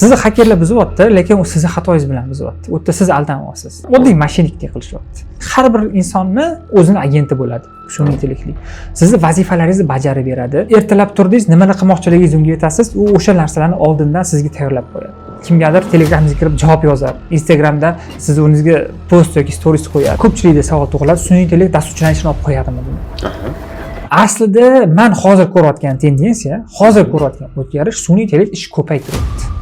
Sizni xakerlar buzyapti, lekin u sizni xatoyingiz bilan buzyapti. U yerda siz aldanyapsiz. Oddiy mashinalikdek qilishyapti. Har bir insonni o'zini agenti bo'ladi. Sun'iy intellektli. Sizni vazifalaringizni bajarib beradi. Ertalab turdingiz, nimani qilmoqchiligingizni unga aytasiz, u o'sha narsalarni oldindan sizga tayyorlab qo'yadi. Kimgadir Telegramingizga kirib javob yozar. Instagramda siz o'zingizga post yoki stories qo'yadi. Ko'pchilikda savol tug'iladi, sun'iy intellekt dasturchilarni ishini olib qo'yadimi buni? Aslida men hozir ko'rayotgan tendensiya, hozir ko'rayotgan o'zgarish sun'iy intellekt ish ko'paytiryapti.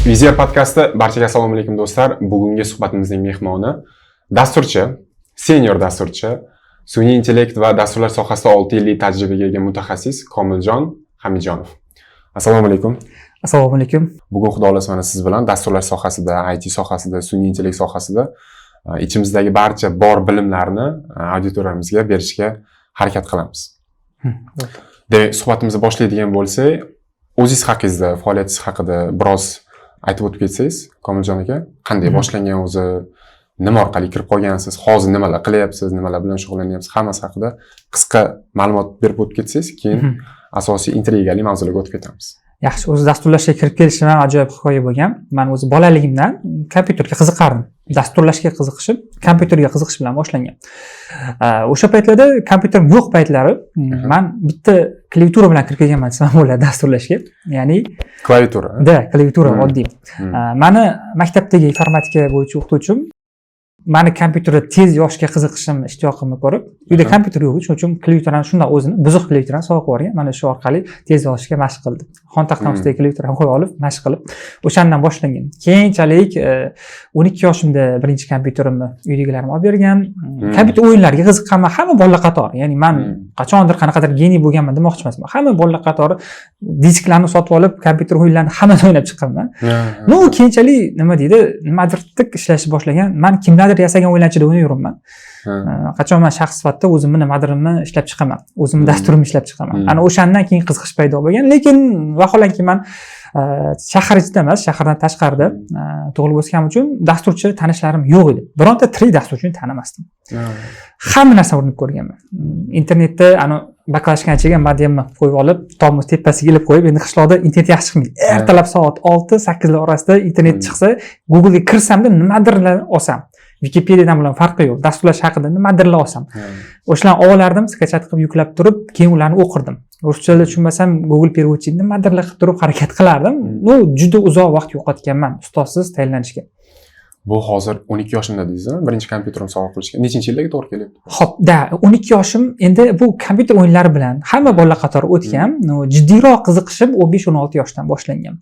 Vizier podkasti barchaga assalomu alaykum do'stlar. Bugungi suhbatimizning mehmoni dasturchi, senior dasturchi, sun'iy intellekt va dasturlar sohasida 6 yillik tajribaga ega mutaxassis Komiljon Hamijonov. Assalomu alaykum. Assalomu alaykum. Bugun xudo xohlasa mana siz bilan dasturlar sohasida, IT sohasida, sun'iy intellekt sohasida ichimizdagi barcha bor bilimlarni auditoriyamizga berishga harakat qilamiz. Demak, suhbatimizni boshlaydigan bo'lsak, o'zingiz haqingizda, faoliyatingiz haqida biroz aytib o'tib ketsangiz, Komiljon aka, qanday boshlangan o'zi, nima orqali kirib qolgansiz, hozir nimalar qilyapsiz, nimalar bilan shug'ullanyapsiz, hammasi haqida qisqa ma'lumot berib o'tib ketsangiz, keyin asosiy intrigali mavzularga o'tib ketamiz. Yaxshi, o'zi dasturlashga kirib kelishim ham ajoyib hikoya bo'lgan. Men o'zi bolaligimdan kompyuterga qiziqardim. Dasturlashga qiziqishim kompyuterga qiziqish bilan boshlangan. O'sha paytlarda kompyuterim yo'q paytlari men bitta klaviatura bilan kirib kelganman desam bo'ladi dasturlashga. Ya'ni klaviatura. Da, klaviatura oddiy. Mani maktabdagi informatika bo'yicha o'qituvchim mani kompyuterda tez yoshga qiziqishim, ishtiyoqimni ko'rib, uyda kompyuter yo'q, shuning uchun klaviaturani shundoq o'zini buzuq klaviaturani sovg'a qilib yuborgan. Mana shu orqali tez yozishga mashq qildim. Xontaxtam ustidagi klaviaturani qo'yib olib, mashq qilib, o'shandan boshlangan. Keyinchalik 12 yoshimda birinchi kompyuterimni uydagilarim olib bergan. Kompyuter o'yinlariga qiziqqanman, hamma bolalar qatori. Ya'ni men qachondir qanaqadir geniy bo'lganman demoqchi emasman. Hamma bolalar qatori disklarni sotib olib, kompyuter o'yinlarini hammasini o'ynab chiqqanman. No, keyinchalik nima deydi, nimadir tik ishlashni boshlagan. Men kimlardir yasagan o'yinlar ichida o'ynayveribman. Qachon men shaxs sifatida o'zimni nimadirimni ishlab chiqaman, o'zimni dasturimni ishlab chiqaman. Ana o'shandan keyin qiziqish paydo bo'lgan. Lekin vaholanki men shahar ichida emas, shahardan tashqarida tug'ilib o'sganim uchun dasturchi tanishlarim yo'q edi. Bironta tirik dasturchini tanimasdim. Hamma narsani urinib ko'rganman. Internetda ana baklashganchaga modemni qo'yib olib, tomni tepasiga ilib qo'yib, endi qishloqda internet yaxshi chiqmaydi. Ertalab soat 6-8 orasida internet chiqsa, Google'ga kirsamda nimadirlar olsam, Wikipedia'dan bilan farqi yo'q. Dasturlash haqida nimadirlar olsam. O'shalarni olardim, skachat qilib yuklab turib, keyin ularni o'qirdim. Ruschada tushunmasam Google переводчик nimadirlar qilib turib harakat qilardim. Ну, juda uzoq vaqt yo'qotganman ustozsiz tayinlanishga. Bu hozir 12 yoshimda dedingiz-a? Birinchi kompyuterim sovg'a qilishga. Nechinchi yillarga to'g'ri kelyapti? Xo'p, da, 12 yoshim endi bu kompyuter o'yinlari bilan hamma bolalar qatori o'tgan. Jiddiyroq qiziqishim 15-16 yoshdan boshlangan.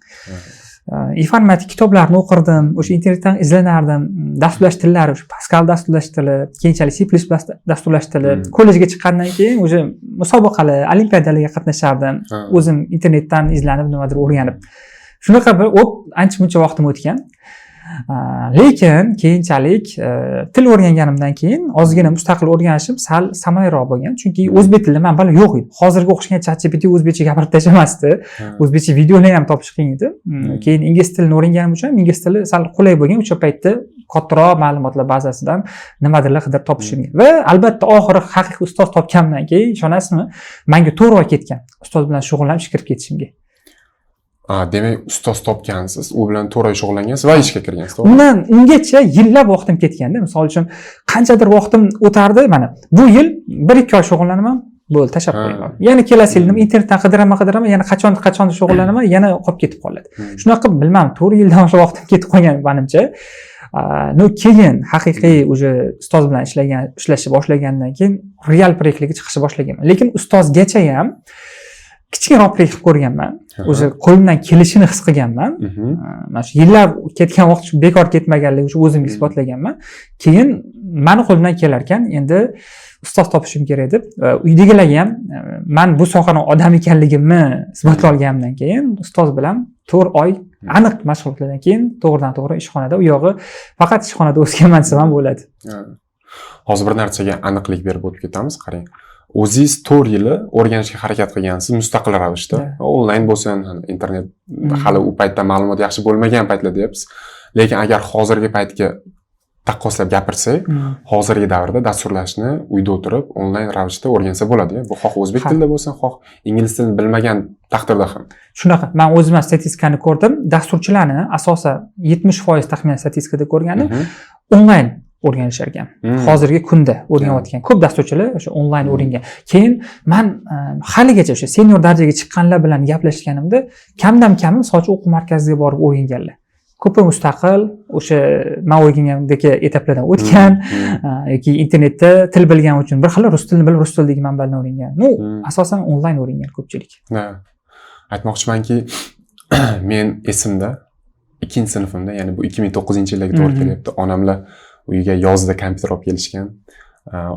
Informatik kitoblarni o'qirdim, o'sha internetdan izlanardim, dasturlash tillari, o'sha Pascal dasturlash tili, keyinchalik C++ dasturlash tili. Kollejga chiqqandan keyin o'sha musobaqalar, olimpiadalarga qatnashardim. O'zim internetdan izlanib nimadir o'rganib. Shunaqa bir ancha muncha vaqtim o'tgan. Lekin keyinchalik til o'rganganimdan keyin ozgina mustaqil o'rganishim sal samaraliroq bo'lgan. Chunki o'zbek tilida manbalar yo'q edi. Hozirgi o'xshagan ChatGPT o'zbekcha gapirib tashlamasdi. O'zbekcha videolar ham topish qiyin edi. Keyin ingliz tilini o'rganganim uchun ingliz tili sal qulay bo'lgan. O'sha paytda kattaroq ma'lumotlar bazasidan nimadirlar qidirib topishimga. Va albatta oxiri haqiqiy ustoz topganimdan keyin ishonasizmi, menga 4 oy ketgan ustoz bilan shug'ullanib ishga kirib ketishimga. Demak, ustoz topgansiz, u bilan 4 oy shug'ullangansiz va ishga kirgansiz, to'g'rimi? Undan ungacha yillab vaqtim ketganda, misol uchun qanchadir vaqtim o'tardi, mana bu yil 1-2 oy shug'ullanaman, bo'ldi, tashlab qo'yaman. Yana kelasi yil nima internetdan qidiraman, yana qachon shug'ullanaman, yana qolib ketib qoladi. Shunaqa qilib, bilmadim, 4 yildan oshiq vaqtim ketib qolgan menimcha. No, keyin haqiqiy уже ustoz bilan ishlashni boshlagandan keyin real proyektlarga chiqishni boshlaganman. Lekin ustozgacha ham kichikroq proyekt qilib ko'rganman. O'zi qo'limdan kelishini his qilganman. Mana shu yillar ketgan vaqt shu bekor ketmaganligi uchun o'zimga isbotlaganman. Keyin mani qo'limdan kelar ekan, endi ustoz topishim kerak deb, uydagilarga ham man bu sohani odam ekanligimni isbotlay olganimdan keyin ustoz bilan 4 oy aniq mashg'ulotlardan keyin to'g'ridan to'g'ri ishxonada, u yog'i faqat ishxonada o'sganman desam ham bo'ladi. Hozir bir narsaga aniqlik berib o'tib ketamiz, qarang. O'zingiz 4 yili o'rganishga harakat qilgansiz mustaqil ravishda. Onlayn bo'lsin, internet hali u paytda ma'lumot yaxshi bo'lmagan paytlar deyapsiz. Lekin agar hozirgi paytga Taqqoslab gapirsak, hozirgi davrda dasturlashni uyda o'tirib, onlayn ravishda o'rgansa bo'ladi. Bu xoh o'zbek tilida bo'lsin, xoh ingliz tilini bilmagan taqdirda ham. Shunaqa. Man o'zim ham statistikani ko'rdim. Dasturchilarni asosan 70% taxminan statistikada ko'rganim onlayn o'rganishar ekan. Hozirgi kunda o'rganayotgan ko'p dasturchilar o'sha onlayn o'rgangan. Keyin man haligacha o'sha senior darajaga chiqqanlar bilan gaplashganimda, kamdan kami, misol uchun, o'quv markaziga borib o'rganganlar. Ko'pi mustaqil, o'sha man o'rgangandagi etaplardan o'tgan yoki internetda til bilgani uchun, bir xil rus tilini bilib, rus tilidagi manbalardan o'rgangan. Ну, asosan onlayn o'rgangan ko'pchilik. Ha. Aytmoqchimanki, men esimda, ikkinchi sinfimda, ya'ni bu 2009-yillarga to'g'ri kelyapti. Onamlar uyiga yozda kompyuter olib kelishgan.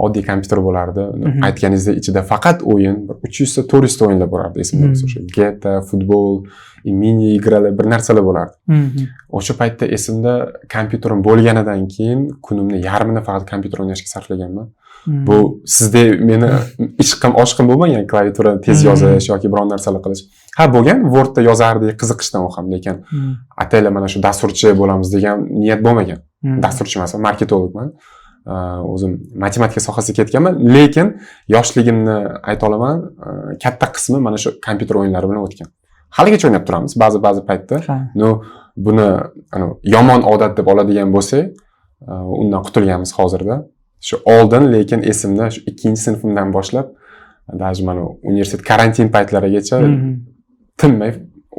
Oddiy kompyuter bo'lardi. Aytganingizdek, ichida faqat o'yin, bir 300 ta, 400 ta o'yinlar bo'lardi esimda bo'lsa. O'sha GTA, futbol, мини игра lar, bir narsalar bo'lardi. O'sha paytda esimda, kompyuterim bo'lganidan keyin kunimni yarmini faqat kompyuter o'ynashga sarflaganman. Bu sizda meni ishqim, oshqim bo'lmagan klaviatura tez yozish yoki biron narsalar qilish. Ha, bo'lgan, Wordda yozardik qiziqishdan u ham, lekin ataylab mana shu dasturchi bo'lamiz degan niyat bo'lmagan. Dasturchi emasman, marketologman. O'zim matematika sohasiga ketganman, lekin yoshligimni ayta olaman, katta qismi mana shu kompyuter o'yinlari bilan o'tgan. Haligacha o'ynab turamiz ba'zi ba'zi paytda. Но buni yomon odat deb oladigan bo'lsak, undan qutulganmiz hozirda. Shu oldin, lekin esimda, shu ikkinchi sinfimdan boshlab даже mana universitet, karantin paytlarigacha tinmay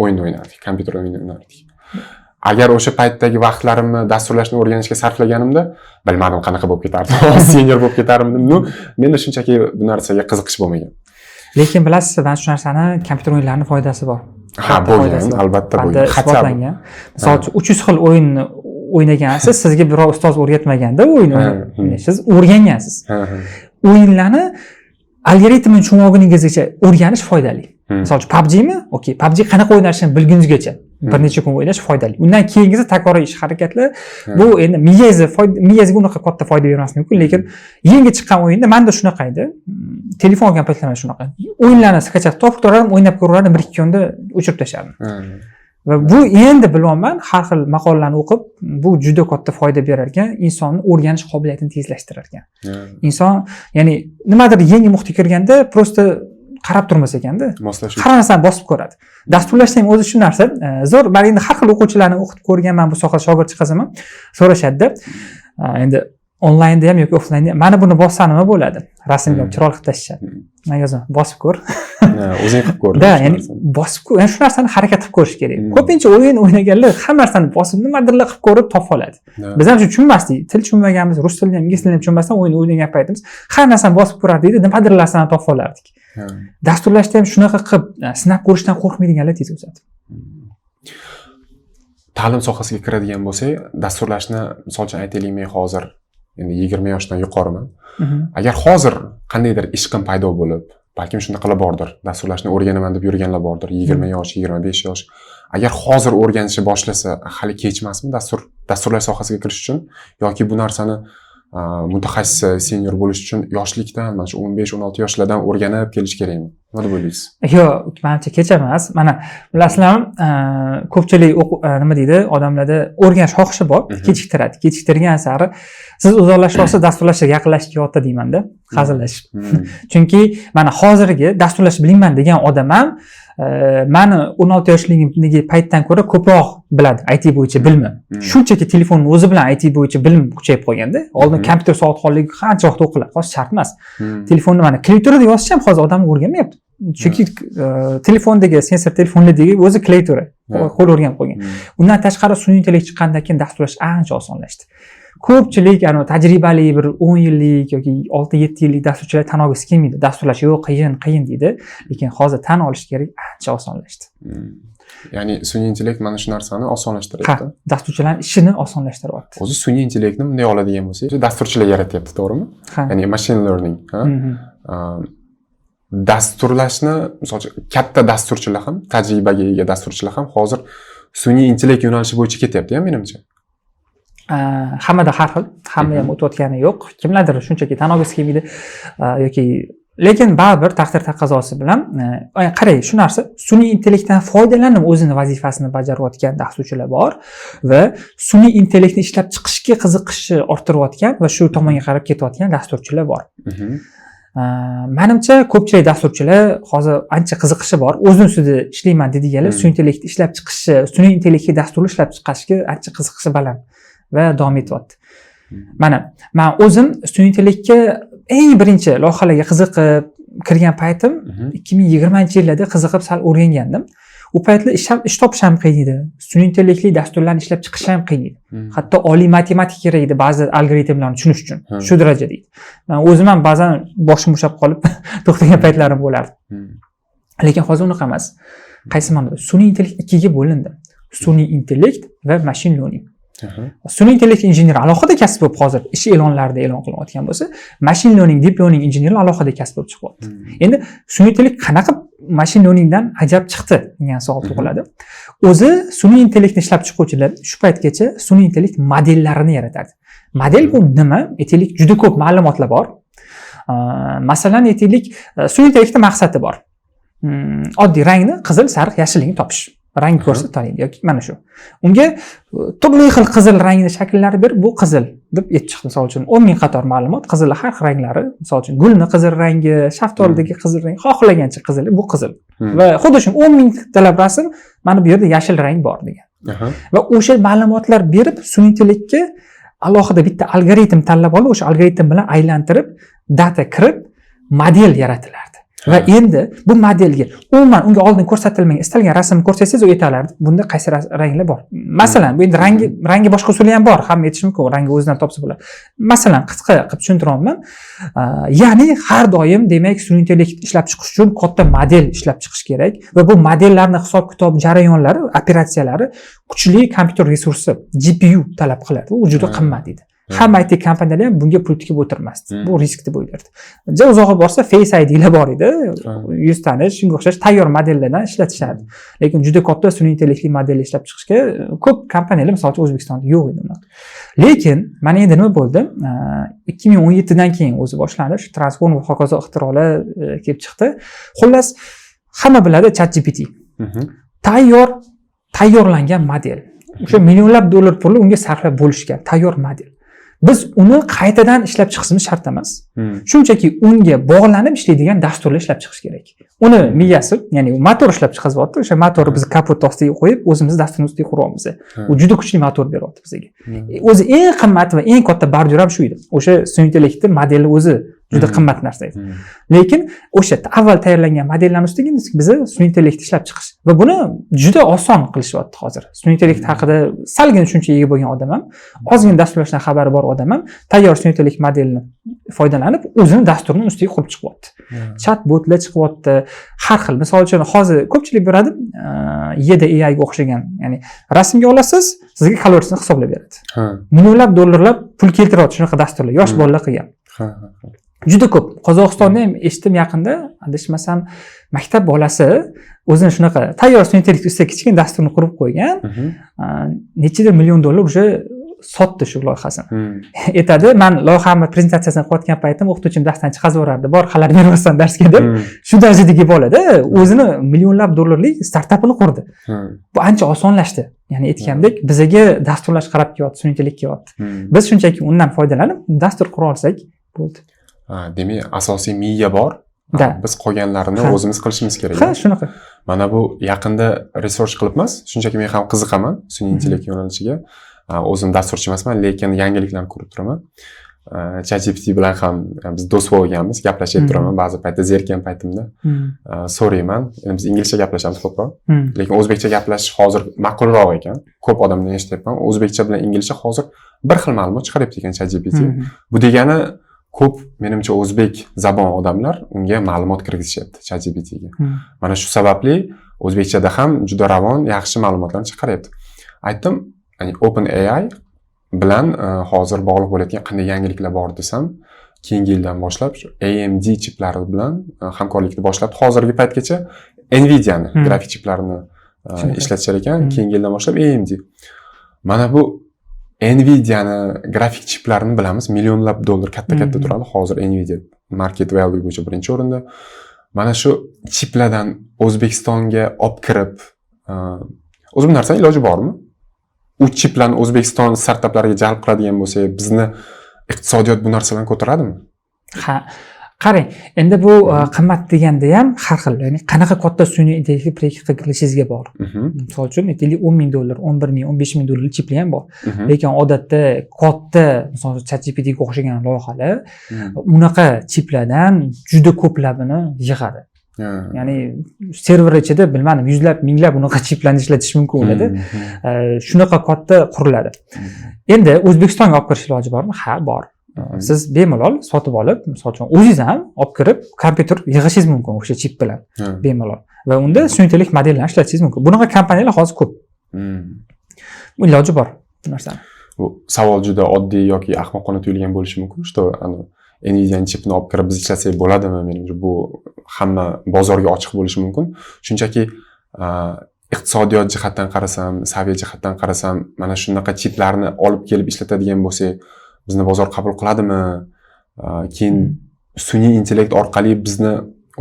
o'yin o'ynardik, kompyuter o'yini o'ynardik. Agar o'sha paytdagi vaqtlarimni dasturlashni o'rganishga sarflaganimda, bilmadim, qanaqa bo'lib ketardim, senior bo'lib ketarmidim. Ну, menda shunchaki bu narsaga qiziqish bo'lmagan. Lekin bilasiz, man shu narsani, kompyuter o'yinlarini foydasi bor. Ha, Katta foydasi bo'lgan, bor. albatta Fanda bo'lgan, хотя бы. isbotlangan. Misol uchun, 300 xil o'yinni o'ynagansiz, sizga biror ustoz o'rgatmaganda o'yin o'ynash, siz o'rgangansiz. Ha, ha. O'yinlarni algoritmini tushunmaguningizgacha o'rganish foydali. Misol uchun, PUBGmi? Okey, PUBG qanaqa o'ynalishini bilguningizgacha bir necha kun o'ynash foydali. Undan keyingisi takroriy ish harakatlar, bu endi miyangizni miyangizga unaqa katta foyda bermasligi mumkin, lekin yangi chiqqan o'yinda manda shunaqa edi. Telefon olgan paytlarim shunaqa. O'yinlarni скачать topib turardim, o'ynab ko'rardim, bir ikki kunda o'chirib tashlardim. Va bu endi bilyapman, har xil maqolalarni o'qib, bu juda katta foyda berar ekan, insonni o'rganish qobiliyatini tezlashtirar ekan. Inson, ya'ni nimadir yangi muhitga kirganda, просто qarab turmas ekanda. Moslashuv. Har narsani bosib ko'radi. Dasturlashda ham o'zi shu narsa. Zo'r, man endi har xil o'quvchilarni o'qitib ko'rganman, bu sohada shogird chiqazaman. So'rashadida. Endi onlaynda ham yoki offlaynda ham, mana buni bossa nima bo'ladi? Rasmga chiroyli qilib tashlashadi. Man yozaman, bosib ko'r. Ha, o'zing qilib ko'r. Да, shu ya'ni narsani. Bosib ko'r, ya'ni shu narsani harakat qilib ko'rish kerak. Ko'pincha o'yin o'ynaganlar hamma narsani bosib, nimadirlar qilib ko'rib topib oladi. Biz ham shu tushunmasdik, til tushunmaganmiz, rus tilini ham, ingliz tilini ham tushunmasdan o'yin o'ynagan paytimiz har narsani bosib ko'rardik, nimadir narsani topib olardik. Dasturlashda ham shunaqa qilib sinab ko'rishdan qo'rqmaydiganlar tez o'sadi. Ta'lim sohasiga kiradigan bo'lsak, dasturlashni, misol uchun, aytaylik, men hozir endi 20 yoshdan yuqoriman. Agar hozir qandaydir ishqim paydo bo'lib, balkim shunaqalar bordir, dasturlashni o'rganaman deb yurganlar bordir, 20 yosh, 25 yosh, agar hozir o'rganishni boshlasa, hali kech emasmi dasturlash sohasiga kirish uchun yoki bu narsani mutaxassis, senior bo'lish uchun yoshlikdan, mana shu 15-16 yoshlardan o'rganib kelish kerakmi? Nima deb o'ylaysiz? Yo'q, manimcha kech emas. Mana bilasizlarmi, ko'pchilik nima deydi, odamlarda o'rganish xohishi bor, kechiktiradi. Kechiktirgan sari siz uzoqlashyapsiz, dasturlashga yaqinlashib kelyapti deymanda, hazillashib. Chunki mana hozirgi dasturlash bilmayman degan odam ham mani 16 yoshligimdagi paytdan ko'ra ko'proq biladi IT bo'yicha bilimi. Shunchaki telefonni o'zi bilan IT bo'yicha bilim kuchayib qolganda. Oldin kompyuter savodxonligi qancha vaqt o'qiladi, hozir shart emas. Telefonni mana klaviaturada yozish ham hozir odam o'rganmayapti. Chunki telefondagi sensor, telefonlardagi o'zi klaviatura, qo'l o'rganib qolgan. Undan tashqari, sun'iy intellekt chiqqandan keyin dasturlash ancha osonlashdi. Ko'pchilik anavi tajribali, bir 10 yillik yoki 6-7 yillik dasturchilar tan olgisi kelmaydi. Dasturlash yo'q, qiyin, qiyin deydi. Lekin hozir tan olish kerak, ancha osonlashdi. Ya'ni sun'iy intellekt mana shu narsani osonlashtiryapti. Ha, dasturchilarni ishini osonlashtiryapti. O'zi sun'iy intellektni bunday oladigan bo'lsak, dasturchilar yaratyapti, to'g'rimi? Ha. Ya'ni machine learning, ha? Mhm. Dasturlashni, misol uchun, katta dasturchilar ham, tajribaga ega dasturchilar ham hozir sun'iy intellekt yo'nalishi bo'yicha ketyapti, ya, menimcha. Hammada har xil, hamma ham o'tayotgani yo'q. Kimlardir shunchaki tan olgisi kelmaydi yoki Lekin baribir taqdir taqozosi bilan, qarang, shu narsa, sun'iy intellektdan foydalanib o'zini vazifasini bajarayotgan dasturchilar bor va sun'iy intellektni ishlab chiqishga qiziqishni orttirayotgan va shu tomonga qarab ketayotgan dasturchilar bor. Manimcha, ko'pchilik dasturchilar hozir ancha qiziqishi bor, o'zini ustida ishlayman deydiganlar sun'iy intellektni ishlab chiqishi, sun'iy intellektga dasturlar ishlab chiqarishga ancha qiziqishi baland va davom etyapti. Mana man o'zim sun'iy intellektga eng birinchi loyihalarga qiziqib kirgan paytim 2020-yillarda qiziqib sal o'rgangandim. U paytlar ish topish ham qiyin edi, sun'iy intellektli dasturlarni ishlab chiqish ham qiyin edi. Hatto oliy matematika kerak edi ba'zi algoritmlarni tushunish uchun. Shu darajada edi. Man o'zim ham ba'zan boshim ushlab qolib to'xtagan paytlarim bo'lardi. Lekin hozir unaqa emas. Qaysi ma'noda? Sun'iy intellekt ikkiga bo'lindi: sun'iy intellekt va machine learning. Sun'iy intellekt injeneri alohida kasb bo'lib hozir ish e'lonlarida e'lon qilinayotgan bo'lsa, machine learning, deep learning injeneri alohida kasb bo'lib chiqyapti. Endi sun'iy intellekt qanaqa machine learningdan ajab chiqdi degan savol tug'iladi. O'zi sun'iy intellektni ishlab chiquvchilar shu paytgacha sun'iy intellekt modellarini yaratadi. Model bu nima? Aytaylik, juda ko'p ma'lumotlar bor. Masalan, aytaylik, sun'iy intellektni maqsadi bor. Oddiy rangni, qizil, sariq, yashilligini topish. Rang ko'rsa taniydi yoki mana shu. Unga turli xil qizil rangni shakllari berib, bu qizil deb aytib chiqdi. Misol uchun, 10 ming qator ma'lumot, qizilni har xil ranglari, misol uchun, gulni qizil rangi, shaftolidagi qizil rang, xohlagancha qizil, bu qizil. Va xuddi shu 10 mingtalab rasm, mana bu yerda yashil rang bor degan. Va o'sha ma'lumotlar berib, sun'iy intellektga alohida bitta algoritm tanlab olib, o'sha algoritm bilan aylantirib, data kirib, model yaratilardi. Va endi bu modelga umuman unga oldin ko'rsatilmagan istalgan rasmni ko'rsatsangiz, u aytalardi, bunda qaysi ranglar bor. Masalan, bu endi rangi boshqa usuli ham bor, hamma aytishi mumkin, rangi o'zidan topsa bo'ladi. Masalan, qisqa qilib tushuntiryapman. Ya'ni har doim, demak, sun'iy intellekt ishlab chiqish uchun katta model ishlab chiqish kerak va bu modellarni hisob kitob jarayonlari, operatsiyalari kuchli kompyuter resursi, GPU talab qiladi. U juda qimmat edi. Hamma IT kompaniyalar ham bunga pul tikib o'tirmasdi. Bu risk deb o'ylardi. Ja uzog'i borsa, Face IDlar bor edi, yuz tanish, shunga o'xshash tayyor modellardan ishlatishardi. Lekin juda katta sun'iy intellektli model ishlab chiqishga ko'p kompaniyalar, misol uchun, O'zbekistonda yo'q edi bunaqa. Lekin mana endi nima bo'ldi? 2017dan keyin o'zi boshlandi, shu transformer va hokazo ixtirolar kelib chiqdi. Xullas, hamma biladi, ChatGPT. Tayyor tayyorlangan model. O'sha millionlab dollar pulni unga sarflab bo'lishgan tayyor model. Biz uni qaytadan ishlab chiqishimiz shart emas. Shunchaki unga bog'lanib ishlaydigan dasturlar ishlab chiqish kerak. Uni miyasi, ya'ni u motor ishlab chiqazyapti, o'sha motorni biz kapot ostiga qo'yib, o'zimiz dasturni ustiga quryapmiz. U juda kuchli motor beryapti bizga. O'zi eng qimmat va eng katta бордюр ham shu edi. O'sha sun'iy intellektni modeli o'zi juda qimmat narsa edi. Lekin o'sha avval tayyorlangan modellarni ustiga biza sun'iy intellekt ishlab chiqish va buni juda oson qilishyapti hozir. Sun'iy intellekt haqida salgina tushunchaga ega bo'lgan odam ham, ozgina dasturlashdan xabari bor odam ham tayyor sun'iy intellekt modelini foydalanib, o'zini dasturini ustiga qurib chiqyapti. Chat botlar chiqyapti har xil. Misol uchun, hozir ko'pchilik biladi, Yeda AI ga o'xshagan, ya'ni rasmga olasiz, sizga kalorisini hisoblab beradi. Millionlab dollarlab pul keltiryapti shunaqa dasturlar, yosh bolalar qilgan. Ha, ha, ha. Juda ko'p. Qozog'istonda ham eshitdim yaqinda, adashmasam, maktab bolasi o'zini shunaqa tayyor sun'iy intellekt ustida kichkina dasturni qurib qo'ygan. Nechidir million dollar уже sotdi shu loyihasini. Aytadi, man loyihamni prezentatsiyasini qilayotgan paytim o'qituvchim darsdan chiqazib yuborardi, bor, xalal beryapsan darsga deb. Shu darajadagi bolada o'zini millionlab dollarlik startapini qurdi. Bu ancha osonlashdi, ya'ni aytgandek, bizaga dasturlash qarab kelyapti, sun'iy intellekt kelyapti. Biz shunchaki undan foydalanib dastur qura olsak bo'ldi. Ha, demak, asosiy miya bor. Да. Biz qolganlarini o'zimiz qilishimiz kerak. Ha, shunaqa. Mana bu yaqinda research qilibmiz. Shunchaki men ham qiziqaman sun'iy intellekt yo'nalishiga. O'zim dasturchi emasman, lekin yangiliklarni ko'rib turaman. ChatGPT bilan ham biz do'st bo'lganmiz, gaplashib turaman ba'zi paytda, zerikkan paytimda. So'rayman. Endi biz inglizcha gaplashamiz ko'proq. Lekin o'zbekcha gaplashish hozir ma'qulroq ekan. Ko'p odamdan eshityapman. O'zbekcha bilan inglizcha hozir bir xil ma'lumot chiqaryapti ekan ChatGPT. Bu degani ko'p, menimcha, o'zbek zabon odamlar unga ma'lumot kirgizishyapti, ChatGPTga. Mana shu sababli o'zbekchada ham juda ravon, yaxshi ma'lumotlarni chiqaryapti. Aytdim, ya'ni OpenAI bilan hozir bog'liq bo'layotgan qanday yangiliklar bor desam, keyingi yildan boshlab shu AMD chiplari bilan hamkorlikni boshlab, hozirgi paytgacha Nvidia'ni grafik chiplarini ishlatishar ekan, keyingi yildan boshlab AMD. Mana bu Nvidiani grafik chiplarini bilamiz, millionlab dollar, katta katta turadi. Hozir Nvidia market value bo'yicha birinchi o'rinda. Mana shu chiplardan O'zbekistonga olib kirib, o'zi bu narsani iloji bormi? U chiplarni O'zbekiston startaplariga jalb qiladigan bo'lsak, bizni iqtisodiyot bu narsalarni ko'taradimi? Ha, qarang, endi bu qimmat deganda ham har xil, ya'ni qanaqa katta sun'iy intellektli proyekt qilishingizga bog'liq. Misol uchun, aytaylik, 10 ming dollar, 11 ming, 15 ming dollarlik chiplar ham bor. Lekin odatda katta, misol uchun, ChatGPTga o'xshagan loyihalar unaqa chiplardan juda ko'plabini yig'adi. Ya'ni server ichida, bilmadim, yuzlab, minglab unaqa chiplarni ishlatish mumkin bo'ladi. Shunaqa katta quriladi. Endi O'zbekistonga olib kirish iloji bormi? Ha, bor. Siz bemalol sotib olib, misol uchun, o'zingiz ham olib kirib, kompyuter yig'ishingiz mumkin o'sha chip bilan bemalol va unda sun'iy intellekt modellarni ishlatishingiz mumkin. Bunaqa kompaniyalar hozir ko'p. Iloji bor bu narsani. Bu savol juda oddiy yoki ahmoqona tuyulgan bo'lishi mumkin, что Nvidiani chipini olib kirib biz ishlatsak bo'ladimi? Menimcha, bu hamma bozorga ochiq bo'lishi mumkin. Shunchaki iqtisodiyot jihatdan qarasam, saviya jihatdan qarasam, mana shunaqa chiplarni olib kelib ishlatadigan bo'lsak, bizni bozor qabul qiladimi? Keyin sun'iy intellekt orqali bizni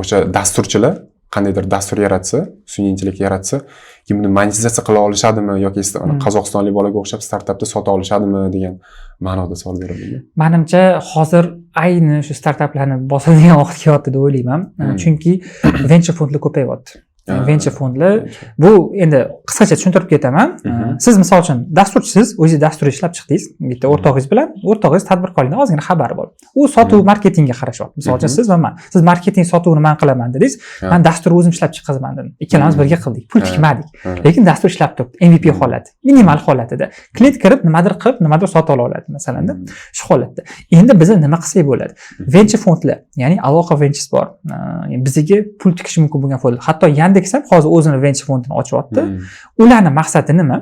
o'sha dasturchilar qandaydir dastur yaratsa, sun'iy intellekt yaratsa, keyin buni monetizatsiya qila olishadimi yoki qozog'istonlik bolaga o'xshab startapda sota olishadimi degan ma'noda savol beraman. Manimcha, hozir ayni shu startaplarni bosadigan vaqt kelyapti deb o'ylayman. Chunki venture fondlar ko'payyapti. Venture fondlar, bu endi qisqacha tushuntirib ketaman. Siz, misol uchun, dasturchisiz, o'zingiz dastur ishlab chiqdingiz bitta o'rtog'ingiz bilan. O'rtog'ingiz tadbirkorlikdan ozgina xabari bor, u sotuv, marketingga qarashyapti. Misol uchun, siz va man, siz marketing, sotuvni man qilaman dedingiz, man dasturni o'zim ishlab chiqazaman dedim. Ikkalamiz birga qildik, pul tikmadik, lekin dastur ishlab turibdi, MVP holati, minimal holatida. Klient kirib, nimadir qilib, nimadir sotib ola oladi, masalanda. Shu holatda endi biza nima qilsak bo'ladi? Venture fondlar, ya'ni Aloqa Ventures bor, bizga pul tikishi mumkin bo'lgan fondlar. Hatto Yandex ham hozir o'zini venture fondini ochyapti. Ularni maqsadi nima?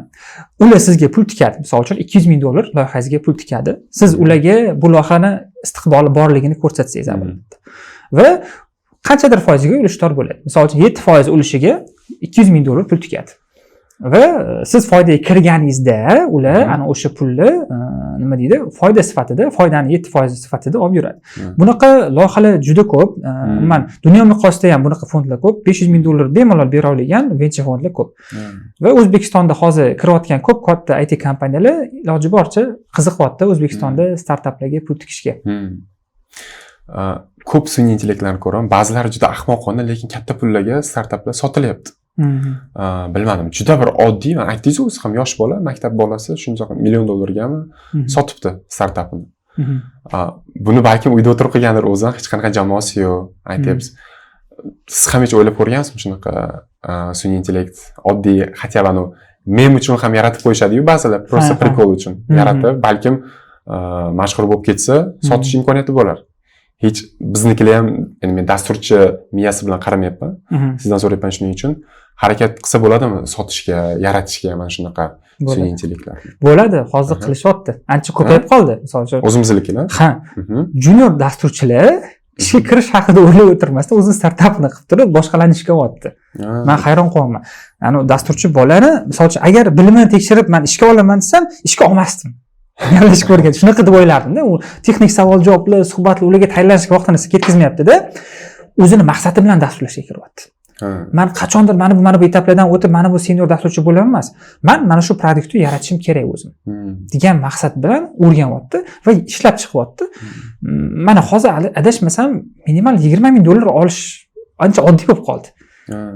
Ular sizga pul tikadi, misol uchun, 200 ming dollar loyihangizga pul tikadi. Siz ularga bu loyihani istiqboli borligini ko'rsatsangiz albatta va qanchadir foiziga ulushdor bo'ladi. Misol uchun, 7% ulushiga 200 ming dollar pul tikadi va siz foydaga kirganingizda ular ana o'sha pulni nima deydi, foyda sifatida, foydani 7% sifatida olib yuradi. Bunaqa loyihalar juda ko'p. Umuman, dunyo miqyosida ham bunaqa fondlar ko'p, 500 ming dollar bemalol bera oladigan venture fondlar ko'p. Va O'zbekistonda hozir kirayotgan ko'p katta IT kompaniyalar iloji boricha qiziqyapti O'zbekistonda startaplarga pul tikishga. Ko'p sun'iy intellektlarni ko'raman, ba'zilari juda ahmoqona, lekin katta pullarga startaplar sotilyapti. Bilmadim, juda bir oddiy, man aytdingiz, o'zi ham yosh bola, maktab bolasi shuncha million dollargami sotibdi startapini. Buni balkim uyda o'tirib qilgandir, o'zi ham hech qanaqa jamoasi yo'q, aytyapsiz. Siz ham hech o'ylab ko'rgansizmi shunaqa sun'iy intellekt oddiy, хотя бы anavi mem uchun ham yaratib qo'yishadiyu ba'zilar, просто прикол uchun yaratib, balkim mashhur bo'lib ketsa, sotish imkoniyati bo'lar. Hech biznikilar ham, endi men dasturchi miyasi bilan qaramayapman, sizdan so'rayapman shuning uchun, harakat qilsa bo'ladimi sotishga, yaratishga mana shunaqa sun'iy intellektlarni? Bo'ladi, hozir qilishyapti, ancha ko'payib qoldi, misol uchun. O'zimiznikilar? Ha. Junior dasturchilar ishga kirish haqida o'ylab o'tirmasdan, o'zini startapini qilib turib, boshqalarni ishga olyapti. Man hayron qolyapman. Ya'ni dasturchi bolani, misol uchun, agar bilimini tekshirib, man ishga olaman desam, ishga olmasdim. Gaplashib ko'rgan, shunaqa deb o'ylardimda. U texnik savol javoblar, suhbatlar, ularga tayyorlanishga vaqtini ketkazmayaptida, o'zini maqsadi bilan dasturlashga kiryapti. Man qachondir mana bu etaplardan o'tib, mana bu senior dasturchi bo'laman emas, man mana shu produktni yaratishim kerak o'zim degan maqsad bilan o'rganyapti va ishlab chiqyapti. Mana hozir adashmasam, minimal 20 ming dollar olish ancha oddiy bo'lib qoldi.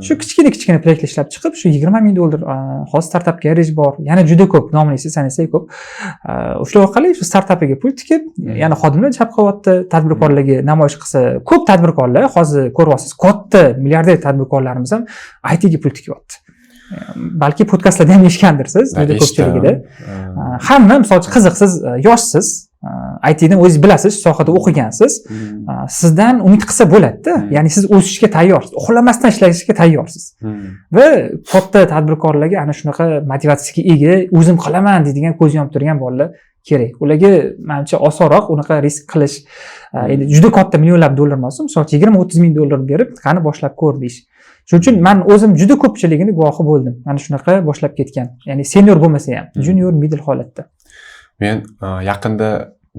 Shu kichkina kichkina proyektlar ishlab chiqib, shu 20 ming dollar, hozir Startup Garage bor, yana juda ko'p, nomini eslasa sanasak ko'p. O'shalar orqali shu startapiga pul tikib, yana xodimlar jalb qilyapti, tadbirkorlarga namoyish qilsa, ko'p tadbirkorlar hozir ko'ryapsiz, katta milliarder tadbirkorlarimiz ham ITga pul tikyapti. Balki podkastlarda ham eshitgandirsiz juda ko'pchiligida. Hamma, misol uchun, qiziq, siz yoshsiz, ITni o'zingiz bilasiz, shu sohada o'qigansiz, sizdan umid qilsa bo'ladida. Ya'ni siz o'sishga tayyorsiz, uxlamasdan ishlashga tayyorsiz va katta tadbirkorlarga ana shunaqa motivatsiyaga ega, o'zim qilaman deydigan, ko'zi yonib turgan bolalar kerak. Ularga, manimcha, osonroq unaqa risk qilish. Endi juda katta millionlab dollar emas, misol uchun, 20-30 ming dollar berib, qani, boshlab ko'r deyish. Shuning uchun man o'zim juda ko'pchiligini guvohi bo'ldim, mana shunaqa boshlab ketgan, ya'ni senior bo'lmasa ham, junior, middle holatda. Men yaqinda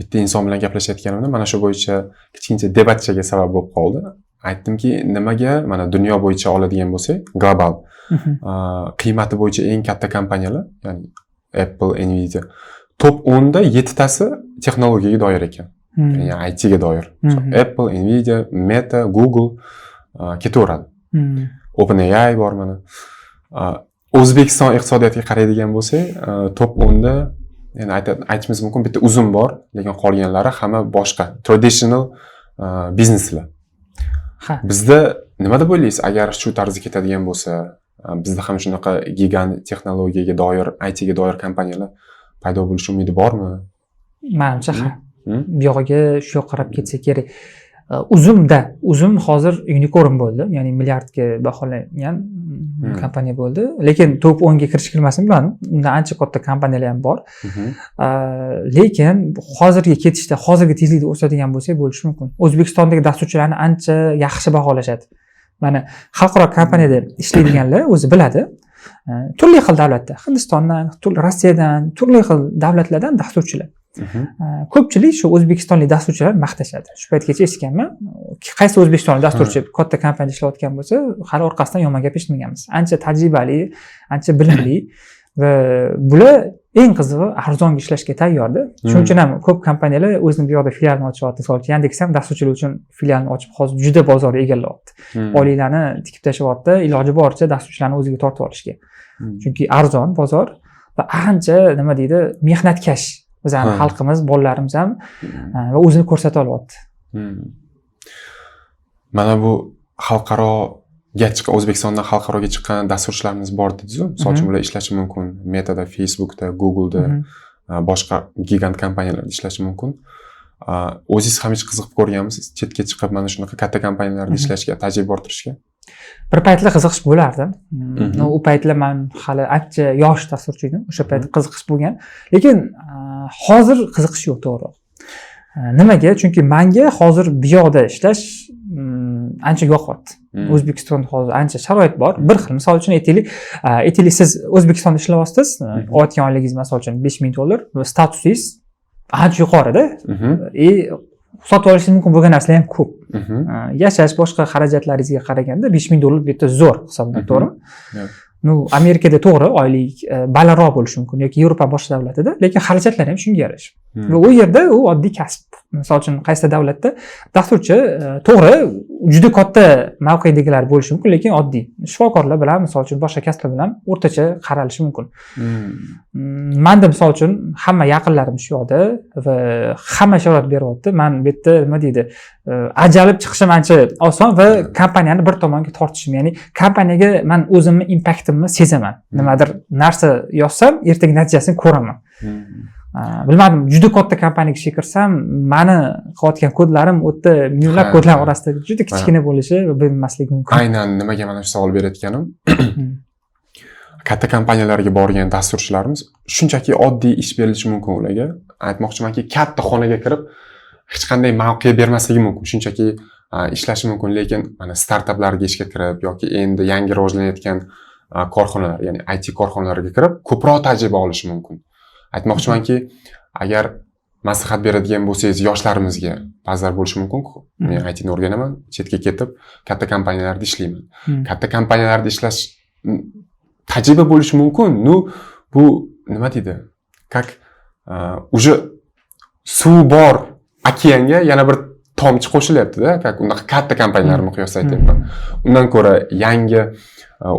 bitta inson bilan gaplashayotganimda mana shu bo'yicha kichkincha debatchaga sabab bo'lib qoldi. Aytdimki, nimaga mana dunyo bo'yicha oladigan bo'lsak, global qiymati bo'yicha eng katta kompaniyalar, ya'ni Apple, Nvidia, top 10da yettitasi texnologiyaga doir ekan, ya'ni ITga doir. Apple, Nvidia, Meta, Google ketaveradi. OpenAI bor mana. O'zbekiston iqtisodiyotiga qaraydigan bo'lsak, top 10da endi aytishimiz mumkin, bitta Uzum bor, lekin qolganlari hamma boshqa traditional bizneslar. Bizda nima deb o'ylaysiz, agar shu tarzda ketadigan bo'lsa, bizda ham shunaqa gigant texnologiyaga doir, ITga doir kompaniyalar paydo bo'lishi umidi bormi? Manimcha, ha. Bu yog'iga shu yoqqa qarab ketsa kerak. Uzumda, Uzum hozir unicorn bo'ldi, ya'ni milliardga baholangan kompaniya bo'ldi, lekin top 10ga kirish kirmasini bilmadim, undan ancha katta kompaniyalar ham bor. Lekin hozirgi ketishda, hozirgi tezlikda o'sadigan bo'lsak, bo'lishi mumkin. O'zbekistondagi dasturchilarni ancha yaxshi baholashadi. Mana, xalqaro kompaniyada ishlaydiganlar o'zi biladi. Turli xil davlatda, Hindistondan, Rossiyadan, turli xil davlatlardan dasturchilar. Ko'pchilik shu o'zbekistonlik dasturchilar maqtashadi. Shu paytgacha eshitganman, qaysi o'zbekistonlik dasturchi katta kompaniyada ishlayotgan bo'lsa, hali orqasidan yomon gap eshitmaganmiz. Ancha tajribali, ancha bilimli va bular, eng qizig'i, arzonga ishlashga tayyorda. Shuning uchun ham ko'p kompaniyalar o'zini bu yoqda filialini ochyapti. Misol uchun, Yandeks ham dasturchilar uchun filialini ochib, hozir juda bozorni egallayapti. Oyliklarni tikib tashlayapti, iloji boricha dasturchilarni o'ziga tortib olishga. Chunki arzon bozor va ancha, nima deydi, mehnatkash bizani xalqimiz, bolalarimiz ham va o'zini ko'rsata olyapti. Mana bu xalqaroga chiqqan, O'zbekistondan xalqaroga chiqqan dasturchilarimiz bor dedingizu. Misol uchun, ular ishlashi mumkin Metada, Facebookda, Google'da, boshqa gigant kompaniyalarda ishlashi mumkin. O'zingiz ham hech qiziqib ko'rganmisiz chetga chiqib, mana shunaqa katta kompaniyalarda ishlashga, tajriba orttirishga? Bir paytlar qiziqish bo'lardi. Но, u paytlar man hali ancha yosh dasturchi edim, o'sha payt qiziqish bo'lgan, lekin hozir qiziqish yo'q, to'g'ri. Nimaga? Chunki manga hozir bu yoqda ishlash ancha yoqyapti. O'zbekistonda hozir ancha sharoit bor bir xil. Misol uchun, aytaylik, siz O'zbekistonda ishlayapsiz, olayotgan oyligingiz, misol uchun, 5000 dollar va statusingiz ancha yuqorida и sotib olishingiz mumkin bo'lgan narsalar ham ko'p. Yashash, boshqa xarajatlaringizga qaraganda 5000 dollar bu yerda zo'r hisoblanadi, to'g'rimi? Yeah. Ну, Amerikada, to'g'ri, oylik balandroq bo'lishi mumkin yoki Yevropa boshqa davlatida, lekin xarajatlar ham shunga yarasha. Va u yerda u oddiy kasb. Misol uchun, qaysi davlatda dasturchi, to'g'ri, juda katta mavqedagilar bo'lishi mumkin, lekin oddiy shifokorlar bilan, misol uchun, boshqa kasblar bilan o'rtacha qaralishi mumkin. Manda, misol uchun, hamma yaqinlarim shu yoqda va hamma sharoit beryapti. Man bu yerda, nima deydi, ajralib chiqishim ancha oson va kompaniyani bir tomonga tortishim, ya'ni kompaniyaga man o'zimni impaktimni sezaman. Nimadir narsa yozsam, ertaga natijasini ko'raman. Bilmadim, juda katta kompaniyaga ishga kirsam, mani qilayotgan kodlarim u yerda minglab kodlar orasida juda kichkina bo'lishi va bilinmasligi mumkin. Aynan nimaga mana shu savol berayotganim, katta kompaniyalarga borgan dasturchilarimiz shunchaki oddiy ish berilishi mumkin ularga. Aytmoqchimanki, katta xonaga kirib, hech qanday mavqe bermasligi mumkin, shunchaki ishlashi mumkin, lekin mana startaplarga ishga kirib yoki endi yangi rivojlanayotgan korxonalar, ya'ni IT korxonalariga kirib, ko'proq tajriba olishi mumkin. Aytmoqchimanki, agar maslahat beradigan bo'lsangiz yoshlarimizga, ba'zilar bo'lishi mumkin, men ITni o'rganaman, chetga ketib katta kompaniyalarda ishlayman. Katta kompaniyalarda ishlash tajriba bo'lishi mumkin, ну, bu, nima deydi, как уже suv bor okeanga yana bir tomchi qo'shilyaptida, как unaqa katta kompaniyalar miqyosida aytyapman. Undan ko'ra yangi,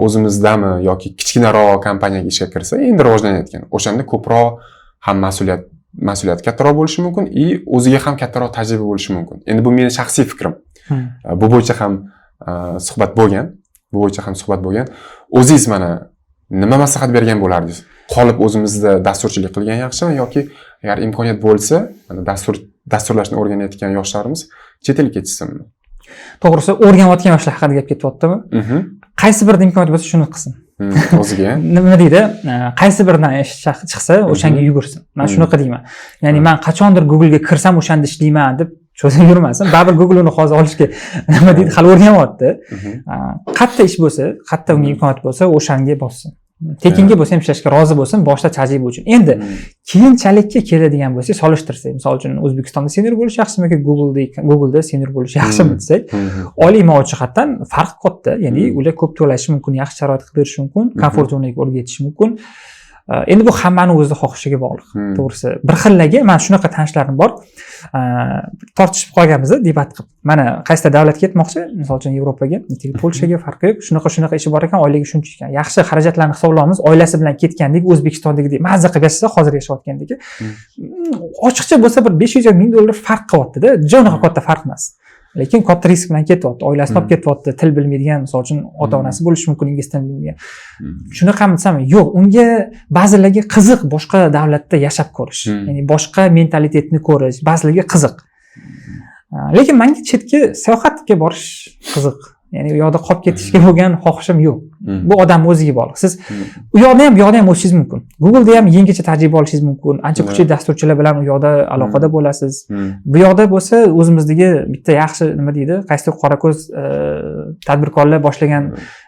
o'zimizdami yoki kichkinaroq kompaniyaga ishga kirsa, endi rivojlanayotgan, o'shanda ko'proq ham mas'uliyat kattaroq bo'lishi mumkin и o'ziga ham kattaroq tajriba bo'lishi mumkin. Endi bu meni shaxsiy fikrim. Bu bo'yicha ham suhbat bo'lgan, bu bo'yicha ham suhbat bo'lgan. O'zingiz mana nima maslahat bergan bo'lardingiz? Qolib o'zimizda dasturchilik qilgan yaxshimi yoki agar imkoniyat bo'lsa, mana dasturlashni o'rganayotgan yoshlarimiz chet elga ketishsinmi? To'g'risi, o'rganayotgan yoshlar haqida gap ketyaptimi? Mhm. Qaysi birida imkoniyat bo'lsa, shuni qilsin. O'ziga. Nima deydi, qaysi biridan ish chiqsa, o'shanga yugursin, man shunaqa deyman. Ya'ni man qachondir Googlega kirsam, o'shanda ishlayman deb cho'zib yurmasin. Baribir Google uni hozir olishga, nima deydi, hali o'rganyapti. Qayerda ish bo'lsa, qayerda unga imkoniyat bo'lsa, o'shanga bossin. Tekinga bo'lsa ham ishlashga rozi bo'lsin, boshida tajriba uchun. Endi keyinchalikka keladigan bo'lsak, solishtirsak, misol uchun, O'zbekistonda senior bo'lish yaxshimi yoki Google'da senior bo'lish yaxshimi desak, oylik maosh jihatdan farq katta. Ya'ni ular ko'p to'lashi mumkin, yaxshi sharoit qilib berishi mumkin, komfort zonaga o'rgatishi mumkin. Endi bu hammani o'zini xohishiga bog'liq. To'g'risi, bir xillarga, man shunaqa tanishlarim bor, tortishib qolganmiz, debat qilib. Mana qaysidir davlatga ketmoqchi, misol uchun, Yevropaga, Polshaga, farqi yo'q. Shunaqa shunaqa ishi bor ekan, oyligi shuncha ekan. Yaxshi, xarajatlarni hisoblaymiz, oilasi bilan ketgandek, O'zbekistondagidek mazza qilib yashasa, hozir yashayotgandek. Ochiqcha bo'lsa, bir 500 yo 1000 dollar farq qilyaptida, juda unaqa katta farq emas. Lekin katta risk bilan ketyapti, oilasini olib ketyapti, til bilmaydigan, misol uchun, ota onasi bo'lishi mumkin, ingliz tilini bilmaydigan. Shunaqami desam, yo'q, unga, ba'zilarga qiziq boshqa davlatda yashab ko'rish, ya'ni boshqa mentalitetni ko'rish, ba'zilarga qiziq. Lekin manga chetga sayohatga borish qiziq. Ya'ni u yoqda qolib ketishga bo'lgan xohishim yo'q. Bu odamni o'ziga bog'liq. Siz u yoqda ham, bu yoqda ham o'sishingiz mumkin. Google'da ham yangicha tajriba olishingiz mumkin. Ancha kuchli dasturchilar bilan u yoqda aloqada bo'lasiz. Bu yoqda bo'lsa, o'zimizdagi bitta yaxshi, nima deydi, qaysidir qorako'z tadbirkorlar boshlagan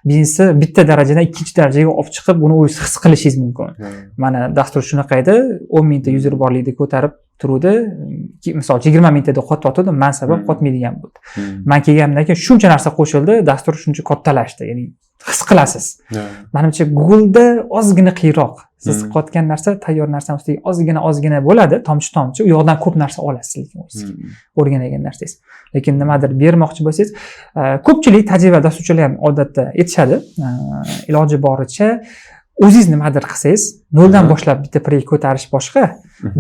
biznesni bitta darajadan ikkinchi darajaga olib chiqib, buni o'zingiz his qilishingiz mumkin. Mana dastur shunaqa edi, 10 mingta user borligida ko'tarib turuvdi. Misol uchun, 20 mingtada qotyotgandi, man sabab qotmaydigan bo'ldi. Man kelganimdan keyin shuncha narsa qo'shildi, dastur shuncha kattalashdi. Ya'ni his qilasiz. Manimcha, Google'da ozgina qiyinroq. Siz qilayotgan narsa tayyor narsani ustiga ozgina ozgina bo'ladi, tomchi tomchi. U yoqdan ko'p narsa olasiz, lekin o'zingizga o'rgangan narsangiz. Lekin nimadir bermoqchi bo'lsangiz, ko'pchilik tajriba dasturchilar ham odatda aytishadi, iloji boricha o'zingiz nimadir qilsangiz, noldan boshlab bitta proyekt ko'tarish boshqa,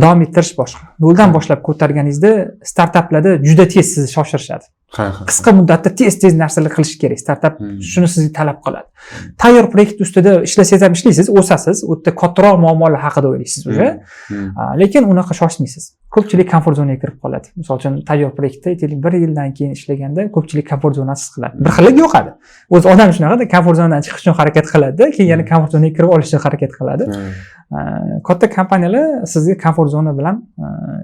davom ettirish boshqa. Noldan boshlab ko'targaningizda startaplarda juda tez sizni shoshirishadi. Ha, ha. Qisqa muddatda tez tez narsalar qilish kerak. Startap shuni sizga talab qiladi. Tayyor proyekt ustida ishlasangiz ham ishlaysiz, o'sasiz, u yerda kattaroq muammolar haqida o'ylaysiz уже. Lekin unaqa shoshmaysiz. Ko'pchilik komfort zonaga kirib qoladi. Misol uchun, tayyor proyektda, aytaylik, bir yildan keyin ishlaganda ko'pchilik komfort zonasi his qiladi. Bir xillik yo'qadi. O'zi odam shunaqada, komfort zonadan chiqish uchun harakat qiladi, keyin yana komfort zonaga kirib olish uchun harakat qiladi. Katta kompaniyalar sizga komfort zona bilan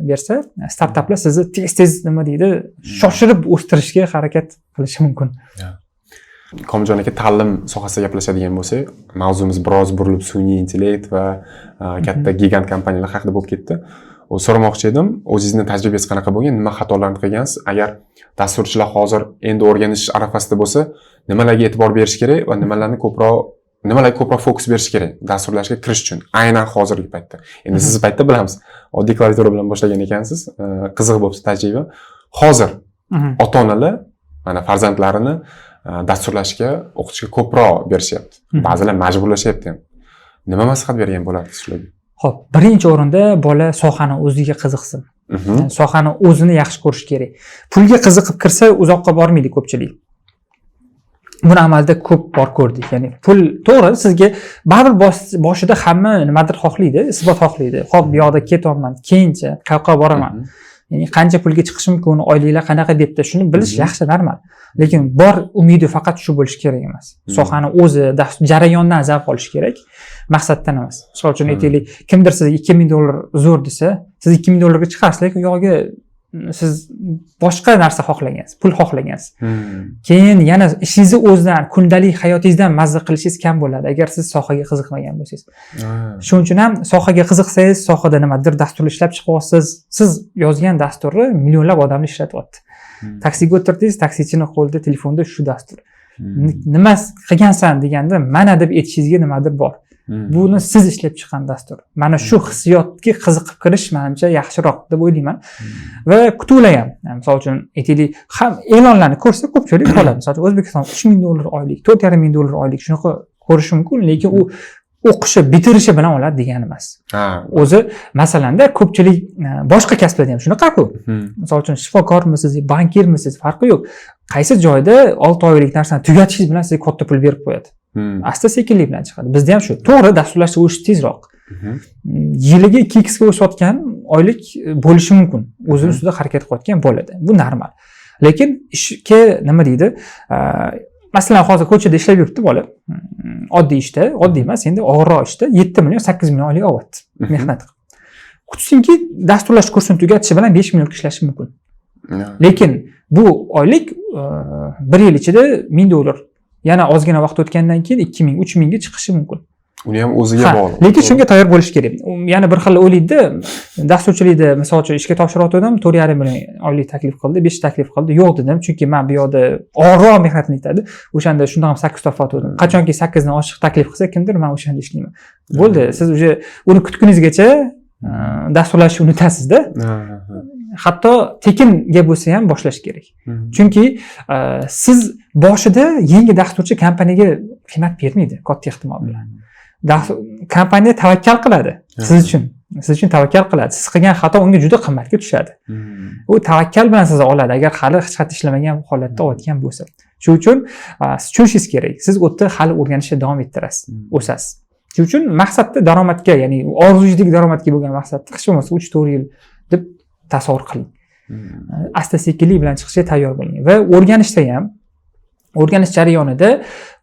bersa, startaplar sizni tez tez, nima deydi, shoshirib o'stirishga harakat qilishi mumkin. Komiljon aka, ta'lim sohasida gaplashadigan bo'lsak, mavzumiz biroz burilib, sun'iy intellekt va katta gigant kompaniyalar haqida bo'lib ketdi. U so'ramoqchi edim, o'zingizni tajribangiz qanaqa bo'lgan, nima xatolarni qilgansiz? Agar dasturchilar hozir endi o'rganish arafasida bo'lsa, nimalarga e'tibor berish kerak va nimalarga ko'proq fokus berish kerak dasturlashga kirish uchun aynan hozirgi paytda? Endi sizni paytda bilamiz, oddiy klaviatura bilan boshlagan ekansiz, qiziq bo'libdi tajriba. Hozir ota onalar mana farzandlarini dasturlashga, o'qitishga ko'proq berishyapti, ba'zilar majburlashyapti ham. Nima maslahat bergan bo'lardingiz shularga? Ho'p, birinchi o'rinda bola sohani o'ziga qiziqsin. Sohani o'zini yaxshi ko'rish kerak. Pulga qiziqib kirsa, uzoqqa bormaydi ko'pchilik. Buni amalda ko'p bor ko'rdik. Ya'ni pul, to'g'ri, sizga baribir boshida hamma nimadir xohlaydi, isbot xohlaydi. Ho'p, bu yoqda ketyapman, keyinchi qayoqqa boraman, ya'ni qancha pulga chiqishi mumkin, oyliklar qanaqa bu yerda, shuni bilish yaxshi, normal. Lekin bor umidi faqat shu bo'lishi kerak emas. Sohani o'zi, jarayondan zavq olish kerak, maqsaddan emas. Misol uchun, aytaylik, kimdir sizga 2000 dollar zo'r desa, siz 2000 dollarga chiqasiz, lekin u yog'iga siz boshqa narsa xohlagansiz, pul xohlagansiz. Keyin yana ishingizni o'zidan, kundalik hayotingizdan mazza qilishingiz kam bo'ladi, agar siz sohaga qiziqmagan bo'lsangiz. Shuning uchun ham sohaga qiziqsangiz, sohada nimadir dasturlar ishlab chiqyapsiz, siz yozgan dasturni millionlab odamlar ishlatyapti. Taksiga o'tirdingiz, taksichini qo'lida telefonda shu dastur. Nima qilgansan deganda, mana deb aytishingizga nimadir bor. Buni siz ishlab chiqqan dastur. Mana shu hissiyotga qiziqib kirish, manimcha, yaxshiroq deb o'ylayman. Va kutuvlar ham, misol uchun, aytaylik, ham e'lonlarni ko'rsa, ko'pchilik qoladi. Misol uchun, O'zbekiston 3000 dollar oylik, 4500 dollar oylik, shunaqa ko'rishi mumkin, lekin u o'qishi bitirishi bilan oladi degani emas. O'zi masalanda ko'pchilik boshqa kasblarda ham shunaqaku. Misol uchun, shifokormisiz, bankirmisiz, farqi yo'q, qaysi joyda 6 oylik narsani tugatishingiz bilan sizga katta pul berib qo'yadi. Asta sekinlik bilan chiqadi. Bizda ham shu. To'g'ri, dasturlashda o'sish tezroq. Yiliga 2 xga o'sayotgan oylik bo'lishi mumkin o'zini ustida harakat qilayotgan bo'ladi, bu normal. Lekin ishga, nima deydi, masalan, hozir ko'chada ishlab yuribdi bola, oddiy ishda, oddiy emas endi, og'irroq ishda 7 million, 8 million oylik olyapti mehnat qilib. Kutsinki, dasturlash kursini tugatishi bilan 5 millionga ishlashi mumkin. Lekin bu oylik bir yil ichida 1000 dollar, yana ozgina vaqt o'tgandan keyin 2000, 3000ga chiqishi mumkin. Uni ham o'ziga bog'liq. Lekin shunga tayyor bo'lish kerak. Yana bir xil o'ylaydida, dasturchilikda misol uchun ishga topshirayotgandim, 4,5 million oylik taklif qildi, 5 taklif qildi. Yo'q dedim, chunki men bu yoqda og'irroq mehnatni aytadi. O'shanda shundoq ham 8 topayotgandim. Qachonki 8 dan oshiq taklif qilsa kimdir, men o'shanda ishlayman. Bo'ldi, siz уже uni kutguningizgacha dasturlashni unutasizda. Hatto tekinga bo'lsa ham boshlash kerak. Chunki siz boshida yangi dasturchi kompaniyaga qiymat bermaydi katta ehtimol bilan. Kompaniya tavakkal qiladi siz uchun. Siz uchun tavakkal qiladi. Siz qilgan xato unga juda qimmatga tushadi. U tavakkal bilan sizni oladi, agar hali hech qayerda ishlamagan holatda olayotgan bo'lsa. Shuning uchun siz tushunishingiz kerak. Siz u yerda hali o'rganishni davom ettirasiz, o'sasiz. Shuning uchun maqsadni daromadga, ya'ni orzungizdagi daromadga bo'lgan maqsadni hech bo'lmasa 3-4 yil deb tasavvur qiling. Asta sekinlik bilan chiqishga tayyor bo'ling va o'rganishda ham, o'rganish jarayonida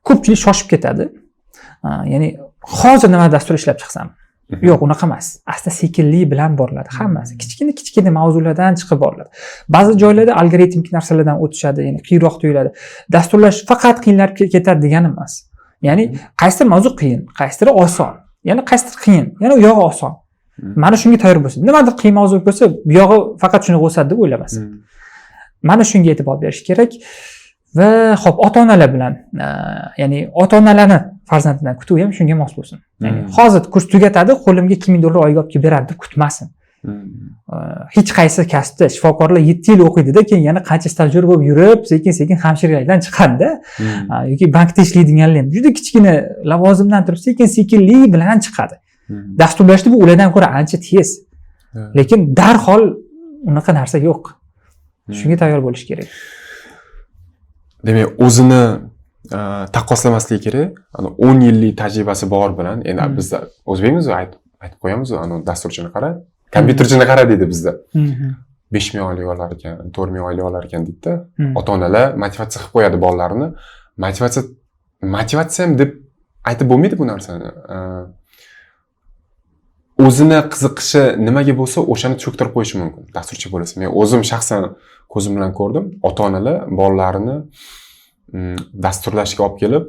ko'pchilik shoshib ketadi. Ya'ni hozir nima dastur ishlab chiqsam, yo'q, unaqa emas. Asta sekinlik bilan boriladi hammasi. Kichkina kichkina mavzulardan chiqib boriladi. Ba'zi joylarda algoritmik narsalardan o'tishadi, ya'ni qiyinroq tuyuladi. Dasturlash faqat qiyinlab ketadi degani emas. Ya'ni qaysidir mavzu qiyin, qaysidir oson, yana qaysidir qiyin, yana u yog'i oson. Mana shunga tayyor bo'lsin. Nimadir qiyin mavzu bo'lsa, bu yog'i faqat shunaqa o'sadi deb o'ylamasin. Mana shunga e'tibor berish kerak. Va xo'p, ota-onalar bilan, ya'ni ota-onalarni farzandidan kutuvi ham shunga mos bo'lsin. Ya'ni hozir kurs tugatadi, qo'limga $2000 oyga olib kelib beradi deb kutmasin. Hech qaysi kasbda shifokorlar 7 yil o'qiydida, keyin yana qancha stajyor bo'lib yurib, sekin-sekin hamshiralikdan chiqadida. Yoki bankda ishlaydiganlar ham juda kichkina lavozimdan turib sekin-sekinlik bilan chiqadi. Dasturlashda bu ulardan ko'ra ancha tez. Lekin darhol unaqa narsa yo'q. Shunga tayyor bo'lish kerak. Demak, o'zini taqqoslamasligi kerak. Ana 10 yillik tajribasi bor bilan, endi bizda o'zbekmiz, aytib qo'yamiz, ana dasturchini qara, kompyuterchini qara deydi bizda. 5 ming oylik olar ekan, 4 ming oylik olar ekan deydida. Ota-onalar motivatsiya qilib qo'yadi bolalarini. Motivatsiya ham deb aytib bo'lmaydi bu narsani. O'zini qiziqishi nimaga bo'lsa, o'shani cho'ktirib qo'yishi mumkin. Dasturchi bo'lasa. Men o'zim shaxsan ko'zim bilan ko'rdim. Ota-onalar bolalarini dasturlashga olib kelib,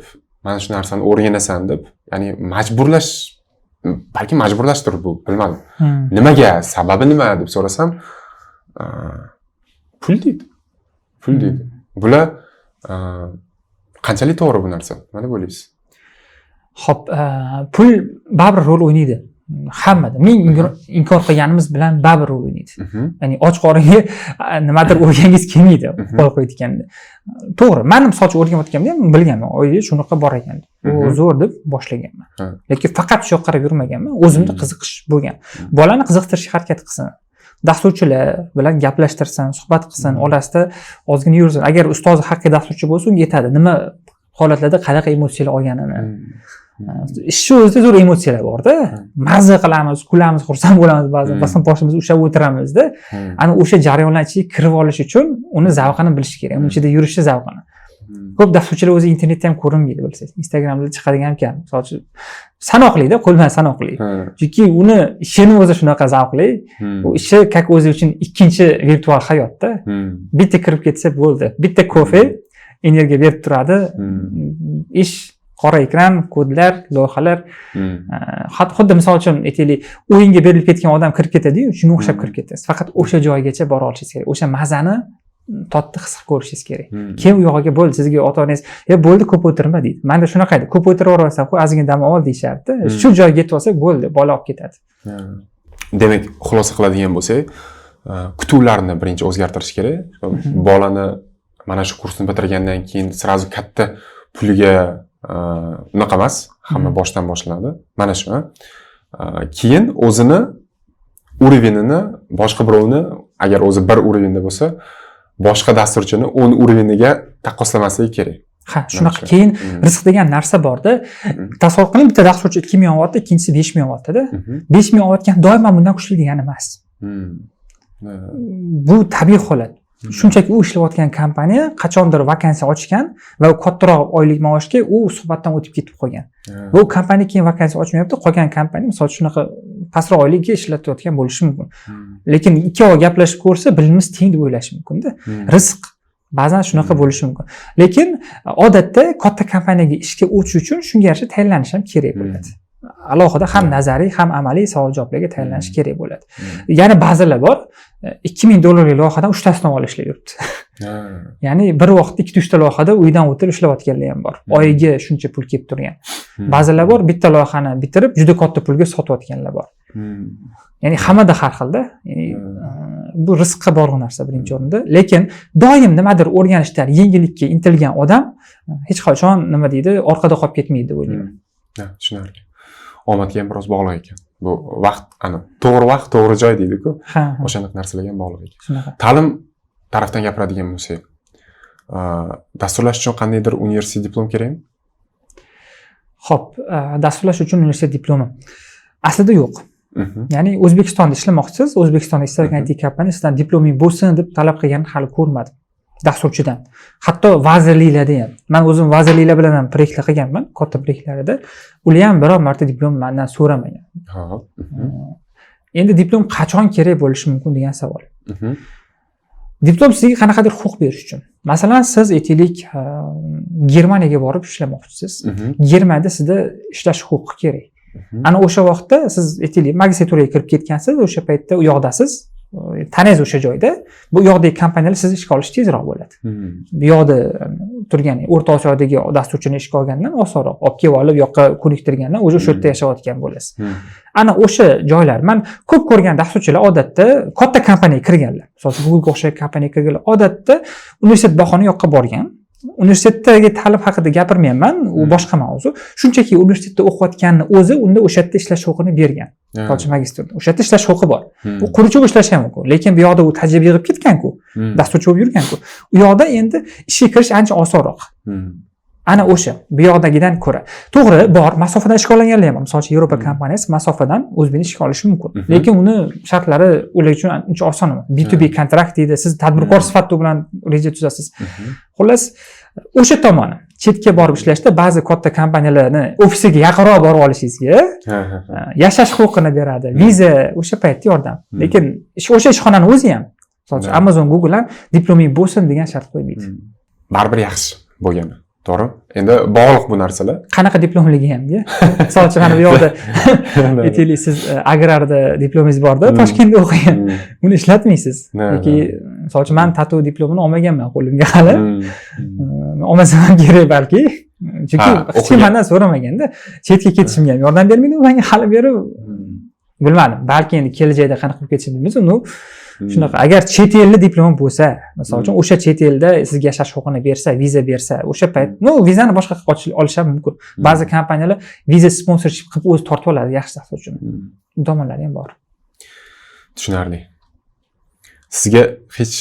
mana shu narsani o'rganasan deb, ya'ni majburlash, balki majburlashdir bu, bilmadim. Nimaga, sababi nima deb so'rasam, pul deydi. Pul deydi. Bular qanchalik to'g'ri bu narsa? Nima deb o'ylaysiz? Xo'p, pul baribir rol o'ynaydi. Hammada. Ming inkor qilganimiz bilan baribir rol o'ynaydi. Ya'ni och qoringa nimadir o'rgangingiz kelmaydi, qo'l qo'yayotganda. To'g'ri, men misol uchun o'rganayotganda ham bilganman, oyi shunaqa bor ekan. U zo'r deb boshlaganman. Lekin faqat shu yoqqa qarab yurmaganman. O'zimda qiziqish bo'lgan. Bolani qiziqtirishga harakat qilsin. Dasturchilar bilan gaplashtirsin, suhbat qilsin, orasida ozgina yursin. Agar ustozi haqiqiy dasturchi bo'lsa, unga aytadi, nima holatlarda qanaqa emotsiyalar olganini. Ishni o'zida zo'r emotsiyalar borda. Mazza qilamiz, kulamiz, xursand bo'lamiz ba'zan, ba'zan boshimizni ushlab o'tiramizda. Ana o'sha jarayonlar ichiga kirib olish uchun uni zavqini bilish kerak, uni ichida yurishni zavqini. Ko'p dasturchilar o'zi internetda ham ko'rinmaydi, bilsangiz. Instagramda chiqadigan ham kam. Misol uchun, sanoqlida, qo'l bilan sanoqli. Chunki uni ishini o'zi shunaqa zavqli. U ishi как o'zi uchun ikkinchi virtual hayotda. Bitta kirib ketsa bo'ldi. Bitta kofe energiya berib turadi. Ish, qora ekran, kodlar, loyihalar. Xuddi misol uchun aytaylik, o'yinga berilib ketgan odam kirib ketadi-yu, shunga o'xshab kirib ketasiz. Faqat o'sha joygacha bora olishingiz kerak. O'sha mazani totdi his qilib ko'rishingiz kerak. Keyin u yog'iga bo'ldi, sizga ota-onangiz, "E, bo'ldi, ko'p o'tirma" deydi. Menda shunaqa edi. Ko'p o'tiraversan, qo'y, ozgina dam ol deyishardi. Shu joyga yetib olsak bo'ldi, bola olib ketadi. Demak, xulosa qiladigan bo'lsak, kutuvlarni birinchi o'zgartirish kerak. Bolani mana shu kursni bitirgandan keyin сразу katta puliga unaqa emas, hamma boshdan boshlanadi. Mana shu. Keyin o'zini уровень ini boshqa birovni, agar o'zi bir уровень da bo'lsa, boshqa dasturchini 10 уровень iga taqqoslamasligi kerak. Ha, shunaqa. Shu. Keyin rizq degan narsa borda. Tasavvur qiling, bitta dasturchi 2 ming olyapti, ikkinchisi 5 ming olyapti-da. 5 ming olayotgan doimo bundan kuchli degani emas. Bu tabiiy holat. Shunchaki u ishlayotgan kompaniya qachondir vakansiya ochgan va u kattaroq oylik maoshga u suhbatdan o'tib ketib qolgan. Va u kompaniya keyin vakansiya ochmayapti, qolgan kompaniya misol uchun shunaqa pastroq oylikka ishlatayotgan bo'lishi mumkin. Lekin ikkovi gaplashib ko'rsa, bilimimiz teng deb o'ylashi mumkin-da. Rizq ba'zan shunaqa bo'lishi mumkin. Lekin odatda katta kompaniyaga ishga o'tish uchun shunga yarasha tayyorlanish ham kerak bo'ladi. Alohida ham nazariy, ham amaliy savol javoblarga tayyorlanish kerak bo'ladi. Yana ba'zilar bor, $2000lik loyihadan uchtasini olib ishlab yuribdi. Ya'ni bir vaqtda ikkita, uchta loyihada uydan o'tirib ishlayotganlar ham bor, oyiga shuncha pul kelib turgan. Ba'zilar bor, bitta loyihani bitirib, juda katta pulga sotayotganlar bor. Ya'ni hammada har xilda. Ya'ni bu rizqqa bog'liq narsa birinchi o'rinda, lekin doim nimadir o'rganishdan, yengillikka intilgan odam hech qachon, nima deydi, orqada qolib ketmaydi deb o'ylayman. Ha, tushunarli. Omadga ham biroz bog'liq ekan bu. Vaqt, ani to'g'ri vaqt, to'g'ri joy deydiku, Ha. o'shanaqa narsalarga ham bog'liq ekan. Shunaqa. Ta'lim tarafdan gapiradigan bo'lsak, dasturlash uchun qandaydir universitet diplom kerakmi? Ho'p, dasturlash uchun universitet diplomi aslida yo'q. Ya'ni O'zbekistonda ishlamoqchisiz, O'zbekistonda ishlagan IT kompaniya sizdan diploming bo'lsin deb talab qilganini hali ko'rmadim dasturchidan. Hatto vazirliklarda ham, man o'zim vazirliklar bilan ham proyektlar qilganman, katta proyektlarda, ular ham biror marta diplom mandan so'ramagan. Ho'p. Endi diplom qachon kerak bo'lishi mumkin degan savol. Diplom sizga qanaqadir huquq berish uchun. Masalan, siz, aytaylik, Germaniyaga borib ishlamoqchisiz. Germaniyada sizda ishlash huquqi kerak. Ana o'sha vaqtda siz, aytaylik, magistraturaga kirib ketgansiz, o'sha paytda u yoqdasiz, tanangiz o'sha joyda, bu yoqdagi kompaniyalar sizni ishga olishi tezroq bo'ladi. Bu yoqda turgan O'rta Osiyodagi dasturchini ishga olgandan osonroq, olib kelib olib, u yoqqa ko'niktirgandan, уже o'sha yerda yashayotgan bo'lasiz. Ana o'sha joylar, man ko'p ko'rgan dasturchilar odatda katta kompaniyaga kirganlar, misol uchun, Googlega o'xshagan kompaniyaga kirganlar odatda universitet bahona yoqqa borgan. Universitetdagi ta'lim haqida gapirmayapman, u boshqa mavzu. Shunchaki universitetda o'qiyotganni o'zi unda o'sha yerda ishlash huquqini bergan. Misol uchun, magistrda o'sha yerda ishlash huquqi bor. U quruvchi bo'lib ishlashi ham mumkin, lekin bu yoqda u tajriba yig'ib ketganku, dasturchi bo'lib yurganku, u yoqda endi ishga kirish ancha osonroq. Ana o'sha bu yoqdagidan ko'ra. To'g'ri, bor, masofadan ishga olinganlar ham bor. Misol uchun, Yevropa kompaniyasi masofadan o'zbekni ishga olishi mumkin, lekin uni shartlari ular uchun uncha oson emas. B2B kontrakt deydi, siz tadbirkor sifatida u bilan reja tuzasiz. Xullas, o'sha tomoni, chetga borib ishlashda ba'zi katta kompaniyalarni ofisiga yaqinroq borib olishingizga, Ha, ha, ha. yashash huquqini beradi, viza, o'sha paytda yordam. Lekin o'sha ishxonani o'zi ham, misol uchun, Amazon, Google ham diploming bo'lsin degan shart qo'ymaydi. Baribir yaxshi bo'lgani to'g'ri, endi bog'liq bu narsalar. Qanaqa diplomligi hamda. Misol uchun, mana bu yoqda, aytaylik, siz agrarda diplomingiz borda, Toshkentda o'qigan, uni ishlatmaysiz. Yoki, misol uchun, man tatu diplomini olmaganman qo'limga hali. Olmasam ham kerak balki, chunki hech kim o'qigan. mandan so'ramaganda. Chetga ketishimga ham yordam bermaydi u manga hali beri. Bilmadim, balki endi kelajakda qanaqa bo'lib ketishini bilmaymiz. Ну, shunaqa, agar chet elli diplom bo'lsa, misol uchun, o'sha chet elda sizga yashash huquqini bersa, viza bersa, o'sha payt, ну, vizani boshqa qilib olish ham mumkin. Ba'zi kompaniyalar viza sponsorship qilib o'zi tortib oladi yaxshi dasturchini. Bu tomonlari ham bor. Tushunarli. Sizga hech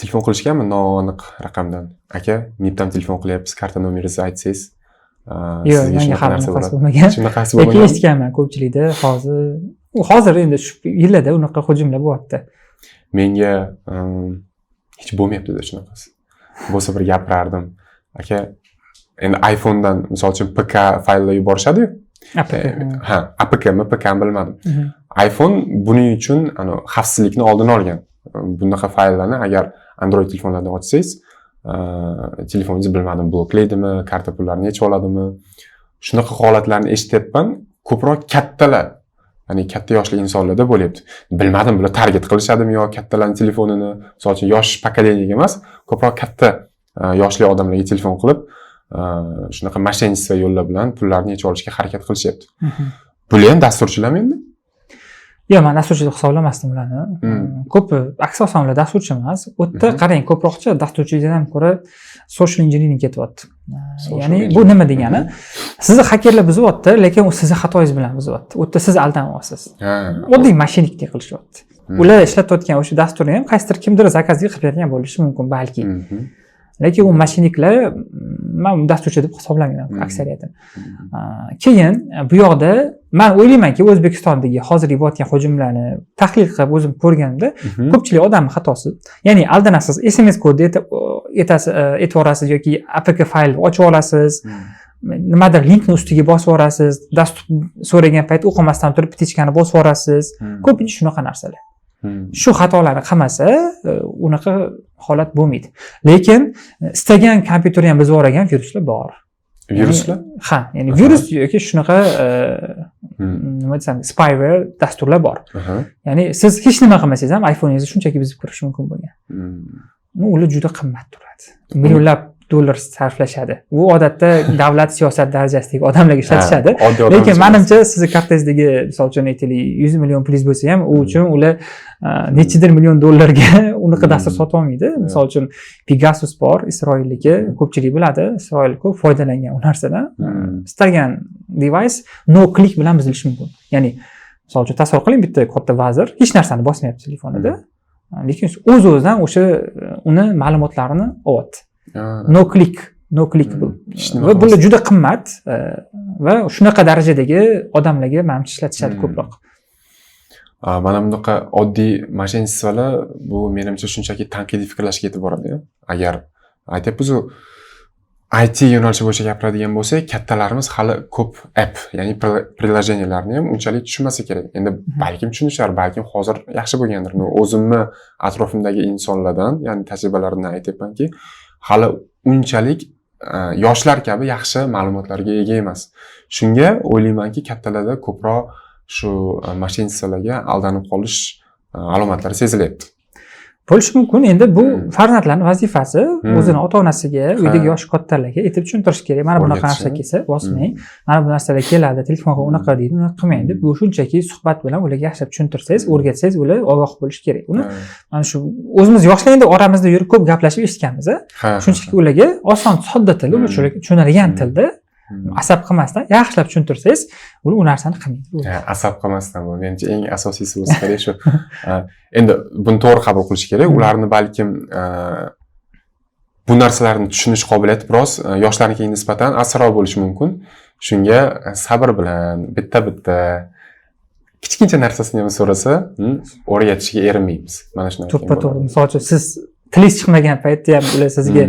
telefon qilishganmi noaniq raqamdan? Aka, MIBdan telefon qilyapmiz, karta nomeringizni aytsangiz, Yo'q, sizga menga shunaqa hali narsa unaqasi bo'ladi. bo'lmagan. Shunaqasi Lekin bo'lmagan. eshitganman, ko'pchilikda hozir endi shu yillarda unaqa hujumlar bo'lyapti. Menga hech bo'lmayapti-da shunaqasi. Bo'lsa, bir gapirardim. Aka, endi iPhone'dan, misol uchun, PK fayllar yuborishadi-yu. APK. Ha, APK mi, PK mi, bilmadim. iPhone buning uchun ano xavfsizlikni oldini olgan. Bunaqa fayllarni agar Android telefonlarda ochsangiz, telefoningiz, bilmadim, bloklaydimi, karta pullarini yechib oladimi? Shunaqa holatlarni eshityapman. Ko'proq kattalar, ya'ni katta yoshli insonlarda bo'lyapti. Bilmadim, bular target qilishadimi yo kattalarning telefonini, misol uchun, yosh поколение ga emas, ko'proq katta yoshli odamlarga telefon qilib, shunaqa мошенничество yo'llar bilan pullarni yechib olishga harakat qilishyapti. Bular ham dasturchilarmi endi? Yo'q, man dasturchi deb hisoblamasdim ularni. Ko'pi, asosan ular dasturchi emas. U yerda qarang, ko'proqcha dasturchidan ham ko'ra social engineering ketyapti. Social Ya'ni bu engineering. nima degani? Sizni xakerlar buzyapti, lekin u sizni xatoyingiz bilan buzyapti. U yerda siz aldanyapsiz. Oddiy мошенник lik qilishyapti. Ular ishlatayotgan o'sha dasturni ham qaysidir, kimdir заказ ga qilib bergan bo'lishi mumkin balki. Lekin u мошенник lar, man dasturchi deb hisoblamayman aksariyatini. Keyin bu yoqda man o'ylaymanki, O'zbekistondagi hozirgi bo'layotgan hujumlarni tahlil qilib o'zim ko'rganimda, ko'pchilik odamni xatosi. Ya'ni aldanasiz, SMS kodni aytib yuborasiz yoki APK fayl ochib olasiz, nimadir linkni ustiga bosib yuborasiz, dastur so'ragan payt o'qimasdan turib птичка ni bosib yuborasiz. Ko'pincha shunaqa narsalar. Shu xatolarni qilmasa, unaqa holat bo'lmaydi. Lekin istagan kompyuterni ham buzib yuborgan viruslar bor. Viruslar? Ha, ya'ni virus yoki shunaqa nima desam, spyware dasturlar bor. Ya'ni siz hech nima qilmasangiz ham iPhoneingizni shunchaki buzib kirish mumkin bo'lgan. Ular juda qimmat turadi. Millionlab dollar sarflashadi. Bu odatda davlat siyosat darajasidagi odamlarga ishlatishadi. Lekin manimcha, sizni kartangizdagi, misol uchun, aytaylik, 100 million pulingiz bo'lsa ham, u uchun ular nechidir million dollarga unaqa dastur sotib olmaydi. Misol uchun, Pegasus bor, Isroilniki, ko'pchilik biladi, Isroil ko'p foydalangan u narsadan. Istalgan device no click bilan buzilishi mumkin. Ya'ni, misol uchun, tasavvur qiling, bitta katta vazir hech narsani bosmayapti telefonida, lekin o'z o'zidan o'sha uni ma'lumotlarini olyapti. No click, no click bu. Va bular juda qimmat va shunaqa darajadagi odamlarga, manimcha, ishlatishadi ko'proq. Mana bunaqa oddiy мошенничество lar bu, menimcha, shunchaki tanqidiy fikrlashga yetib boradi. Agar aytyapmizu, IT yo'nalishi bo'yicha gapiradigan bo'lsak, kattalarimiz hali ko'p app, ya'ni приложения larni ham unchalik tushunmasa kerak. Endi balkim tushunishar, balkim hozir yaxshi bo'lgandir. O'zimni atrofimdagi insonlardan, ya'ni tajribalarimdan aytyapmanki, hali unchalik yoshlar kabi yaxshi ma'lumotlarga ega emas. Shunga o'ylaymanki, kattalarda ko'proq shu мошенничество larga aldanib qolish alomatlari sezilyapti. Bo'lishi mumkin. Endi bu farzandlarni vazifasi, o'zini ota onasiga, uydagi yoshi kattalarga aytib tushuntirish kerak: mana bunaqa narsa kelsa, bosmang, mana bu narsalar keladi telefonga, unaqa deydi, unaqa qilmang deb. Bu shunchaki suhbat bilan ularga yaxshilab tushuntirsangiz, o'rgatsangiz, ular ogoh bo'lishi kerak. Uni mana shu o'zimiz yoshlar endi oramizda yurib, ko'p gaplashib eshitganmiz. Shunchaki ularga oson, sodda tilda, ular tushunadigan tilda, asab qilmasdan yaxshilab tushuntirsangiz, ular u narsani qilmaydi. Asab qilmasdan, bu menimcha eng asosiysi bo'lsa kerak shu. Endi buni to'g'ri qabul qilish kerak. Ularni balkim bu narsalarni tushunish qobiliyati biroz yoshlarnikiga nisbatan astroq bo'lishi mumkin. Shunga sabr bilan bitta bitta kichkincha narsasini ham so'rasa, o'rgatishga erinmaymiz. Mana shuni aytgan To'ppa to'g'ri. bo'lardim. Misol uchun, siz tilingiz chiqmagan paytda ham ular sizga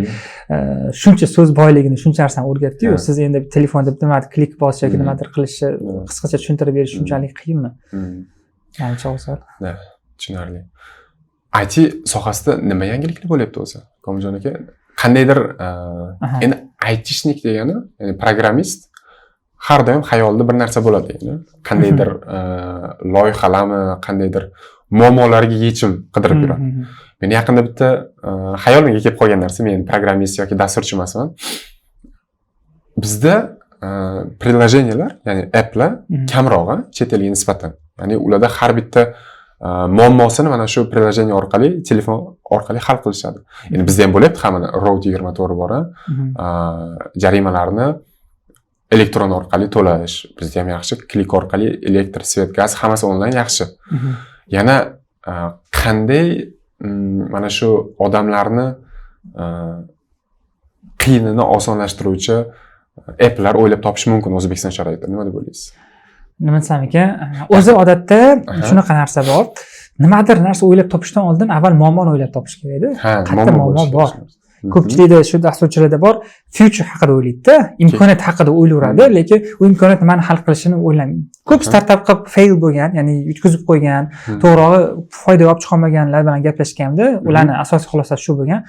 shuncha so'z boyligini, shuncha narsani o'rgatdiyu, siz endi telefonda nimadir klik bosish yoki nimadir qilishni qisqacha tushuntirib berish shunchalik qiyinmi? Manimcha, oson. Да, tushunarli. IT sohasida nima yangiliklar bo'lyapti o'zi, Komiljon aka? Qandaydir endi айтишник degani, ya'ni programmist, har doim xayolida bir narsa bo'ladi, ya'ni qandaydir loyihalarmi, qandaydir muammolarga yechim qidirib yuradi. Men yaqinda bitta xayolimga kelib qolgan narsa, men programmist yoki dasturchi emasman. Bizda приложения lar, ya'ni applar kamroq chet elga nisbatan. Ya'ni ularda har bitta muammosini mana shu приложение orqali, telefon orqali hal qilishadi. Endi bizda ham bo'lyapti, ha, mana Road 24 bor, jarimalarni elektron orqali to'lash bizda ham yaxshi, klik orqali elektr, свет, gaz, hammasi onlayn, yaxshi. Yana qanday mana shu odamlarni qiyinini osonlashtiruvchi applar o'ylab topish mumkin O'zbekiston sharoitida, nima deb o'ylaysiz? Nima desam ekan, o'zi odatda shunaqa narsa bor: nimadir narsa o'ylab topishdan oldin avval muammoni o'ylab topish kerakda. Qayerda muammo bo'lishi bor? kerak. Ko'pchilikda shu, dasturchilarda bor, future haqida o'ylaydida, imkoniyat haqida o'ylayveradi, lekin u imkoniyat nimani hal qilishini o'ylamaydi ko'p. Startap qilib fail bo'lgan, ya'ni yutqizib qo'ygan, to'g'rirog'i, foyda olib chiqolmaganlar bilan gaplashganimda, ularni asosiy xulosasi shu bo'lgan: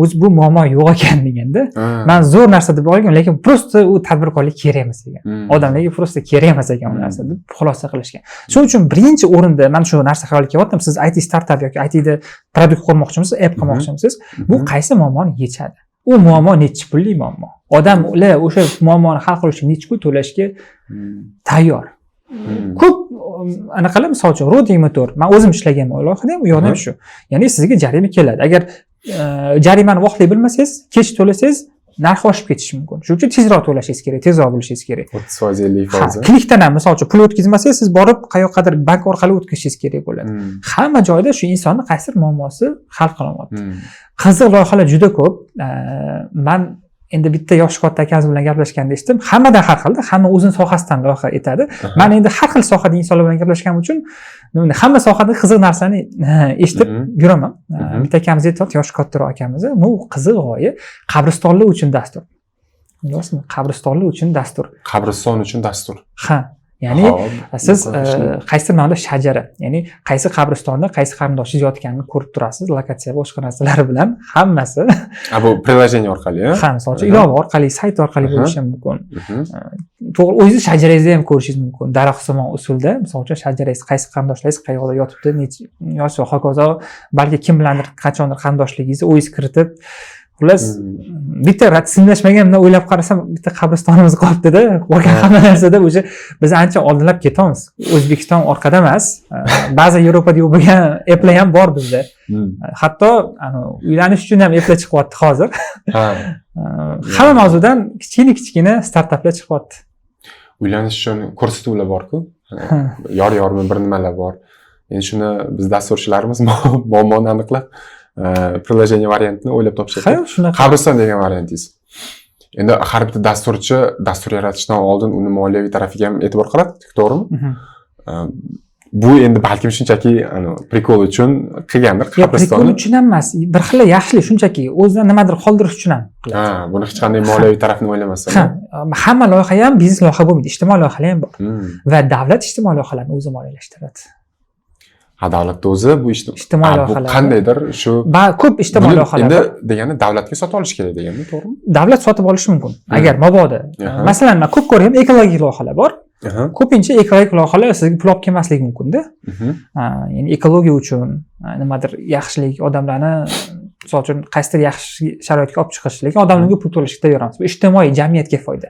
o'zi bu muammo yo'q ekan deganda. Man zo'r narsa deb olgan, lekin просто u tadbirkorlik kerak emas ekan, odamlarga просто kerak emas ekan u narsa deb xulosa qilishgan. Shuning uchun birinchi o'rinda mana shu narsa xayolga kelyapti: siz IT startap yoki ITda продукт qurmoqchimisiz, app qilmoqchimisiz, bu qaysi muammoni yechadi, u muammo nechi pullik muammo, odamlar o'sha muammoni hal qilish uchun nechi pul to'lashga tayyor. Ko'p anaqalar, misol uchun, Road 24, man o'zim ishlaganman u loyihada ham, u yoqda ham shu, ya'ni sizga jarima keladi, agar jarimani vaqtli bilmasangiz, kech to'lasangiz, narxi oshib ketishi mumkin. Shuning uchun tezroq to'lashingiz kerak, tezroq bilishingiz kerak. 30%, 50 Ha, foizi. Klikdan ham, misol uchun, pul o'tkazmasangiz, siz borib qayoqqadir bank orqali o'tkazishingiz kerak bo'ladi. Hamma joyda shu insonni qaysidir muammosi hal qilyapti. Qiziq loyihalar juda ko'p. Man endi bitta yoshi katta akamiz bilan gaplashganda eshitdim, hammadan har xilda, hamma o'zini sohasidan loyiha aytadi. Man endi har xil sohada insonlar bilan gaplashganim uchun hamma sohada qiziq narsani eshitib yuraman. Bitta akamiz aytyapti, yoshi kattaroq akamiz, ну, qiziq g'oya: qabristonlar uchun dastur. Bilasizmi, qabristonlar uchun dastur. Qabriston uchun dastur. Ha. Ya'ni siz qaysidir ma'noda shajara, ya'ni qaysi qabristonda qaysi qarindoshingiz yotganini ko'rib turasiz, lokatsiya, boshqa narsalar bilan hammasi. Bu приложение orqali? Ha, misol uchun ilova orqali, sayt orqali bo'lishi ham mumkin. To'g'ri, o'zingizni shajarangizni ham ko'rishingiz mumkin daraxtsimon usulda. Misol uchun, shajarangiz, qaysi qarindoshlaringiz qayerda yotibdi, necha yosh va hokazo, balki kim bilandir qachondir qarindoshligingizni o'zingiz kiritib, xullas, bitta tizimlashmagan. Bundan o'ylab qarasam, bitta qabristonimiz qolibdida, qolgan hamma narsada уже biz ancha oldinlab ketamiz. O'zbekiston orqada emas, ba'zi Yevropada yo'q bo'lgan applar ham bor bizda. Hatto uylanish uchun ham applar chiqyapti hozir. Hamma mavzudan kichkina kichkina startaplar chiqyapti. Uylanish uchun ko'rsatuvlar borku, yor yormi, bir nimalar bor. Endi shuni biz dasturchilarimiz muammoni aniqlab, приложение variantini o'ylab topishadi. Ha, shunaqa. Qabriston degan variantingiz. Endi har bitta dasturchi dastur yaratishdan oldin uni moliyaviy tarafiga ham e'tibor qiladi, to'g'rimi? Mhm. Bu endi balkim shunchaki прикол uchun qilgandir. Yo'q, прикол qabristonni. uchun ham emas, bir xil yaxshilik, shunchaki o'zidan nimadir qoldirish uchun ham qiladi. Ha, buni hech qanday moliyaviy tarafini o'ylamasdan. Ha, hamma loyiha ham biznes loyiha bo'lmaydi, ijtimoiy loyihalar ham bor va davlat ijtimoiy loyihalarni o'zi moliyalashtiradi. Ha, davlatni o'zi bu ishni Ijtimoiy Ha, bu loyihalar. qandaydir shu Ko'p ijtimoiy Buni loyihalar endi bor. degani davlatga sotib olish kerak degani, to'g'rimi? Davlat sotib olishi mumkin agar mabodo. Masalan, man ko'p ko'rgan ekologik loyihalar bor. Ko'pincha ekologik loyihalar sizga pul olib kelmasligi mumkinda. Ya'ni ekologiya uchun nimadir yaxshilik, odamlarni, misol uchun, qaysidir yaxshi sharoitga olib chiqish, lekin odamlarga pul to'lashga tayyor. Bu ijtimoiy jamiyatga foyda.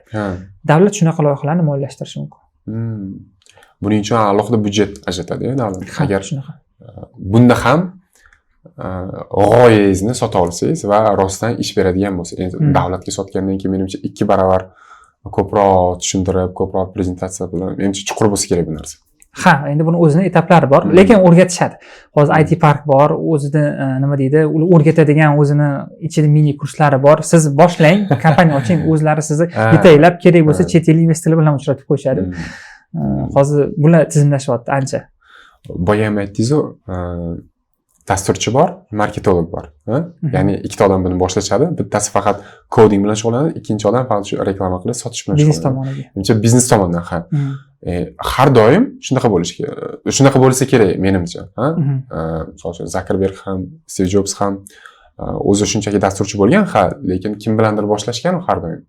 Davlat shunaqa loyihalarni moliyalashtirishi mumkin. Buning uchun alohida byudjet ajratadi davlat. Ha, Agar shunaqa. bunda ham g'oyangizni sota olsangiz va rostdan ish beradigan bo'lsa, endi davlatga sotgandan keyin, menimcha, 2 baravar ko'proq tushuntirib, ko'proq prezentatsiya bilan, menimcha, chuqur bo'lsa kerak bu narsa. Ha, endi buni o'zini etaplari bor, lekin o'rgatishadi hozir. IT park bor, o'zini nima deydi, ular o'rgatadigan o'zini ichida mini kurslari bor. Siz boshlang, kompaniya oching, o'zlari sizni yetaklab, kerak bo'lsa, chet el investorlar bilan uchratib qo'yishadi. Hozir bular tizimlashyapti ancha. Boya ham aytdingizu, dasturchi bor, marketolog bor, ha? Mhm. Ya'ni ikkita odam buni boshlashadi, bittasi faqat coding bilan shug'ullanadi, ikkinchi odam faqat shu reklama qilib, sotish bilan biznes shug'ullanadi. tomoniga. Menimcha, biznes tomondan, ha. Har doim shunaqa bo'lishi shunaqa bo'lsa kerak, menimcha, ha. Misol uchun, Zakerberg ham, Stiv Jobs ham o'zi shunchaki dasturchi bo'lgan, ha, lekin kim bilandir boshlashgan, har doim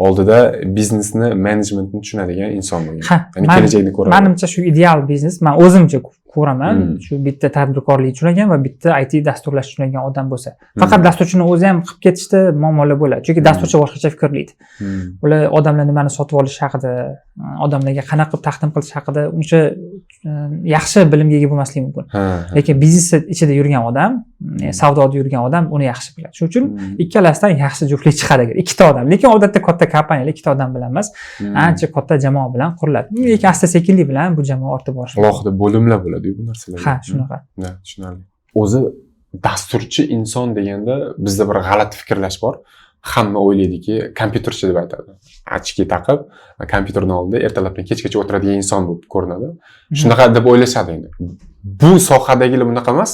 oldida biznesni, menejmentni tushunadigan inson bo'lgan. Ha. Ya'ni kelajakni ko'radi. Manimcha, shu ideal biznes, man o'zimcha ko'raman, shu bitta tadbirkorlik tushunadigan va bitta IT dasturlash tushunadigan odam bo'lsa. Faqat dasturchini o'zi ham qilib ketishda muammolar bo'ladi, chunki dasturchi boshqacha fikrlaydi. Ular odamlar nimani sotib olish haqida, odamlarga qanaqa qilib taqdim qilish haqida uncha yaxshi bilimga ega bo'lmasligi mumkin. Ha, ha. Lekin biznes ichida yurgan odam, savdoda yurgan odam uni yaxshi biladi. Shuning uchun ikkalasidan yaxshi juftlik chiqadi agar ikkita odam. Lekin odatda katta kompaniyalar ikkita odam bilan emas, ancha katta jamoa bilan quriladi. Lekin asta sekinlik bilan bu jamoa ortib borishi mumkin. Alohida bo'limlar bo'ladi-yu bu narsalarga. Ha, shunaqa. Ha, tushunarli. O'zi dasturchi inson deganda bizda bir g'alati fikrlash bor. Hamma o'ylaydiki, kompyuterchi deb aytadi. Очки taqib, kompyuterni oldida ertalabdan kechgacha o'tiradigan inson bo'lib ko'rinadi. Shunaqa deb o'ylashadi endi. Bu sohadagilar bunaqa emas.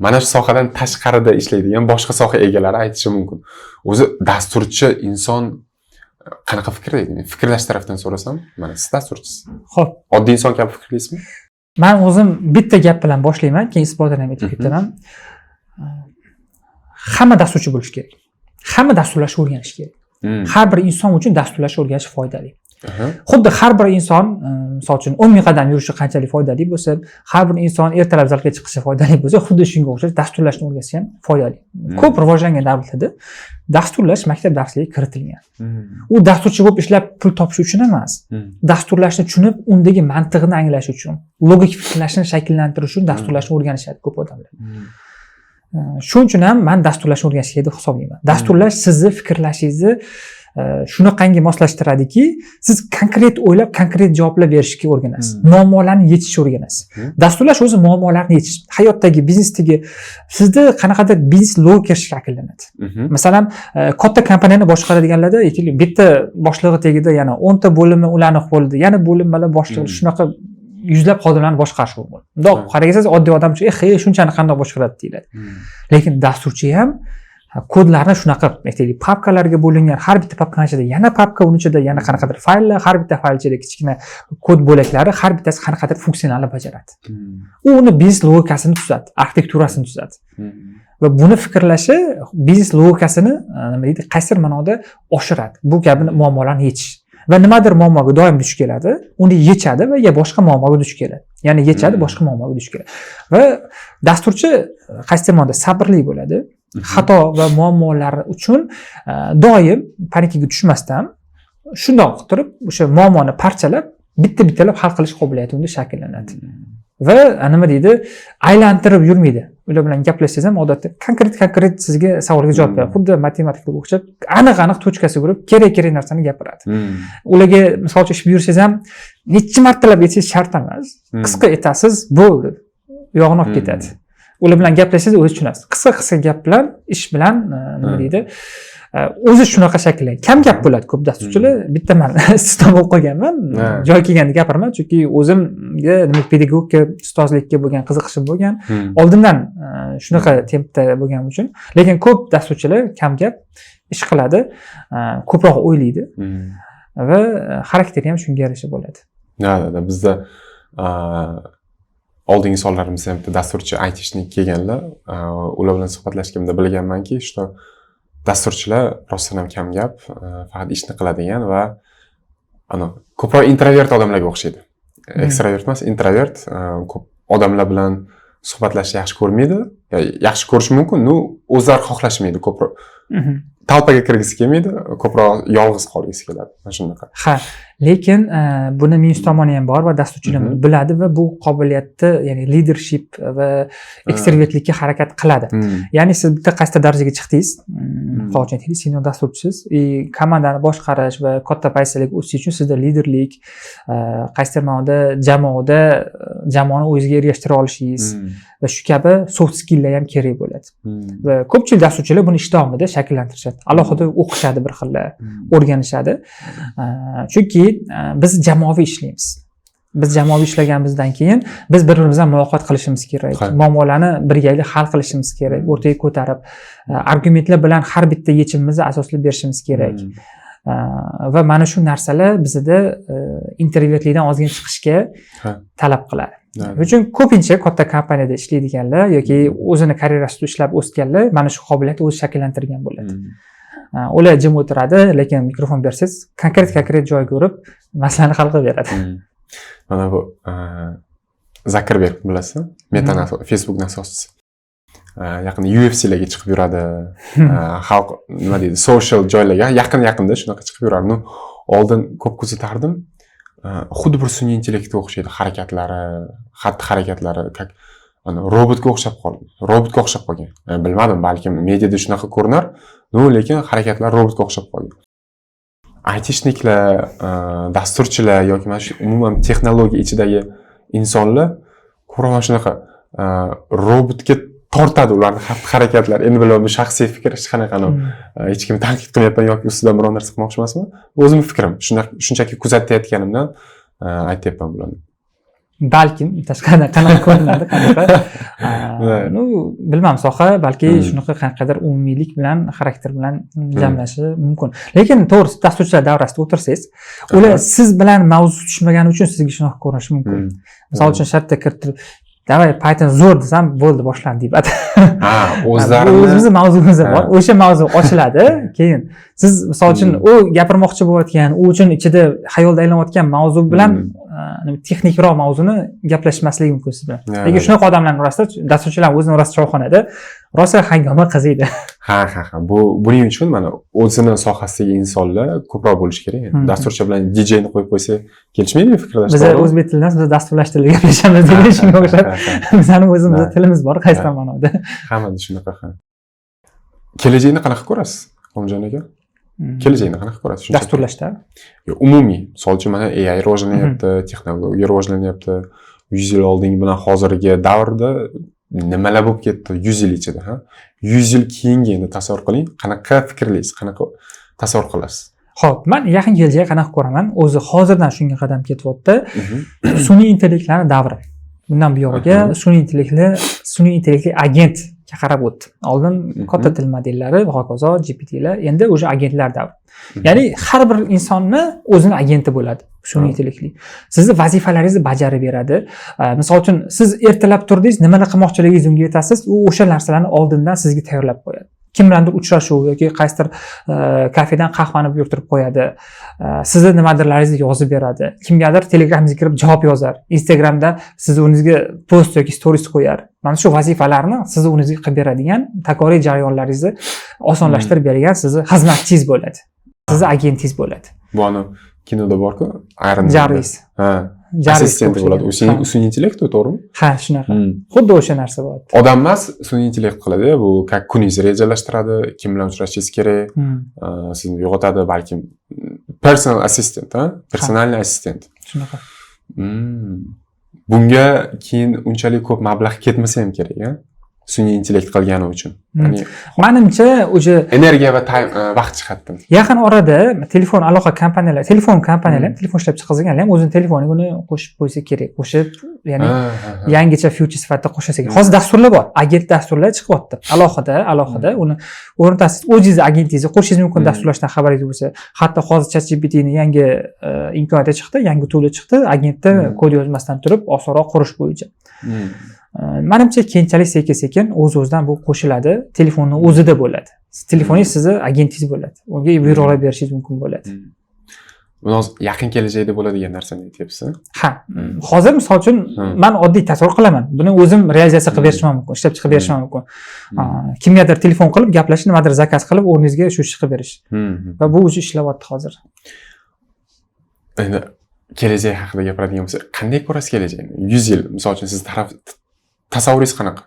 Mana shu sohadan tashqarida ishlaydigan boshqa soha egalari aytishi mumkin. O'zi dasturchi inson qanaqa fikrlaydi? Men fikrlash tarafdan so'rasam, mana siz dasturchisiz. Xo'p. Oddiy inson kabi fikrlaysizmi? Man o'zim bitta gap bilan boshlayman, keyin isbotini ham aytib ketaman. Hamma dasturchi bo'lishi kerak. Hamma dasturlashni o'rganishi kerak. Har bir inson uchun dasturlashni o'rganish foydali. Xuddi har bir inson, misol uchun, 10 ming qadam yurishi qanchalik foydali bo'lsa, har bir inson ertalab zalga chiqishi foydali bo'lsa, xuddi shunga o'xshash dasturlashni o'rganishi ham foydali. Ko'p rivojlangan davlatlarda dasturlash maktab darsligiga kiritilgan. U dasturchi bo'lib ishlab pul topish uchun emas, dasturlashni tushunib, undagi mantig'ini anglash uchun, logik fikrlashni shakllantirish uchun dasturlashni o'rganishadi ko'p odamlar. Shuning uchun ham man dasturlashni o'rganish kerak deb hisoblayman. Dasturlash sizni fikrlashingizni shunaqangi moslashtiradiki, siz konkret o'ylab, konkret javoblar berishga o'rganasiz. Muammolarni yechishni o'rganasiz. Dasturlash o'zi muammolarni yechish. Hayotdagi, biznesdagi sizda qanaqadir biznes logika shakllanadi. Masalan, katta kompaniyani boshqaradiganlarda, aytaylik, bitta boshlig'i tagida yana 10 ta bo'limi ularni qo'lida, yana bo'linmalar boshlig'i, shunaqa yuzlab xodimlarni boshqarish mumkin. Bundoq qarasangiz, oddiy odam uchun, "Eh, shunchani qandoq boshqaradi?" deyiladi. Lekin dasturchi ham Kodlarni shunaqa, aytaylik, papkalarga bo'lingan, har bitta papkani ichida yana papka, uni ichida yana qanaqadir fayllar, har bitta fayl ichida kichkina kod bo'laklari, har bittasi qanaqadir funksionalni bajaradi. U uni biznes logikasini tuzadi, arxitekturasini tuzadi va buni fikrlashi biznes logikasini, nima deydi, qaysidir ma'noda oshiradi. Bu kabi muammolarni yechish va nimadir muammoga doim duch keladi, uni yechadi va ya boshqa muammoga duch keladi, ya'ni yechadi, boshqa muammoga duch keladi. Va dasturchi qaysidir ma'noda sabrli bo'ladi, xato va muammolar uchun doim panikaga tushmasdan, shundoq qilib turib, o'sha muammoni parchalab, bitta bittalab hal qilish qobiliyati unda shakllanadi va nima deydi, aylantirib yurmaydi. Ular bilan gaplashsangiz ham, odatda konkret konkret sizga savolga javob beradi, xuddi matematikga o'xshab, aniq aniq точка siga urib, kerak kerak narsani gapiradi. Ularga, misol uchun, ish buyursangiz ham, necha martalab aytishingiz shart emas, qisqa aytasiz, bo'ldi, u yog'ini olib ketadi. Ular bilan gaplashsangiz, o'zi tushunasiz, qisqa qisqa gap bilan, ish bilan, nima deydi, o'zi shunaqa shakllangan, kam gap bo'ladi ko'p dasturchilar. Bitta man istisno bo'lib qolganman, joy kelganda gapiraman, chunki o'zimga nima, pedagogika, ustozlikka bo'lgan qiziqishim bo'lgan oldindan, shunaqa tempda bo'lganim uchun. Lekin ko'p dasturchilar kam gap ish qiladi, ko'proq o'ylaydi va xarakteri ham shunga yarasha bo'ladi. Да, bizda oldingi sonlarimizda ham bitta dasturchi, айтишник kelganlar, ular bilan suhbatlashganimda bilganmanki, что dasturchilar rostdan ham kam gap, faqat ishni qiladigan va ana ko'proq introvert odamlarga o'xshaydi. Ekstravert emas, introvert, ko'p odamlar bilan suhbatlashishni yaxshi ko'rmaydi. Yaxshi ko'rishi mumkin, но o'zlari xohlashmaydi ko'proq. Толпа ga kirgisi kelmaydi, ko'proq yolg'iz qolgisi keladi. Mana shunaqa. Ha, lekin buni minus tomoni ham bor va dasturchilar buni biladi va bu qobiliyatni, ya'ni leadership va ekstravertlikka harakat qiladi. Ya'ni siz bitta qaysidir darajaga chiqdingiz, misol uchun, aytaylik, senior dasturchisiz и komandani boshqarish va katta pozitsiyalarga o'sish uchun sizda liderlik, qaysidir ma'noda jamoada, jamoani o'zingizga ergashtira olishingiz va shu kabi soft skilllar ham kerak bo'ladi. Va ko'pchilik dasturchilar buni ish davomida shakllantirishadi, alohida o'qishadi, bir xillar o'rganishadi. Chunki biz jamoaviy ishlaymiz. Biz jamoaviy ishlaganimizdan keyin biz bir birimiz bilan muloqot qilishimiz kerak, muammolarni birgalikda hal qilishimiz kerak, o'rtaga ko'tarib, argumentlar bilan har bitta yechimimizni asoslab berishimiz kerak. Va mana shu narsalar bizada introvertlikdan ozgina chiqishga talab qiladi. Shuning uchun ko'pincha katta kompaniyada ishlaydiganlar yoki o'zini karyerasida ishlab o'sganlar mana shu qobiliyatni o'zi shakllantirgan bo'ladi. Ular jim o'tiradi, lekin mikrofon bersangiz, konkret konkret joyga urib, masalani hal qilib beradi. Mana bu Zakerberg, bilasizmi? Metani, Facebookni asoschisi. Yaqinda UFClarga chiqib yuradi. Xalq, nima deydi, social joylarga yaqin yaqinda shunaqa chiqib yuradi. Ну, oldin ko'p kuzatardim. Xuddi bir sun'iy intellektga o'xshaydi harakatlari, xatti harakatlari, как ana robotga o'xshab qoldi. Robotga o'xshab qolgan. Bilmadim, balkim mediada shunaqa ko'rinar, но lekin harakatlar robotga o'xshab qolgan. Айтишник lar, dasturchilar yoki mana shu umuman texnologiya ichidagi insonlar ko'proq mana shunaqa robotga tortadi ularni xatti harakatlari. Endi bilmadim, bu shaxsiy fikr, hech qanaqa hech kimni tanqid qilmayapman yoki ustidan biron narsa qilmoqchi emasman. Bu o'zimni fikrim. Shunchaki kuzatayotganimdan aytyapman bularni. Balkim tashqaridan qanaqa ko'rinadi, qanaqa, ну, bilmam, soha balki shunaqa qanaqadir umumiylik bilan, xarakter bilan jamlashi mumkin. Lekin to'g'risi, dasturchilar davrasida o'tirsangiz, ular siz bilan mavzu tushmagani uchun sizga shunaqa ko'rinishi mumkin. Misol uchun, shartta kirib turib, "Давай, Python zo'r" desam, bo'ldi, boshlandi deydi. Ha, o'zlarini O'zimizni mavzumiz bor, o'sha mavzu ochiladi. Keyin siz, misol uchun, u gapirmoqchi bo'layotgan, u uchun ichida xayolda aylanayotgan mavzu bilan texnikroq mavzuni gaplashmasligi mumkin siz bilan. Lekin shunaqa odamlarni orasida, dasturchilarni o'zini orasida, choyxonada rosa hangoma qiziydi. Ha. Bu buning uchun mana o'zini sohasidagi insonlar ko'proq bo'lishi kerak. Dasturchi bilan DJni qo'yib qo'ysa, kelishmaydimi fikrlash? Biz To'g'rimi? o'zbek tilida emas, biz dasturlash tilida gaplashamiz degan, shunga o'xshab bizani o'zimizni tilimiz bor qaysi ma'noda. Hammada shunaqa, ha. Kelajakni qanaqa ko'rasiz, Olimjon aka? Kelajakni qanaqa ko'rasiz? Shunchaki. Dasturlashda? Yo'q, umumiy. Misol uchun, mana AI rivojlanyapti, texnologiya rivojlanyapti. 100 yil oldingi bilan hozirgi davrda nimalar bo'lib ketdi 100 yil ichida, ha? 100 yil keyingi endi tasavvur qiling, qanaqa fikrlaysiz, qanaqa tasavvur qilasiz? Ho'p, man yaqin kelajakni qanaqa ko'raman? O'zi hozirdan shunga qadam ketyapti. Sun'iy intellektlarni davri. Bundan buyog'iga sun'iy intellektli agent qarab o'tdi. Oldin katta til modellari va hokazo, GPTlar, endi уже agentlar davri. Ya'ni har bir insonni o'zini agenti bo'ladi, sun'iy intellektli. Sizni vazifalaringizni bajarib beradi. Misol uchun, siz ertalab turdingiz, nimalar qilmoqchiligingizni unga aytasiz, u o'sha narsalarni oldindan sizga tayyorlab qo'yadi. Kim bilandir uchrashuv yoki qaysidir kafedan qahvani buyurtirib qo'yadi. Sizni nimadirlaringizni yozib beradi. Kimgadir Telegramingizga kirib javob yozar. Instagramda sizni o'rningizga post yoki stories qo'yar. Mana shu vazifalarni sizni o'rningizga qilib beradigan, takroriy jarayonlaringizni osonlashtirib bergan sizni xizmatchingiz bo'ladi. Sizni agentingiz bo'ladi. Bu ani kinoda borku, Iron Man. Jarvis. Ha. Jarvis. Assistenti bo'ladi. U sun'iy intellekt, to'g'rimi? Ha, shunaqa. Xuddi o'sha narsa bo'ladi. Odam emas, sun'iy intellekt qiladi. Bu как kuningizni rejalashtiradi, kim bilan uchrashingiz kerak, sizni uyg'otadi, balkim personal assistant, ha? Персональный ассистент. Shunaqa. Bunga keyin unchalik ko'p mablag' ketmasa ham kerak, a? Sun'iy intellekt qilgani uchun. Ya'ni Manimcha, уже energiya va time, vaqt jihatdan. Yaqin orada telefon aloqa kompaniyalar, telefon kompaniyalari ham, telefon ishlab chiqarganlar ham o'zini telefoniga uni qo'shib qo'ysa kerak. Qo'shib, ya'ni Ha, ha, ha. yangicha feature sifatida qo'shsa kerak. Hozir dasturlar bor. Agent dasturlar chiqyapti. Alohida, alohida uni o'rnatasiz. O'zingizni agentingizni qo'shishingiz mumkin dasturlashdan xabaringiz bo'lsa. Hatto hozir ChatGPTni yangi imkoniyati chiqdi, yangi tool chiqdi. Agentni kod yozmasdan turib osonroq qurish bo'yicha. Manimcha, keyinchalik sekin-sekin o'z-o'zidan bu qo'shiladi. Telefonni o'zida bo'ladi. Telefoningiz sizni agentingiz bo'ladi. Unga buyruqlar berishingiz mumkin bo'ladi. Buni hozir yaqin kelajakda bo'ladigan narsani aytyapsiz. Ha, hozir misol uchun man oddiy tasavvur qilaman. Buni o'zim realizatsiya qilib berishim ham mumkin, ishlab chiqib berishim ham mumkin. Kimgadir telefon qilib gaplashib, nimadir zakaz qilib, o'rningizga shu ishni qilib berish. Va bu уже ishlayapti hozir. Endi kelajak haqida gapiradigan bo'lsak, qanday ko'rasiz kelajakni? 100 yil, misol uchun, siz taraf tasavvuringiz qanaqa?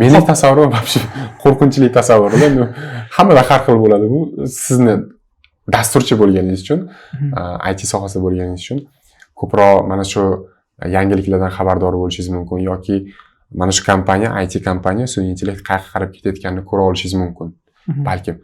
Meni tasavvurim вообще qo'rqinchli tasavvurlar. Ну, hammada har xil bo'ladi bu. Sizni dasturchi bo'lganingiz uchun, IT sohasida bo'lganingiz uchun ko'proq mana shu yangiliklardan xabardor bo'lishingiz mumkin yoki mana shu kompaniya, IT kompaniya, sun'iy intellekt qayerga qarab ketayotganini ko'ra olishingiz mumkin. Balkim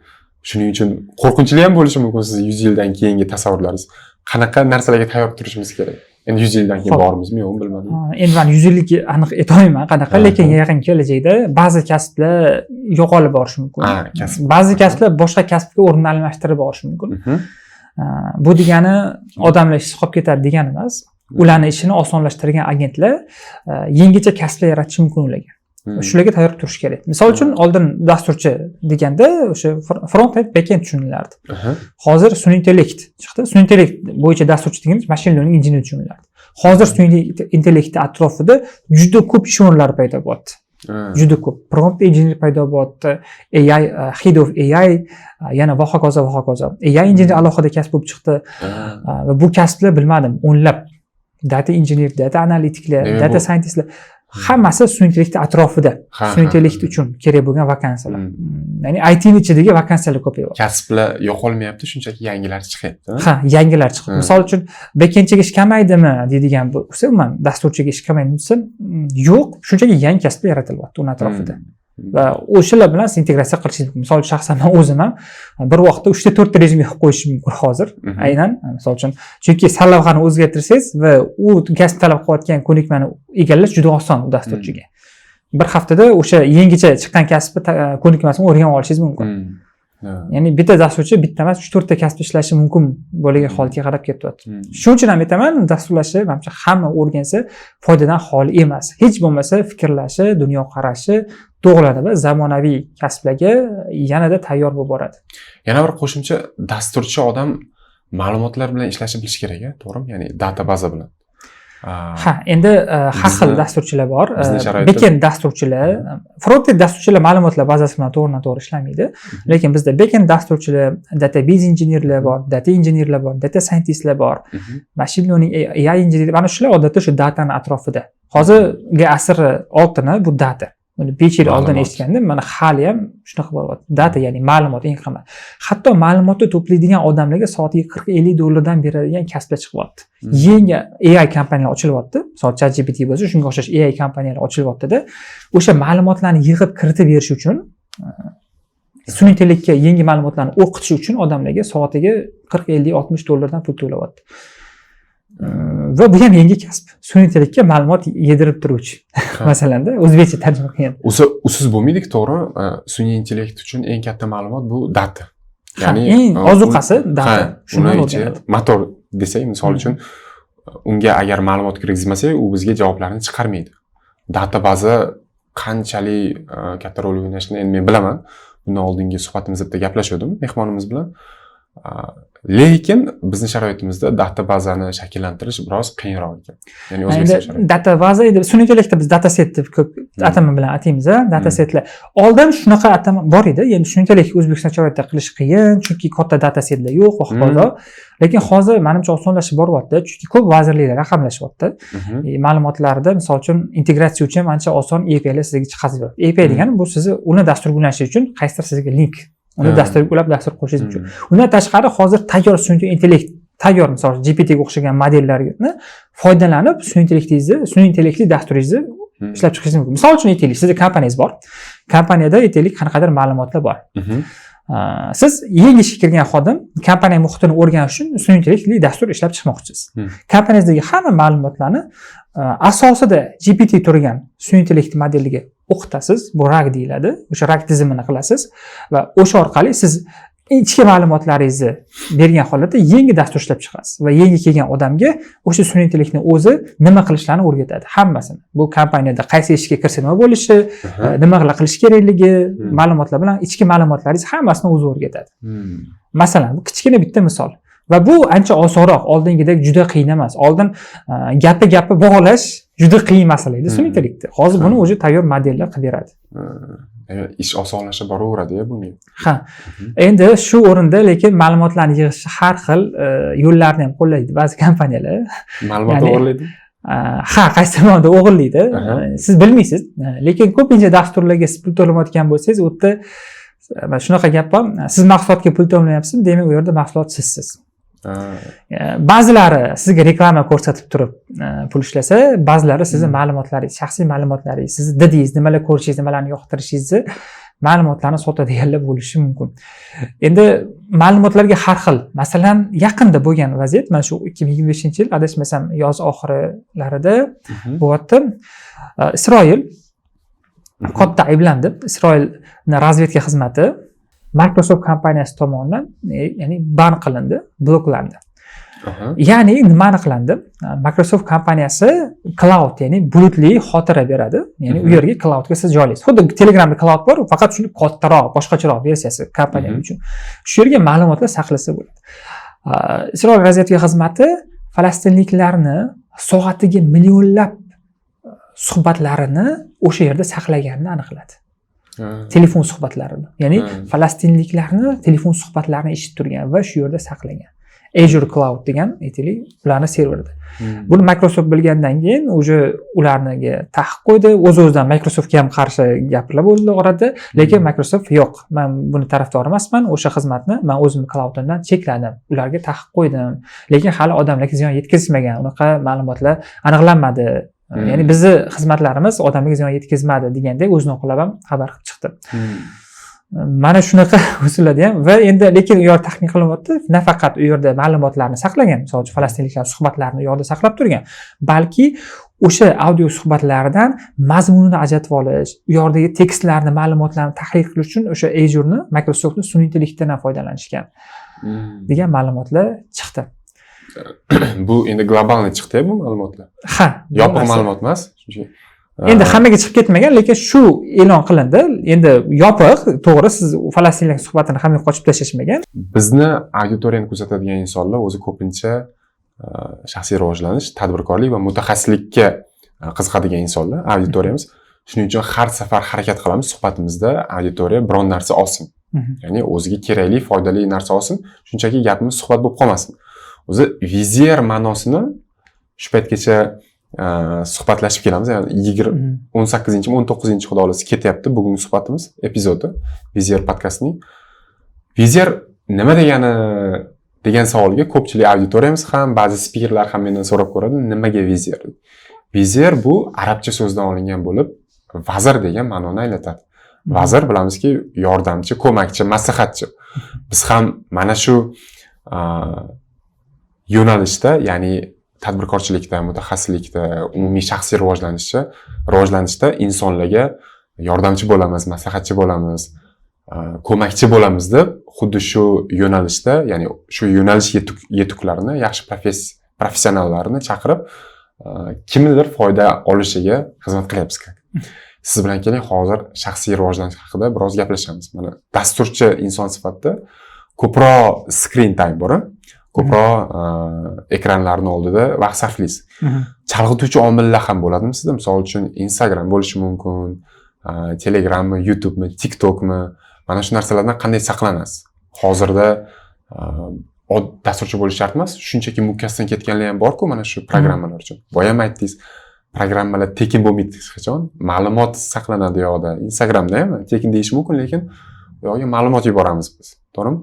shuning uchun qo'rqinchli ham bo'lishi mumkin siz 100 yildan keyingi tasavvurlaringiz. Qanaqa narsalarga tayyor turishimiz kerak? Endi 100 yildan keyin bormizmi, yo'qmi, bilmadim. Ha, endi man 100 yillik aniq aytolmayman qanaqa, lekin yaqin kelajakda ba'zi kasblar yo'qolib borishi mumkin. Ha, kasb. Ba'zi kasblar boshqa kasbga o'rnini almashtirib borishi mumkin. Bu degani odamlar ishsiz qolib ketadi degani emas. Ularni ishini osonlashtirgan agentlar yangicha kasblar yaratishi mumkin ularga. Shularga tayyor turish kerak. Misol uchun, oldin dasturchi deganda o'sha front end, back end tushunilardi. Hozir sun'iy intellekt chiqdi. Sun'iy intellekt bo'yicha dasturchi deganda machine learning engineer tushunilardi. Hozir sun'iy intellektni atrofida juda ko'p ish o'rinlari paydo bo'lyapti. Juda ko'p. Prompt engineer paydo bo'lyapti, AI, head of AI, yana va hokazo, va hokazo. AI engineer alohida kasb bo'lib chiqdi. Va bu kasblar, bilmadim, o'nlab data engineer, data analitiklar, Demak, data scientistlar, hammasi sun'iy intellektni atrofida. Sun'iy intellekt uchun kerak bo'lgan vakansiyalar. Ya'ni IT ni ichidagi vakansiyalar ko'payyapti. Kasblar yo'qolmayapti, shunchaki yangilari chiqyapti. Ha, yangilar chiqdi. Misol uchun, backendchiga ish kamaydimi deydigan bo'lsa, umuman dasturchiga ish kamaydimi desa, yo'q, shunchaki yangi kasblar yaratilyapti uni atrofida. Va o'shalar bilan siz integratsiya qilishingiz mumkin. Misol uchun, shaxsan man o'zim ham bir vaqtda uchta, to'rtta rezyume qilib qo'yishim mumkin hozir. Aynan, misol uchun, chunki sarlavhani o'zgartirsangiz va u kasb talab qilayotgan ko'nikmani egallash juda oson u dasturchiga. Bir haftada o'sha yangicha chiqqan kasbni ko'nikmasini o'rganib olishingiz mumkin. Ya'ni bitta dasturchi bitta emas, uch, to'rtta kasbda ishlashi mumkin bo'lgan holatga qarab ketyapti. Shuning uchun ham aytaman, dasturlashni manimcha hamma o'rgansa foydadan xoli emas. Hech bo'lmasa fikrlashi, dunyoqarashi to'g'rilanadi va zamonaviy kasblarga yanada tayyor bo'lib boradi. Yana bir qo'shimcha, dasturchi odam ma'lumotlar bilan ishlashni bilishi kerak, a, to'g'rimi? Ya'ni data baza bilan. Ha, endi har xil dasturchilar bor. Bizni sharoitda- Backend dasturchilar, frontend dasturchilar ma'lumotlar bazasi bilan to'g'ridan to'g'ri ishlamaydi. Lekin bizda backend dasturchilar, database injenerlar bor, data injenerlar bor, data scientistlar bor, machine learning, AI injener, mana shular odatda shu datani atrofida. Hozirgi asr oltini bu data. Buni 5 yil oldin Ma'lumot. eshitgandim, mana hali ham shunaqa bo'lyapti. Data, ya'ni ma'lumot eng qimmat. Hatto ma'lumotni to'playdigan odamlarga soatiga 40-50 dollardan beradigan kasblar chiqyapti. Yangi AI kompaniyalar ochilyapti. Misol ChatGPT bo'lsa, shunga o'xshash AI kompaniyalar ochilyapti-da. O'sha ma'lumotlarni yig'ib kiritib berish uchun, sun'iy intellektga yangi ma'lumotlarni o'qitish uchun odamlarga soatiga 40, 50, 60 dollardan pul to'layapti. Va bu ham yangi kasb, sun'iy intellektga ma'lumot yedirib turuvchi, masalanda, o'zbekcha tarjima qilgan. O'zi usiz bo'lmaydi, to'g'ri. Sun'iy intellekt uchun eng katta ma'lumot bu data. Ya'ni eng ozuqasi data. Shundan o'rganadi. Motor desak, misol uchun, unga agar ma'lumot kirgizmasak, u bizga javoblarni chiqarmaydi. Data baza qanchalik katta rol o'ynashini endi men bilaman. Bundan oldingi suhbatimizda bitta gaplashgandim mehmonimiz bilan. Lekin bizni sharoitimizda data bazani shakllantirish biroz qiyinroq ekan. Ya'ni O'zbekiston sharoitida. Data baza, endi sun'iy intellektda biz data set deb ko'p atama bilan ataymiz, data setlar. Oldin shunaqa atama bor edi. Endi sun'iy intellekt O'zbekiston sharoitida qilish qiyin, chunki katta data setlar yo'q va hokazo. Lekin hozir manimcha osonlashib boryapti, chunki ko'p vazirliklar raqamlashyapti. Ma'lumotlarda, misol uchun, integratsiya uchun ham ancha oson APIlar sizga chiqazib beradi. API degani bu sizni uni dasturga ulanishi uchun qaysidir sizga link, uni dasturga ulab dastur qo'shishingiz mumkin. Undan tashqari, hozir tayyor sun'iy intellekt, tayyor, misol uchun, GPTga o'xshagan modellarni foydalanib sun'iy intellektingizni, sun'iy intellektli dasturingizni ishlab chiqishingiz mumkin. Misol uchun, aytaylik, sizni kompaniyangiz bor. Kompaniyada, aytaylik, qanaqadir ma'lumotlar bor. Siz yangi ishga kirgan xodim, kompaniya muhitini o'rganish uchun sun'iy intellektli dastur ishlab chiqmoqchisiz. Kompaniyangizdagi hamma ma'lumotlarni asosida GPT turgan sun'iy intellekt modeliga o'qitasiz. Bu RAG deyiladi. O'sha RAG tizimini qilasiz va o'sha orqali siz ichki ma'lumotlaringizni bergan holatda yangi dastur ishlab chiqasiz va yangi kelgan odamga o'sha sun'iy intellektni o'zi nima qilishlarni o'rgatadi hammasini. Bu kompaniyada qaysi eshikka kirsa nima bo'lishi, nima qilish kerakligi, ma'lumotlar bilan ichki ma'lumotlaringiz hammasini o'zi o'rgatadi. Masalan, bu kichkina bitta misol. Va bu ancha osonroq, oldingidek juda qiyin emas. Oldin gapi gapi bog'lash juda qiyin masala edi sun'iy intellektda. Hozir buni уже tayyor modellar qilib beradi. Ish osonlashib boraveradi bunga. Ha. Endi shu o'rinda lekin ma'lumotlarni yig'ish har xil yo'llarni ham qo'llaydi ba'zi kompaniyalar. Ma'lumot o'g'irlaydi? Ha, qaysi tomonda o'g'irlaydi. Siz bilmaysiz. Lekin ko'pincha dasturlarga siz pul to'lamayotgan bo'lsangiz, u yerda mana shunaqa gap bor. Siz mahsulotga pul to'lamayapsizmi, demak, u yerda mahsulot sizsiz. Ba'zilari sizga reklama ko'rsatib turib pul ishlasa, ba'zilari sizni ma'lumotlaringiz, shaxsiy ma'lumotlaringiz, sizni didingiz, nimalar ko'rishingiz, nimalarni yoqtirishingizni ma'lumotlarni sotadiganlar bo'lishi mumkin. Endi ma'lumotlarga har xil. Masalan, yaqinda bo'lgan vaziyat, mana shu 2025-yil, adashmasam, yoz oxirlarida bo'lyapti. Isroil katta ayblandi. Isroilni razvedka xizmati Microsoft kompaniyasi tomonidan ya'ni ban qilindi, bloklandi. Ya'ni nima aniqlandi? Microsoft kompaniyasi cloud, ya'ni bulutli xotira beradi. Ya'ni u yerga, cloudga siz joylaysiz. Xuddi Telegramda cloud bor, faqat shuni kattaroq, boshqacharoq versiyasi kompaniya uchun. Shu yerga ma'lumotlar saqlasa bo'ladi. Isroil razvedka xizmati falastinliklarni soatiga millionlab suhbatlarini o'sha yerda saqlaganini aniqladi. Telefon suhbatlarini. Ya'ni falastinliklarni telefon suhbatlarini eshitib turgan va shu yerda saqlagan. Azure Cloud degan, aytaylik, ularni serverida. Buni Microsoft bilgandan keyin уже ularniga taqiq qo'ydi. O'z-o'zidan Microsoftga ham qarshi gaplar bo'ldi orada, lekin Microsoft yo'q, men buni tarafdori emasman, o'sha xizmatni men o'zimni cloudimdan chekladim, ularga taqiq qo'ydim. Lekin hali odamlarga ziyon yetkazmagan, unaqa ma'lumotlar aniqlanmadi. Ya'ni bizni xizmatlarimiz odamga ziyon yetkazmadi degandek o'zini oqlab ham xabar qilib chiqdi. Mana shunaqa usullarda ham. Va endi lekin u yerda taxmin qilinyapti, nafaqat u yerda ma'lumotlarni saqlagan, misol uchun, falastinliklar suhbatlarini u yoqda saqlab turgan, balki o'sha audio suhbatlardan mazmunini ajratib olish, u yoqdagi tekstlarni, ma'lumotlarni tahlil qilish uchun o'sha Azureni, Microsoftni sun'iy intellektdan ham foydalanishgan degan ma'lumotlar chiqdi. Bu endi глобальный chiqdi bu ma'lumotlar. Ha. Bu Yopiq narsa. ma'lumot emas. Chunki Endi hammaga chiqib ketmagan, lekin shu e'lon qilindi. Endi yopiq, to'g'ri, siz falastinlik suhbatini hamma yoqqa ochib tashlashmagan. Bizni auditoriyani kuzatadigan insonlar o'zi ko'pincha shaxsiy rivojlanish, tadbirkorlik va mutaxassislikka qiziqadigan insonlar auditoriyamiz. Shuning uchun har safar harakat qilamiz, suhbatimizda auditoriya biron narsa olsin. Ya'ni o'ziga kerakli, foydali narsa olsin. Shunchaki gapimiz suhbat bo'lib qolmasin. O'zi vizier ma'nosini shu paytgacha suhbatlashib kelamiz. Ya'ni 18-mi, 19-, xudo xohlasa, ketyapti bugungi suhbatimiz epizodi Vizier podkastining. Vizier nima degani degan savolga ko'pchilik auditoriyamiz ham, ba'zi spikerlar ham mendan so'rab ko'radi, nimaga vizier? Vizier bu arabcha so'zdan olingan bo'lib, vazir degan ma'noni anglatadi. Vazir, bilamizki, yordamchi, ko'makchi, maslahatchi. Biz ham mana shu yo'nalishda, ya'ni Tadbirkorchilikda, mutaxassislikda, umumiy shaxsiy rivojlanishda insonlarga yordamchi bo'lamiz, maslahatchi bo'lamiz, ko'makchi bo'lamiz deb, xuddi shu yo'nalishda, ya'ni shu yo'nalish yetuklarini, yaxshi professionallarni chaqirib, kimnidir foyda olishiga xizmat qilyapmiz. Siz bilan keling, hozir shaxsiy rivojlanish haqida biroz gaplashamiz. Mana, dasturchi inson sifatida ko'proq screen time bor, ko'proq ekranlarni oldida vaqt sarflaysiz. Chalg'ituvchi omillar ham bo'ladimi sizda? Misol uchun, Instagram bo'lishi mumkin, Telegrammi, YouTubemi, TikTokmi, mana shu narsalardan qanday saqlanasiz? Hozirda dasturchi bo'lish shart emas, shunchaki mukkasidan ketganlar ham borku mana shu programmalar uchun. Boya ham aytdingiz, programmalar tekin bo'lmaydi hech qachon, ma'lumot saqlanadi u yoqda. Instagramda ham tekin deyish mumkin, lekin u yoqga ma'lumot yuboramiz biz, to'g'rimi?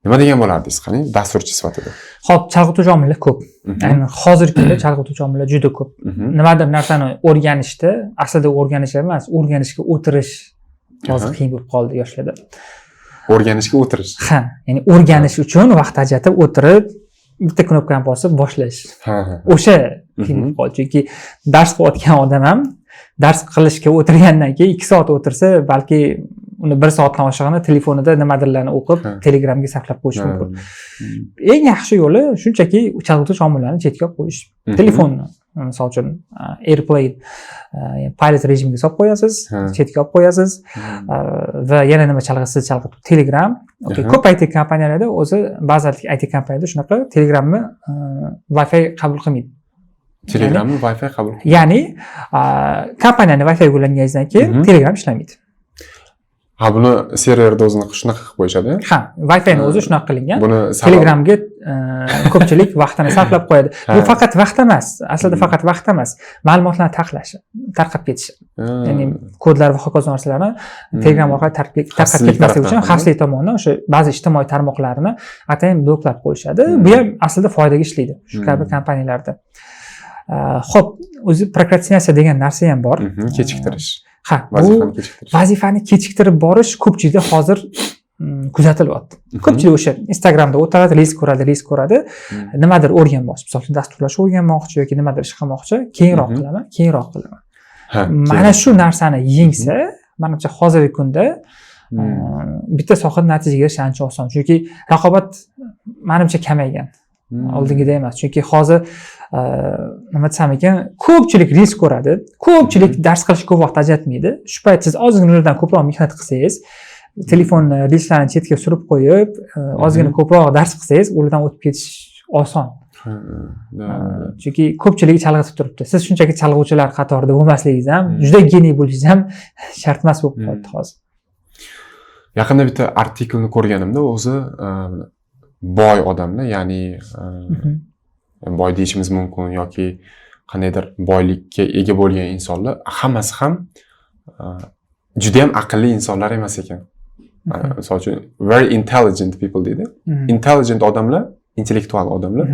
Nima degan bo'lardingiz, qani, dasturchi sifatida? Ho'p, chalg'ituvchi omillar ko'p. Aynan hozirgi kunda chalg'ituvchi omillar juda ko'p. Nimadir narsani o'rganishda, aslida o'rganish emas, o'rganishga o'tirish hozir qiyin bo'lib qoldi yoshlarda. O'rganishga o'tirish. Ha, ya'ni o'rganish uchun vaqt ajratib o'tirib, bitta knopkani bosib boshlash. Ha ha O'sha qiyin bo'lib qoldi, chunki dars qilayotgan odam ham dars qilishga o'tirgandan keyin 2 soat o'tirsa, balki uni bir soatdan oshig'ini telefonida nimadirlarni o'qib, Telegramga sarflab qo'yishi mumkin. Eng yaxshi yo'li shunchaki chalg'ituvchi omillarni chetga olib qo'yish. Telefonni, misol uchun, airplane, pilot rejimiga solib qo'yasiz, chetga olib qo'yasiz. Va yana nima chalg'itsa chalg'itib, Telegram. Okay, ko'p IT kompaniyalarda o'zi, ba'zi IT kompaniyalarda shunaqa, Telegramni Wi-Fi qabul qilmaydi. Telegramni Wi-Fi qabul Ya'ni kompaniyani Wi-Fi ulanganingizdan keyin Telegram ishlamaydi. Ha, buni serverda o'zini shunaqa qilib qo'yishadi. Ha, Wi-Fi'ni o'zi shunaqa qilingan. Buni Telegramga ko'pchilik vaqtini sarflab qo'yadi. Bu faqat vaqt emas, aslida faqat vaqt emas, ma'lumotlarni tarqalashi, tarqab ketishi. Ya'ni kodlar va hokazo narsalarni Telegram orqali tarqab Xavfsizlik ketmasligi uchun tarafdan ham, xavfsizlik tomonidan o'sha ba'zi ijtimoiy tarmoqlarni atayin bloklab qo'yishadi. Bu ham aslida foydaga ishlaydi shu kabi kompaniyalarda. Xo'p, o'zi prokrastinatsiya degan narsa ham bor. Kechiktirish. Ha, bu Vazifani kechiktirish. Vazifani kechiktirib borish ko'pchilikda hozir kuzatilyapti. Ko'pchilik o'sha Instagramda o'tiradi, reels ko'radi, reels ko'radi, nimadir o'rganmoqchi, misol uchun, dasturlash o'rganmoqchi yoki nimadir ish qilmoqchi, keyinroq qilaman, keyinroq qilaman. Mana shu narsani yengsa, manimcha, hozirgi kunda bitta sohada natijaga erishish ancha oson, chunki raqobat, manimcha, kamaygan, oldingidek emas. Chunki hozir nima desam ekan, ko'pchilik reels ko'radi, ko'pchilik dars qilishga ko'p vaqt ajratmaydi. Shu payt siz ozgina ulardan ko'proq mehnat qilsangiz, telefonni, reelslarni chetga surib qo'yib, ozgina ko'proq dars qilsangiz, ulardan o'tib ketish oson. Ha, да, да. Chunki ko'pchiligi chalg'itib turibdi. Siz shunchaki chalg'uvchilar qatorida bo'lmasligingiz ham, juda geniy bo'lishingiz ham shart emas bo'lib qoldi hozir. Yaqinda bitta artiklni ko'rganimda o'zi boy odamlar, ya'ni boy deyishimiz mumkin yoki qandaydir boylikka ega bo'lgan insonlar hammasi ham judayam aqlli insonlar emas ekan. Misol uchun, very intelligent people deydi. Intelligent odamlar, intellektual odamlar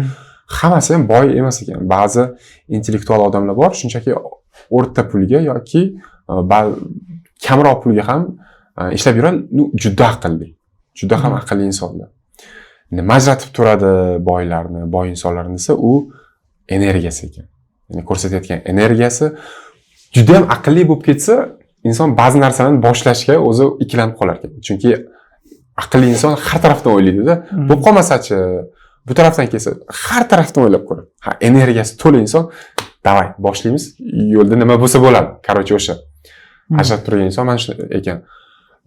hammasi ham boy emas ekan. Ba'zi intellektual odamlar bor, shunchaki o'rta pulga yoki kamroq pulga ham ishlab yuradi, ну, juda aqlli, juda ham aqlli insonlar. Nima ajratib turadi boylarni, boy insonlarni desa, u energiyasi ekan. Ya'ni ko'rsatayotgan energiyasi. Juda ham aqlli bo'lib ketsa, inson ba'zi narsalarni boshlashga o'zi ikkilanib qolar ekan. Chunki aqlli inson har tarafdan o'ylaydida, bo'lib qolmasachi, bu tarafdan kelsa, har tarafdan o'ylab ko'radi. Ha, energiyasi to'la inson, давай, boshlaymiz, yo'lda nima bo'lsa bo'ladi. Короче, o'sha ajratib turgan inson mana shu ekan.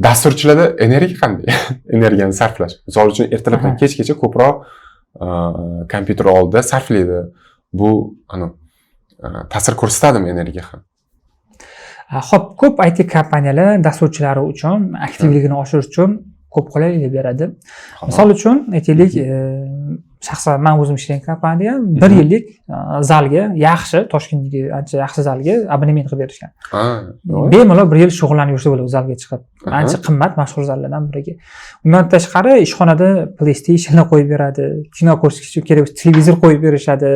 Dasturchilarda energiya qanday? Energiyani sarflash. Misol uchun, ertalabdan kechgacha ko'proq kompyuter oldida sarflaydi. Bu ano ta'sir ko'rsatadimi energiya ham? Xo'p, ko'p IT kompaniyalar dasturchilari uchun aktivligini oshirish uchun ko'p qulaylik beradi. Misol uchun, aytaylik, shaxsan man o'zim ishlagan kompaniyada ham bir yillik zalga, yaxshi, Toshkentdagi ancha yaxshi zalga abonement qilib berishgan. Bemalol bir yil shug'ullanib yursa bo'ladi zalga chiqib. Ancha qimmat, mashhur zallardan biriga. Undan tashqari, ishxonada PlayStationlar qo'yib beradi, kino ko'rish uchun kerak bo'lsa televizor qo'yib berishadi.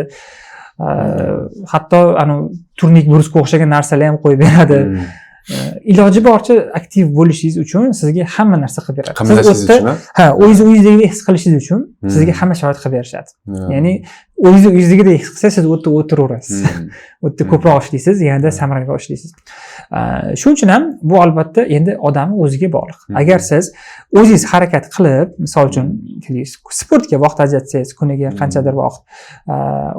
Hatto anavi turnik брус ga o'xshagan narsalar ham qo'yib beradi. Iloji boricha aktiv bo'lishingiz uchun sizga hamma narsa qilib beradi. Siz Qimmalashingiz u yerda uchun, ha, o'zingizni uyingizdagidek his qilishingiz uchun sizga hamma sharoit qilib berishadi. Ya'ni O'zingizni uyingizdagidek his qilsa, siz u yerda o'tiraverasiz, u yerda ko'proq ishlaysiz, yanada samaraliroq ishlaysiz. Shuning uchun ham bu albatta endi odamni o'ziga bog'liq. Agar siz o'zingiz harakat qilib, misol uchun, sportga vaqt ajratsangiz, kuniga qanchadir vaqt,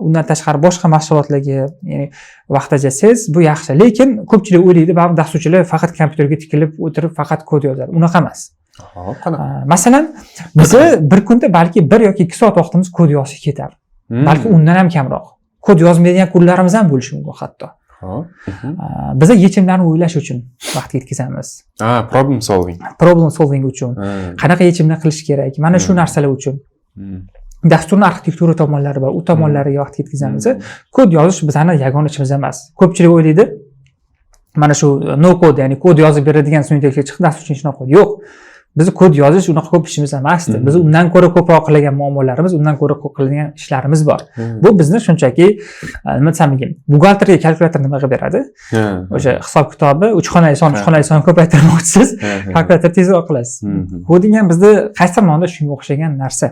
undan tashqari boshqa mashg'ulotlarga, ya'ni vaqt ajratsangiz, bu yaxshi. Lekin ko'pchilik o'ylaydi, baribir dasturchilar faqat kompyuterga tikilib o'tirib, faqat kod yozadi. Unaqa emas. Hop, qanaqa? Masalan, bizni bir kunda balki 1 yoki 2 soat vaqtimiz kod yozishga ketadi. Balki undan ham kamroq. Kod yozmaydigan kunlarimiz ham bo'lishi mumkin hatto. Hop. Biza yechimlarni o'ylash uchun vaqt ketkazamiz. Ha, problem solving. Problem solving uchun. Qanaqa yechimlar qilish kerak? Mana shu narsalar uchun. Dasturni arxitektura tomonlari bor, u tomonlariga vaqt ketkazamiz. Kod yozish bizani yagona ishimiz emas. Ko'pchilik o'ylaydi, mana shu no code, ya'ni kod yozib beradigan sun'iy intellekt chiqdi, dasturchi ishini qo'ydi. Yo'q. Bizni kod yozish unaqa ko'p ishimiz emasdi. Biz undan ko'ra ko'proq qilgan muammolarimiz, undan ko'ra ko'p qiladigan ishlarimiz bor. Bu bizni shunchaki, nima desam ekan, buxgalterga kalkulyator nima qilib beradi? O'sha hisob kitobi uch xonali son, uch xonali son ko'paytirmoqchisiz, kalkulyator tezroq qilasiz. Coding ham bizda qaysidir ma'noda shunga o'xshagan narsa.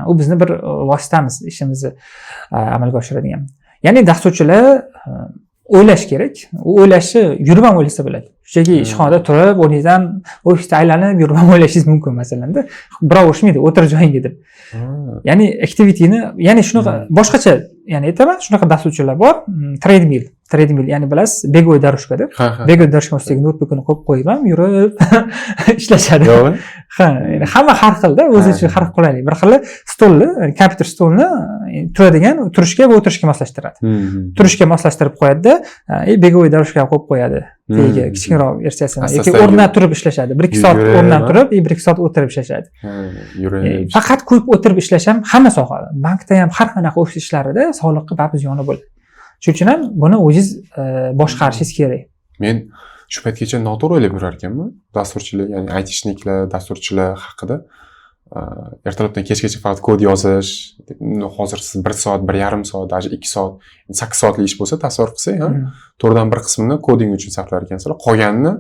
U bizni bir vositamiz ishimizni amalga oshiradigan. Ya'ni dasturchilar o'ylash kerak. U o'ylashi yurib ham o'ylasa bo'ladi. Shunchaki ishxonada turib, o'rningizdan ofisda aylanib yurib ham o'ylashingiz mumkin masalanda. Birov urishmaydi, o'tir joyingga deb. Ya'ni activityni, ya'ni shunaqa boshqacha, ya'ni aytaman, shunaqa dasturchilar bor, treadmill, treadmill, ya'ni bilasiz, беговой дорожка da. Ha, ha. Беговой дорожка ustiga noutbukini qo'yib qo'yib ham yurib ishlashadi. Yo'q. Ha, ya'ni hamma har xilda, o'zi uchun har xil qulaylik. Bir xili stolni, kompyuter stolni turadigan, turishga va o'tirishga moslashtiradi. Turishga moslashtirib qo'yadida, и беговой дорожка qo'yib qo'yadi. Tagiga kichkinaroq versiyasini. Asta Yoki asta o'rnidan turib ishlashadi. 1-2 soat yugurib, o'rnidan ha? turib, и 1-2 soat o'tirib ishlashadi. Ha, yurib. Faqat ko'p o'tirib ishlash ham hamma sohada, bankda ham, har qanaqa ofis ishlarida sog'liqqa baribir ziyoni bo'ladi. Shuning uchun ham buni o'zingiz boshqarishingiz kerak. Men shu paytgacha noto'g'ri o'ylab yurar ekanman. Dasturchilar, ya'ni айтишник lar, dasturchilar haqida ertalabdan kechgacha faqat kod yozish. Hozir siz 1 soat, 1,5 soat, даже 2 soat, 8 soatlik ish bo'lsa, tasavvur qilsak, ha, to'rtdan bir qismini coding uchun sarflar ekansizlar. Qolganini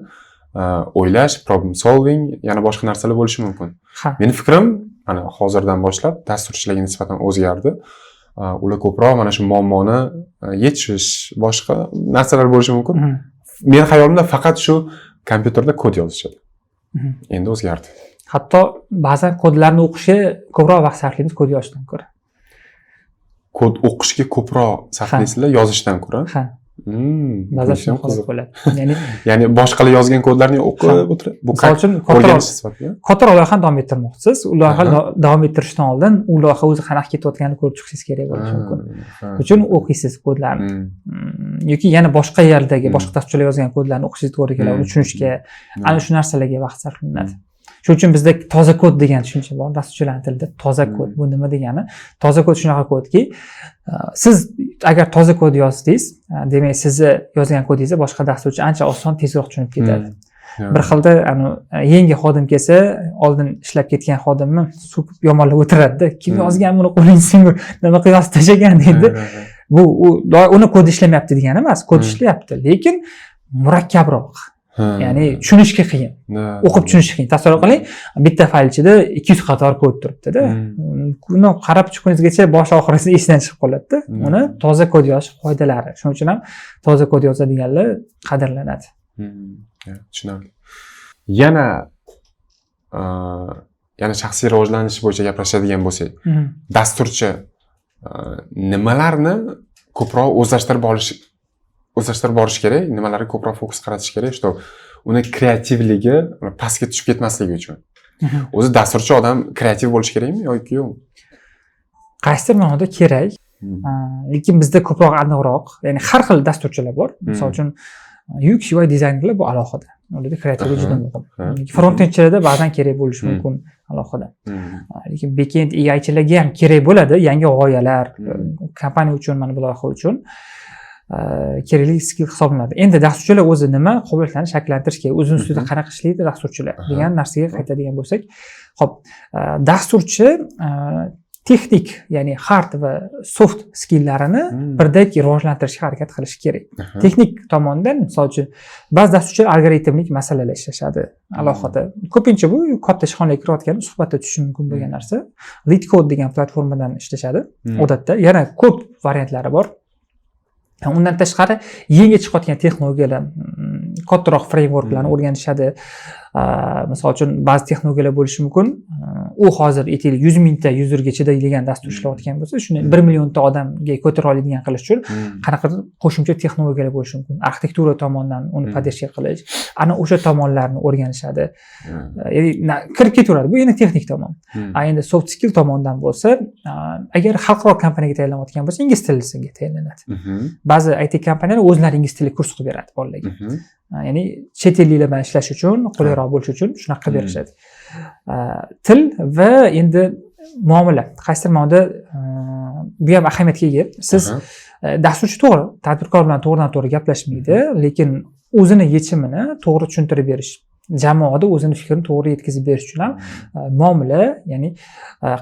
o'ylash, problem solving, yana boshqa narsalar bo'lishi mumkin. Meni fikrim mana hozirdan boshlab dasturchilarga nisbatan o'zgardi. Ular ko'proq mana shu muammoni yechish, boshqa narsalar bo'lishi mumkin. Meni xayolimda faqat shu kompyuterda kod yozishadi. Endi o'zgardi. Hatto ba'zan kodlarni o'qishga ko'proq vaqt sarflaymiz kod yozishdan ko'ra. Kod o'qishga ko'proq sarflaysizlar yozishdan ko'ra. Ha. Ba'zan Bu ham shunaqa holat qiziq. bo'ladi. Ya'ni Ya'ni boshqalar yozgan kodlarni o'qib o'tirib, bu misol uchun kattaroq o'rganish sifatida. kattaroq loyihani davom ettirmoqchisiz. U loyiha davom ettirishdan oldin u loyiha o'zi qanaqa ketayotganini ko'rib chiqishingiz kerak bo'lishi mumkin. Uchun o'qiysiz kodlarni. Yoki yana boshqa yerdagi boshqa dasturchilar yozgan kodlarni o'qishingiz to'g'ri keladi, uni tushunishga, ana shu narsalarga vaqt sarflanadi. Shuning uchun bizda toza kod degan tushuncha bor dasturchilarni tilida. Toza kod bu nima degani? Toza kod shunaqa kodki, siz agar toza kod yozdingiz, demak, sizni yozgan kodingizni boshqa dasturchi ancha oson, tezroq tushunib ketadi. Bir xilda yangi xodim kelsa, oldin ishlab ketgan xodimni so'kib, yomonlab o'tiradida, kim yozgan buni, qo'lingni singur, nima qilib yozib tashlagan deydi. Bu uni kodi ishlamayapti degani emas, kod ishlayapti, lekin murakkabroq, ya'ni tushunishga qiyin, o'qib tushunish qiyin. Tasavvur qiling, bitta fayl ichida 200 qator kod turibdida. Uni qarab chiqquningizgacha bosh oxirisi esdan chiqib qoladida. Uni toza kod yozish qoidalari, shuning uchun ham toza kod yozadiganlar qadrlanadi. Ya, tushunarli. Yana shaxsiy rivojlanish bo'yicha gaplashadigan bo'lsak, dasturchi nimalarni ko'proq o'zlashtirib olish, o'zlashtirib borish kerak, nimalarga ko'proq fokus qaratish kerak, что uni kreativligi pastga tushib ketmasligi uchun? O'zi dasturchi odam kreativ bo'lishi kerakmi yoki yo'q? Qaysidir ma'noda kerak. Lekin bizda ko'proq aniqroq, ya'ni har xil dasturchilar bor. Misol uchun, UX, UI dizaynerlar bu alohida, ularda kreativlik juda muhim. Frontendchilarda ba'zan kerak bo'lishi mumkin alohida. Lekin backend, AIchilarga ham kerak bo'ladi yangi g'oyalar, kompaniya uchun, mana bu loyiha uchun kerakli skill hisoblanadi. Endi dasturchilar o'zi nima qobiliyatlarni shakllantirish kerak, o'zini ustida qanaqa ishlaydi dasturchilar degan narsaga qaytadigan bo'lsak, ho'p, dasturchi Texnik, ya'ni hard va soft skilllarini birdek rivojlantirishga harakat qilish kerak. Texnik tomondan, misol uchun, ba'zi dasturchilar algoritmlik masalalar ishlashadi alohida. Ko'pincha bu katta ishxonaga kirayotganda suhbatda tushishi mumkin bo'lgan narsa. LeetCode degan platformadan ishlashadi odatda, yana ko'p variantlari bor. Undan tashqari, yangi chiqayotgan texnologiyalar, kattaroq frameworklarni o'rganishadi. Misol uchun, ba'zi texnologiyalar bo'lishi mumkin, u hozir, aytaylik, 100 mingta userga chidaydigan dastur ishlayotgan bo'lsa, shuni 1 millionta odamga ko'tara oladigan qilish uchun qanaqadir qo'shimcha texnologiyalar bo'lishi mumkin, arxitektura tomondan uni поддержка qilish, ana o'sha tomonlarni o'rganishadi. Ya'ni kirib ketaveradi. Bu endi texnik tomon. A endi soft skill tomondan bo'lsa, agar xalqaro kompaniyaga tayinlanayotgan bo'lsa, ingliz tiliga tayinlanadi. Ba'zi IT kompaniyalar o'zlari ingliz tili kurs qilib beradi bolalarga. Ya'ni chet elliklar bilan ishlash uchun qulayroq bo'lishi uchun shunaqa qilib berishadi. Til va endi muomala qaysidir ma'noda, bu ham ahamiyatga ega. Siz dasturchi, to'g'ri, tadbirkor bilan to'g'ridan to'g'ri gaplashmaydi, lekin o'zini yechimini to'g'ri tushuntirib berish, jamoada o'zini fikrini to'g'ri yetkazib berish uchun ham muomala, ya'ni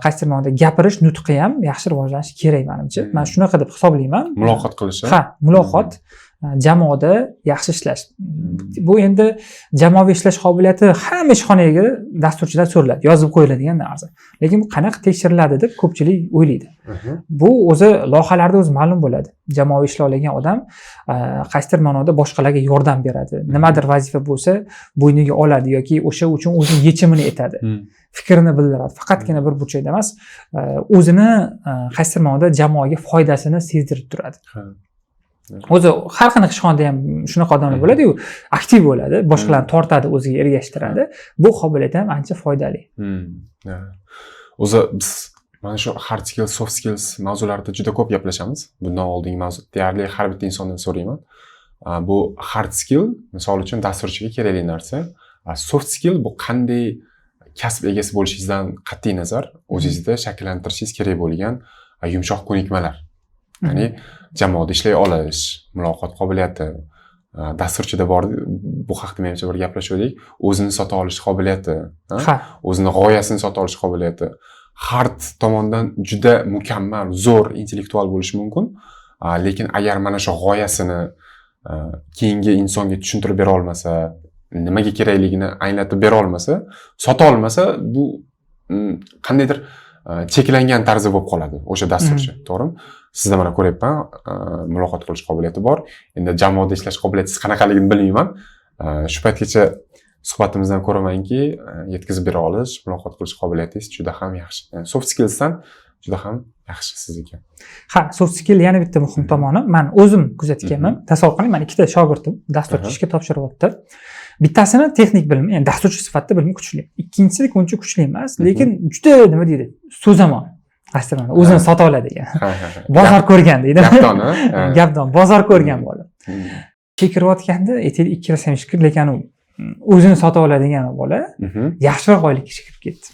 qaysidir ma'noda gapirish nutqi ham yaxshi rivojlanishi kerak, manimcha. Man shunaqa deb hisoblayman. Muloqot qilishi. Ha, muloqot, jamoada yaxshi ishlash. Bu endi jamoaviy ishlash qobiliyati hamma ishxonaga dasturchilar so'raladi, yozib qo'yiladigan narsa, lekin bu qanaqa tekshiriladi deb ko'pchilik o'ylaydi. Bu o'zi loyihalarda o'zi ma'lum bo'ladi. Jamoaviy ishlay olgan odam qaysidir ma'noda boshqalarga yordam beradi, nimadir vazifa bo'lsa, bo'yniga oladi yoki o'sha uchun o'zini yechimini aytadi, fikrini bildiradi. Faqatgina bir burchakda emas, o'zini qaysidir ma'noda jamoaga foydasini sezdirib turadi. O'zi har qanaqa ishxonada ham shunaqa odamlar bo'ladiyu, aktiv bo'ladi, boshqalarni tortadi, o'ziga ergashtiradi. Bu qobiliyat ham ancha foydali. O'zi biz mana shu hard skills, soft skills mavzularida juda ko'p gaplashamiz. Bundan oldingi mavzu deyarli har bitta insondan so'rayman. Bu hard skill, misol uchun, dasturchiga kerakli narsa. Soft skill bu qanday kasb egasi bo'lishingizdan qat'iy nazar o'zingizda shakllantirishingiz kerak bo'lgan yumshoq ko'nikmalar. Ya'ni jamoada ishlay olish, muloqot qobiliyati, dasturchida bor, bu haqda menimcha bir gaplashuvdik, o'zini sota olish qobiliyati, ha? Ha. O'zini g'oyasini sota olish qobiliyati. Hard tomondan juda mukammal, zo'r intellektual bo'lishi mumkin, lekin agar mana shu g'oyasini keyingi insonga tushuntirib bera olmasa, nimaga kerakligini anglatib bera olmasa, sota olmasa, bu qandaydir cheklangan tarzda bo'lib qoladi o'sha dasturchi, to'g'rimi? Sizda mana ko'ryapman, muloqot qilish qobiliyati bor. Endi jamoada ishlash qobiliyatingiz qanaqaligini bilmayman. Shu paytgacha suhbatimizdan ko'ramanki, yetkazib bera olish, muloqot qilish qobiliyatingiz juda ham yaxshi. Ya'ni soft skillsdan juda ham yaxshi sizniki. Ha, soft skill yana bitta muhim tomoni, man o'zim kuzatganman. Tasavvur qiling, man ikkita shogirdim dasturchi ishga topshiryapti. Bittasini texnik bilimi, ya'ni dasturchi sifatida bilimi kuchli, ikkinchisi uncha kuchli emas, lekin juda, nima deydi, so'zamon, qaysidir ma'noda o'zini sota oladigan, Ha, ha, ha. bozor ko'rgan deydi. Gapdon, ha? Ha. Gapdon, bozor ko'rgan bola. Ishga kirayotganda, aytaylik, ikkalasi ham ishga kirdi, lekin anavi o'zini sota oladigan bola yaxshiroq oylikka ishga kirib ketdi.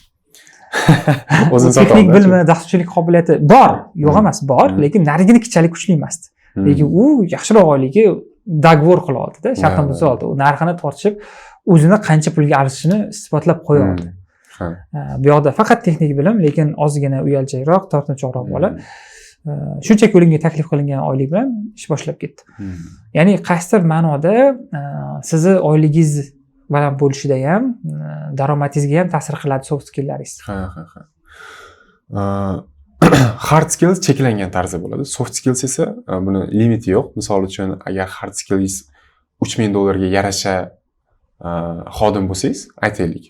O'zini sota Texnik oldi. bilimi, dasturchilik qobiliyati bor, yo'q emas, bor, lekin nariginikchalik kuchli emasdi. Lekin u yaxshiroq oylikka договор qila oldida, shartnoma tuza oldi. U narxini tortishib, o'zini qancha pulga arzishini isbotlab qo'ya oldi. Bu yoqda faqat texnik bilim, lekin ozgina uyalchakroq, tortinchoqroq bola shunchaki unga taklif qilingan oylik bilan ish boshlab ketdi. Ya'ni qaysidir ma'noda sizni oyligingiz baland bo'lishida ham, daromadingizga ham ta'sir qiladi soft skilllaringiz. Ha, ha, ha. Hard skills cheklangan tarzda bo'ladi. Soft skills esa buni limiti yo'q. Misol uchun, agar hard skillingiz 3000 dollarga yarasha xodim bo'lsangiz, aytaylik,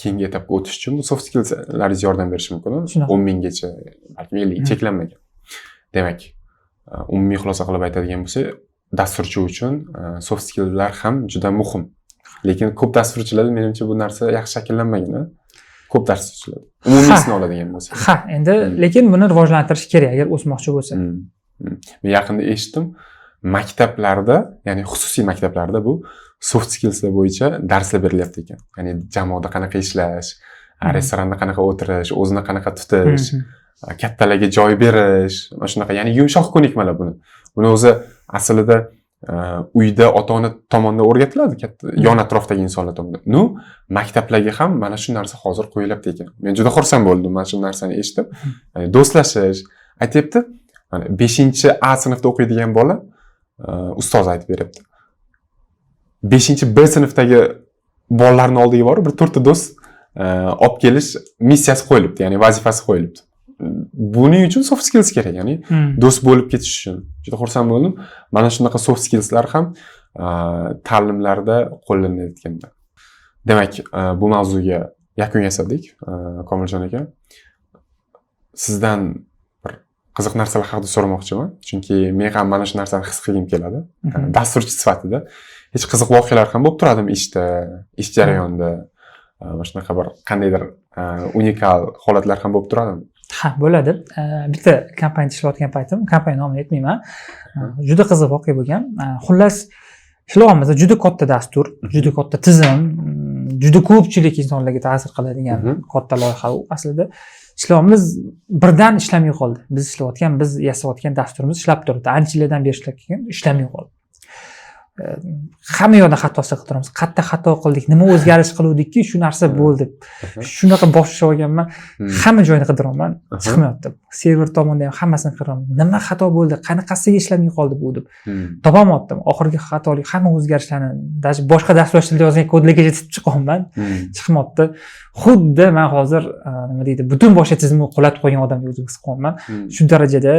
keyingi etapga o'tish uchun bu soft skillslaringiz yordam berishi mumkin. Shunaqa. 10 minggacha, balkim 50, cheklanmagan. Demak, umumiy xulosa qilib aytadigan bo'lsak, dasturchi uchun soft skilllar ham juda muhim. Lekin ko'p dasturchilarda, menimcha, bu narsa yaxshi shakllanmagan, a? Ko'p dasturchilar. Umumiysini oladigan bo'lsak. Ha, endi lekin buni rivojlantirish kerak, agar o'smoqchi bo'lsa. Men yaqinda eshitdim, maktablarda, ya'ni xususiy maktablarda bu soft skillslar bo'yicha darslar berilyapti ekan. Ya'ni jamoada qanaqa ishlash, restoranda qanaqa o'tirish, o'zini qanaqa tutish, kattalarga joy berish, mana shunaqa, ya'ni yumshoq ko'nikmalar buni. Buni o'zi aslida Uyda ota ona tomonidan o'rgatiladi, katta yon atrofdagi insonlar tomonidan. Ну, maktablarga ham mana shu narsa hozir qo'yilyapti ekan. Men juda xursand bo'ldim mana shu narsani eshitib. Ya'ni do'stlashish aytyapti. Mana, beshinchi a sinfda o'qiydigan bola, ustoz aytib beryapti, beshinchi b sinfdagi bolalarni oldiga borib, bir to'rtta do'st olib kelish missiyasi qo'yilibdi, ya'ni vazifasi qo'yilibdi. Buning uchun soft skills kerak, ya'ni do'st bo'lib ketish uchun. Juda xursand bo'ldim, mana shunaqa soft skillslar ham ta'limlarda qo'llanilayotganda. Demak, bu mavzuga yakun yasadik. Komiljon aka, sizdan bir qiziq narsalar haqida so'ramoqchiman, chunki men ham mana shu narsani his qilgim keladi. Dasturchi sifatida hech qiziq voqealar ham bo'lib turadimi ishda, ish jarayonida? Mana shunaqa bir qandaydir unikal holatlar ham bo'lib turadimi? Ha, bo'ladi. Bitta kompaniyada ishlayotgan paytim, kompaniya nomini aytmayman, juda qiziq voqea bo'lgan. Xullas, ishlayapmiz, juda katta dastur, juda katta tizim, juda ko'pchilik insonlarga ta'sir qiladigan katta loyiha u aslida. Ishlayapmiz, birdan ishlamay qoldi. Biz ishlayotgan, biz yasayotgan dasturimiz ishlab turibdi, ancha yillardan beri ishlab kelgan, ishlamay qoldi. Hamma yoqda xatosi qidiramiz, qayerda xato qildik, nima o'zgarish qiluvdikki, shu narsa bo'ldi. Shunaqa bosh olganman, hamma joyini qidiryapman, chiqmayapti. Server tomonda ham hammasini qidiryapman, nima xato bo'ldi, qanaqasiga ishlamay qoldi bu deb. Topolmayaptim oxirgi xatolik. Hamma o'zgarishlarni, даже boshqa dasturlash tilida yozgan kodlargacha titib chiqyapman, chiqmayapti. Xuddi man hozir, nima deydi, butun boshqa tizimni qulatib qo'ygan odamdek o'zimni his qilyapman. Shu darajada,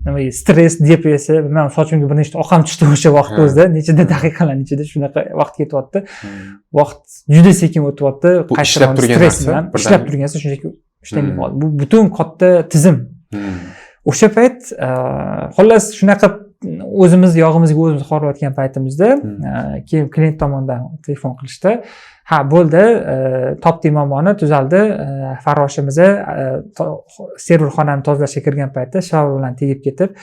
nima deydi, stress, depressiya. Man sochimga bir nechta oq ham tushdi o'sha vaqtni o'zida. Nechida daqiqalarni ichida shunaqa vaqt ketyapti, vaqt juda sekin o'tyapti. Bu ishlab turgan stress narsa bilan ishlab turgan narsa shunchaki ishlamay qoldi. Bu butun katta tizim. O'sha payt, xullas, shunaqa o'zimiz yog'imizga o'zimiz qoralayotgan paytimizda, keyin klient tomondan telefon qilishdi: "Ha, bo'ldi, topdik muammoni, tuzaldi. Farroshimiz server xonani tozalashga kirgan paytda shvabra bilan tegib ketib,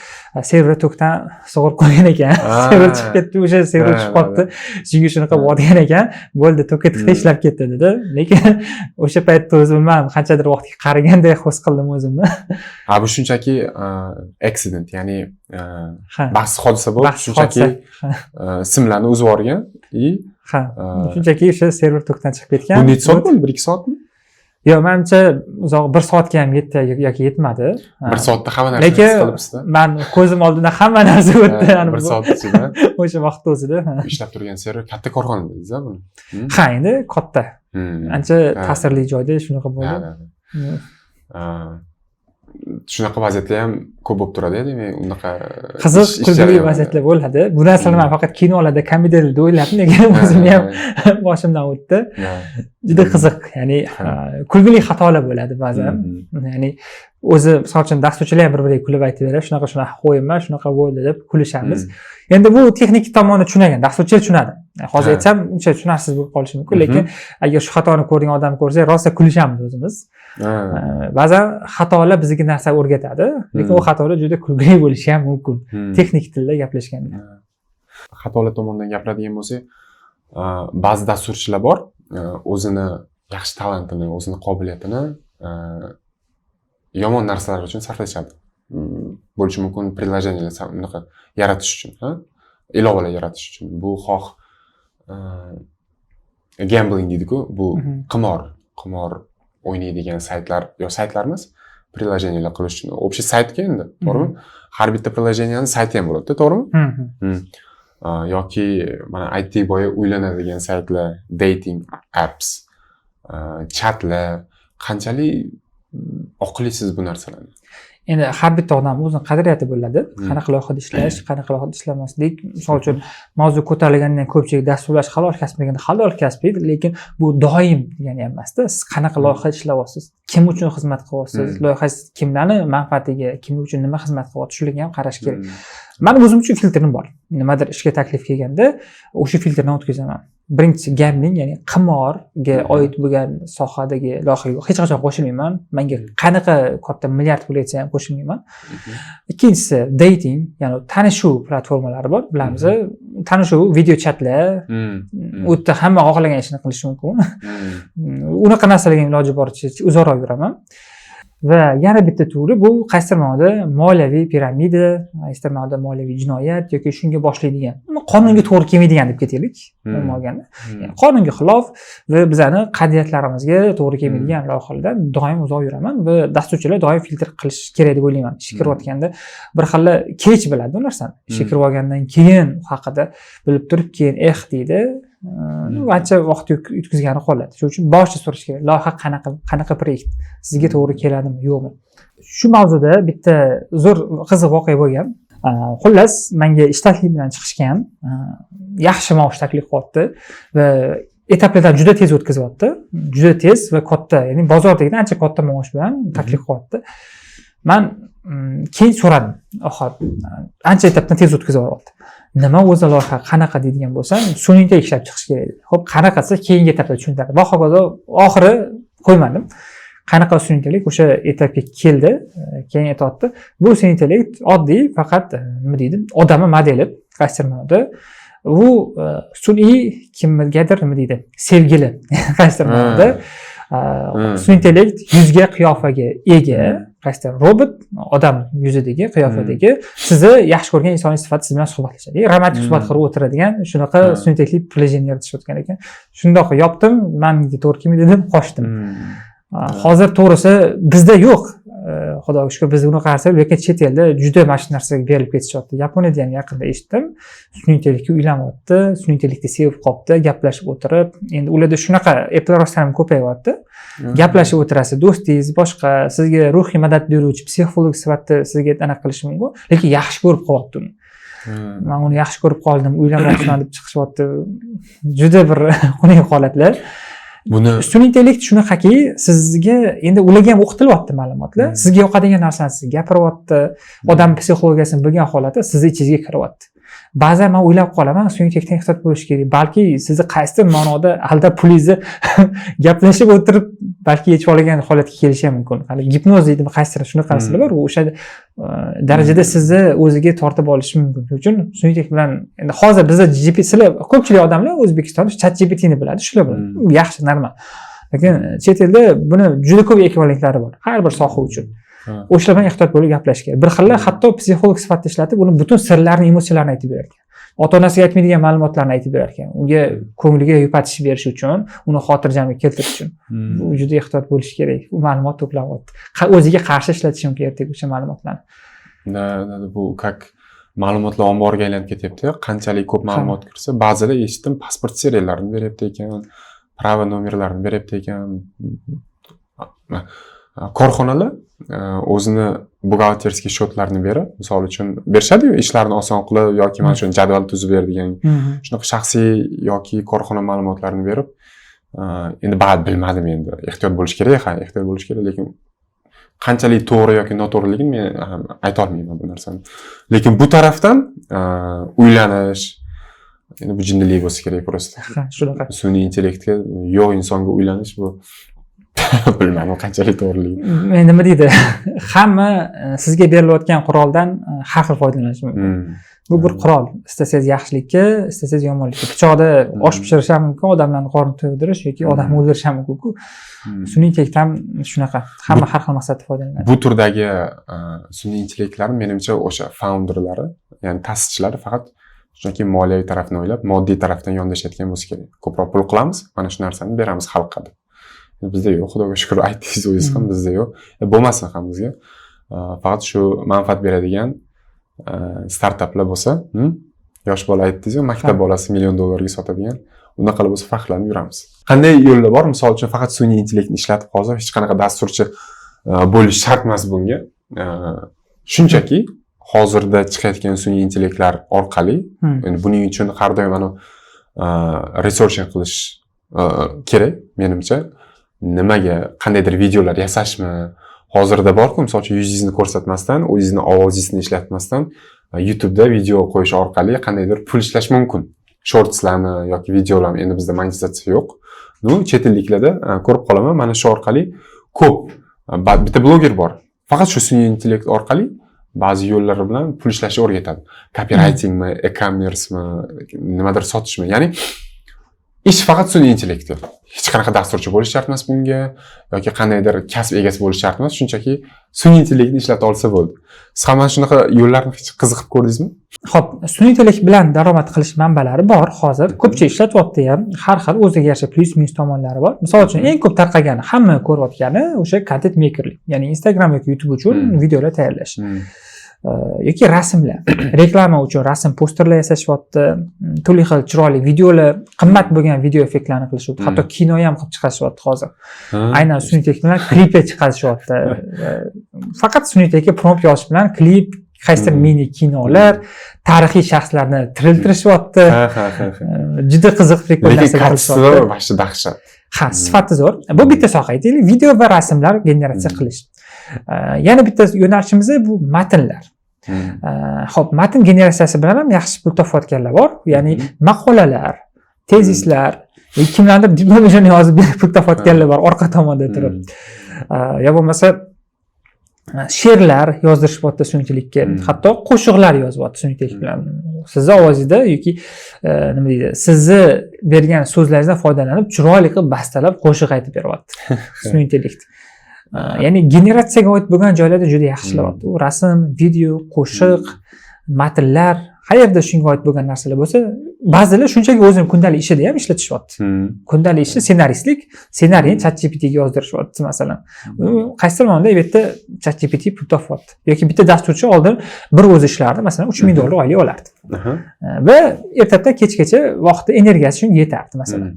server tokdan sug'urib qo'ygan ekan, server chiqib ketdi, o'sha server tushib qolibdi, shunga shunaqa bo'lgan ekan. Bo'ldi, tokka tiqdi, ishlab ketdi", dedi. Lekin o'sha paytda o'zim, bilmadim, qanchadir vaqtga qariganday his qildim o'zimni. Ha, bu shunchaki accident, ya'ni baxtsiz hodisa bo'lib, Baxtsiz shunchaki hodisa. Simlarni uzib yuborgan и Ha, shunchaki o'sha server tokdan chiqib ketgan. Bu necha soat bo'ldi? Bir ikki soatmi? Yo'q, manimcha, uzoq, bir soatga ham yetdi yoki yetmadi. Bir soatda hamma narsani Lekin his qilibsizda. man ko'zim oldida hamma narsa o'tdi. Yani Bir soat ichida o'sha vaqtni o'zida, ha. Ishlab turgan server, katta korxona dedingiz buni? Ha, endi katta, ancha ta'sirli joyda shunaqa bo'ldi. Ha. Shunaqa vaziyatlar ham ko'p bo'lib turadi, demak, unaqa Qiziq, ish kulgili jarayonida. vaziyatlar bo'ladi. Bu narsalarni man faqat kinolarda, komediyalarda o'ylardim, lekin o'zimni ham boshimdan o'tdi. Juda qiziq, ya'ni kulgili xatolar bo'ladi ba'zan. Ya'ni o'zi, misol uchun, dasturchilar ham bir biriga kulib aytib beradi, shunaqa shunaqa qo'yibman, shunaqa bo'ldi deb kulishamiz. Endi bu texnik tomonni tushunadigan dasturchilar tushunadi. Hozir aytsam, uncha tushunarsiz bo'lib qolishi mumkin, lekin agar shu xatoni ko'rgan odam ko'rsa, rosa kulishamiz o'zimiz. Ba'zan xatolar bizga narsa o'rgatadi, lekin u xatolar juda kulgili bo'lishi ham mumkin, texnik tilda gaplashganda. Xatolar tomonidan gapiradigan bo'lsak, ba'zi dasturchilar bor, o'zini yaxshi talantini, o'zini qobiliyatini yomon narsalar uchun sarflashadi. Bo'lishi mumkin приложения lar unaqa yaratish uchun, ha? Ilovalar yaratish uchun. Bu xoh gambling deydiku, bu qimor o'ynaydigan saytlar yo saytlar emas, приложения lar qilish uchun. Общий saytga endi, to'g'rimi? Har bitta приложения ni sayti ham bo'ladi, to'g'rimi? Mhm. Yoki mana aytdik boya, uylanadigan saytlar, dating apps, chatlar, qanchalik oqliysiz bu narsalarni? Endi har bitta odam o'zini qadriyati bo'ladi, qanaqa loyihada ishlash, qanaqa loyihada ishlamaslik. Misol uchun, mavzu ko'tarilgandan ko'pchilik dasturlash halol kasb deganda, halol kasb deydi, lekin bu doim degani ham emasda. Siz qanaqa loyiha ishlayapsiz, kim uchun xizmat qilyapsiz, loyihangiz kimlarni manfaatiga, kim uchun nima xizmat qilyapti, shularga ham qarash kerak. Mani o'zim uchun filtrim bor. Nimadir ishga taklif kelganda, o'sha filtrdan o'tkazaman. Birinchisi gambling, ya'ni qimorga oid bo'lgan sohadagi loyihaga hech qachon qo'shilmayman. Manga qanaqa katta milliard pul aytsa ham, qo'shilmayman. Ikkinchisi dating, ya'ni tanishuv platformalari bor, bilamiz, tanishuv, video chatlar. U yerda hamma xohlagan ishini qilishi mumkin. Unaqa narsalarga iloji boricha uzoqroq yuraman. Va yana bitta turi, bu qaysidir ma'noda moliyaviy piramida, qaysidir ma'noda moliyaviy jinoyat yoki shunga boshlaydigan, qonunga to'g'ri kelmaydigan deb ketaylik, umuman olganda. Yani qonunga xilof va bizani qadriyatlarimizga to'g'ri kelmaydigan loyihalardan doim uzoq yuraman va dasturchilar doim filtr qilish kerak deb o'ylayman. Ishga kirayotganda bir xil kech biladi u narsani. Ishga kirib olgandan keyin u haqida bilib turib, keyin "eh" deydi. Ancha vaqt yutkazgani qoladi. Shuning uchun boshida so'rash kerak: loyiha qanaqa, qanaqa proyekt, sizga to'g'ri keladimi, yo'qmi. Shu mavzuda bitta zo'r, qiziq voqea bo'lgan. Xullas, manga ish taklifi bilan chiqishgan, yaxshi maosh taklif qilyapti va etaplardan juda tez o'tkazyapti, juda tez va katta, ya'ni bozordagidan ancha katta maosh bilan taklif qilyapti. Man keyin so'radim, oxir ancha etapdan tez o'tkazib yuboryapti, nima o'zi loyiha, qanaqa deydigan bo'lsam, sun'iy intellekt ishlab chiqish kerak dedi. Ho'p, qanaqasi, keyingi etapda tushuntirdi va hokazo. Oxiri qo'ymadim, qanaqa sun'iy intellekt, o'sha etapga keldi. Keyin aytyapti, bu sun'iy intellekt oddiy, faqat nima deydi, odamni modeli, qaysidir ma'noda u sun'iy kimgadir, nima deydi, sevgili, qaysidir ma'noda sun'iy intellekt yuzga, qiyofaga ega qaysidir robot, odam yuzidagi, qiyofadagi, sizni yaxshi ko'rgan insoniy sifatida siz bilan suhbatlashadi, romantik suhbat qilib o'tiradigan shunaqa sun'iy intellektli приложение yaratishayotgan ekan. Shundoq yopdim, manga to'g'ri kelmaydi dedim, qochdim. Hozir to'g'risi bizda yo'q, xudoga shukur, bizda unaqa narsa yo'q, lekin chet elda juda mana shu narsaga berilib ketishyapti. Yaponiyada ham yaqinda eshitdim, sun'iy intellektga uylanyapti, sun'iy intellektni sevib qolibdi, gaplashib o'tirib. Endi ularda shunaqa applar rostdan ham ko'payyapti, gaplashib o'tirasiz, do'stingiz, boshqa, sizga ruhiy madad beruvchi psixolog sifatida sizga anaqa qilishi mumkin, lekin yaxshi ko'rib qolyapti uni. "Man uni yaxshi ko'rib qoldim, uylanmoqchiman" deb chiqishyapti. Juda bir xunuk holatlar. Buni Sun'iy intellekt shunaqaki, sizga endi ularga ham o'qitilyapti ma'lumotlar, sizga yoqadigan narsani sizga gapiryapti, odam psixologiyasini bilgan holatda sizni ichingizga kiryapti. Ba'zan man o'ylab qolaman, sun'iy intellektdan ehtiyot bo'lish kerak, balki sizni qaysidir ma'noda aldab, pulingizni gaplashib o'tirib balki yechib olgan holatga kelishi ham mumkin. Hali gipnoz deydimi, qaysidir shunaqa narsalar bor, o'sha darajada sizni o'ziga tortib olishi mumkin. Shuning uchun sun'iy intellekt bilan endi hozir bizda GPT, sizlar, ko'pchilik odamlar O'zbekistonda Chat GPTni biladi, shular biladi. Yaxshi, normal, lekin chet elda buni juda ko'p ekvivalentlari bor har bir soha uchun. O'shalar bilan ehtiyot bo'lib gaplashish kerak. Bir xillar hatto psixolog sifatida ishlatib, uni butun sirlarini, emotsiyalarini aytib berar ekan, ota onasiga aytmaydigan ma'lumotlarni aytib berar ekan, unga ko'ngliga yupatish berish uchun, uni xotirjamlik keltirish uchun. Bu juda ehtiyot bo'lish kerak, u ma'lumot to'planyapti. O'ziga qarshi ishlatishi mumkin ertaga o'sha ma'lumotlarni. Да, bu как ma'lumotlar omboriga aylanib ketyapti. Qanchalik ko'p ma'lumot kirsa, ba'zilar, eshitdim, pasport seriallarini beryapti ekan, права nomerlarini beryapti ekan. Korxonalar o'zini бухгалтерский счет larini berib, misol uchun, berishadiyu, ishlarni oson qilib yoki mana shu jadval tuzib ber degan, shunaqa shaxsiy yoki korxona ma'lumotlarini berib, endi ba'd bilmadim, endi ehtiyot bo'lish kerak, ha, ehtiyot bo'lish kerak, lekin qanchalik to'g'ri yoki noto'g'riligini men aytolmayman bu narsani. Lekin bu tarafdan uylanish, endi bu jinnilik bo'lsa kerak просто. Ha, shunaqa. Sun'iy intellektga, yo'q insonga uylanish, bu bilmadim qanchalik to'g'riligini. Nima deydi, hamma sizga berilayotgan quroldan har xil foydalanishi mumkin. Bu bir qurol, istasangiz yaxshilikka, istasangiz yomonlikka. Pichoqda osh pishirish ham mumkin, odamlarni qornini to'ydirish yoki odamni o'ldirish ham muminku. Sun'iy intellekt ham shunaqa, hamma har xil maqsadda foydalanadi. Bu turdagi sun'iy intellektlarni, menimcha, o'sha founderlari, ya'ni ta'sischilari faqat shunchaki moliyaviy tarafini o'ylab, moddiy tarafdan yondashayotgan bo'lsa kerak. Ko'proq pul qilamiz, mana shu narsani beramiz xalqqa deb. Bizda yo'q, xudoga shukur, aytdingiz o'zingiz ham, bizda yo'q. Bo'lmasin ham bizga. Faqat shu manfaat beradigan startaplar bo'lsa, Yosh bola aytdingiz-ku, maktab bolasi million dollarga sotadigan, unaqalar bo'lsa, faxrlanib yuramiz. Qanday yo'llar bor? Misol uchun, faqat sun'iy intellektni ishlatib, hozir hech qanaqa dasturchi bo'lish shart emas bunga. Shunchaki hozirda chiqayotgan sun'iy intellektlar orqali, endi buning uchun har doim ana researching qilish kerak, menimcha. Nimaga qandaydir videolar yasashmi? Hozirda borku, misol uchun, yuzingizni ko'rsatmasdan, o'zingizni ovozingizni ishlatmasdan YouTube'da video qo'yish orqali qandaydir pul ishlash mumkin. Shortslarmi yoki videolarmi, endi bizda monetizatsiya yo'q. Ну, chet elliklarda ko'rib qolaman, mana shu orqali ko'p bitta bloger bor. Faqat shu sun'iy intellekt orqali ba'zi yo'llar bilan pul ishlashni o'rgatadi. Copywritingmi, e-commerce'mi, nimadir sotishmi? Ya'ni ish faqat sun'iy intellektda. Hech qanaqa dasturchi bo'lish shart emas bunga yoki qandaydir kasb egasi bo'lish shart emas, shunchaki sun'iy intellektni ishlata olsa bo'ldi. Siz ham mana shunaqa yo'llarni hech qiziqib ko'rdingizmi? Ho'p, sun'iy intellekt bilan daromad qilish manbalari bor hozir. Ko'pchilik ishlatyapti ham, har xil o'ziga yarasha plyus minus tomonlari bor. Misol uchun, eng ko'p tarqagani, hamma ko'rayotgani o'sha content makerlik, ya'ni Instagram yoki YouTube uchun videolar tayyorlash yoki rasmlar, reklama uchun rasm, posterlar yasashyapti, turli xil chiroyli videolar, qimmat bo'lgan video effektlarni qilishyapti, hatto kino ham qilib chiqarishyapti hozir. Aynan sun'iy intellekt bilan kliplar chiqarishyapti. Faqat sun'iy intellektga prompt yozish bilan klip, qaysidir mini kinolar, tarixiy shaxslarni tiriltirishyapti. Ha ha ha ha. Juda qiziq, прикол Lekin narsalar качество qilishyapti. Вообще dahshat. Ha, sifati zo'r. Bu bitta soha, aytaylik, video va rasmlar generatsiya qilish. Yana bitta yo'nalishimiz bu matnlar. Ho'p, matn generatsiyasi bilan ham yaxshi pul topayotganlar bor, ya'ni maqolalar, tezislar, kimlardir diplom ishini yozib berib pul topayotganlar bor orqa tomonda turib. Yo bo'lmasa she'rlar yozdirishyapti sun'iy intellektga, hatto qo'shiqlar yozyapti sun'iy intellekt bilan, sizni ovozingizda yoki nima deydi, sizni bergan so'zlaringizdan foydalanib, chiroyli qilib bastalab qo'shiq aytib beryapti sun'iy intellekt. Ya'ni generatsiyaga oid bo'lgan joylarda juda yaxshi ishlayapti. U rasm, video, qo'shiq, matnlar, qayerda shunga oid bo'lgan narsalar bo'lsa, ba'zilar shunchaki o'zini kundalik ishida ham ishlatishyapti. Kundalik ishi ssenaristlik, ssenariyni ChatGPTga yozdirishyapti masalan. U qaysidir ma'noda bu yerda ChatGPT pul topyapti. Yoki bitta dasturchi oldin bir o'zi ishlardi, masalan, 3000 dollar oylik olardi. Va ertalabdan kechgacha vaqti, energiyasi shunga yetardi masalan.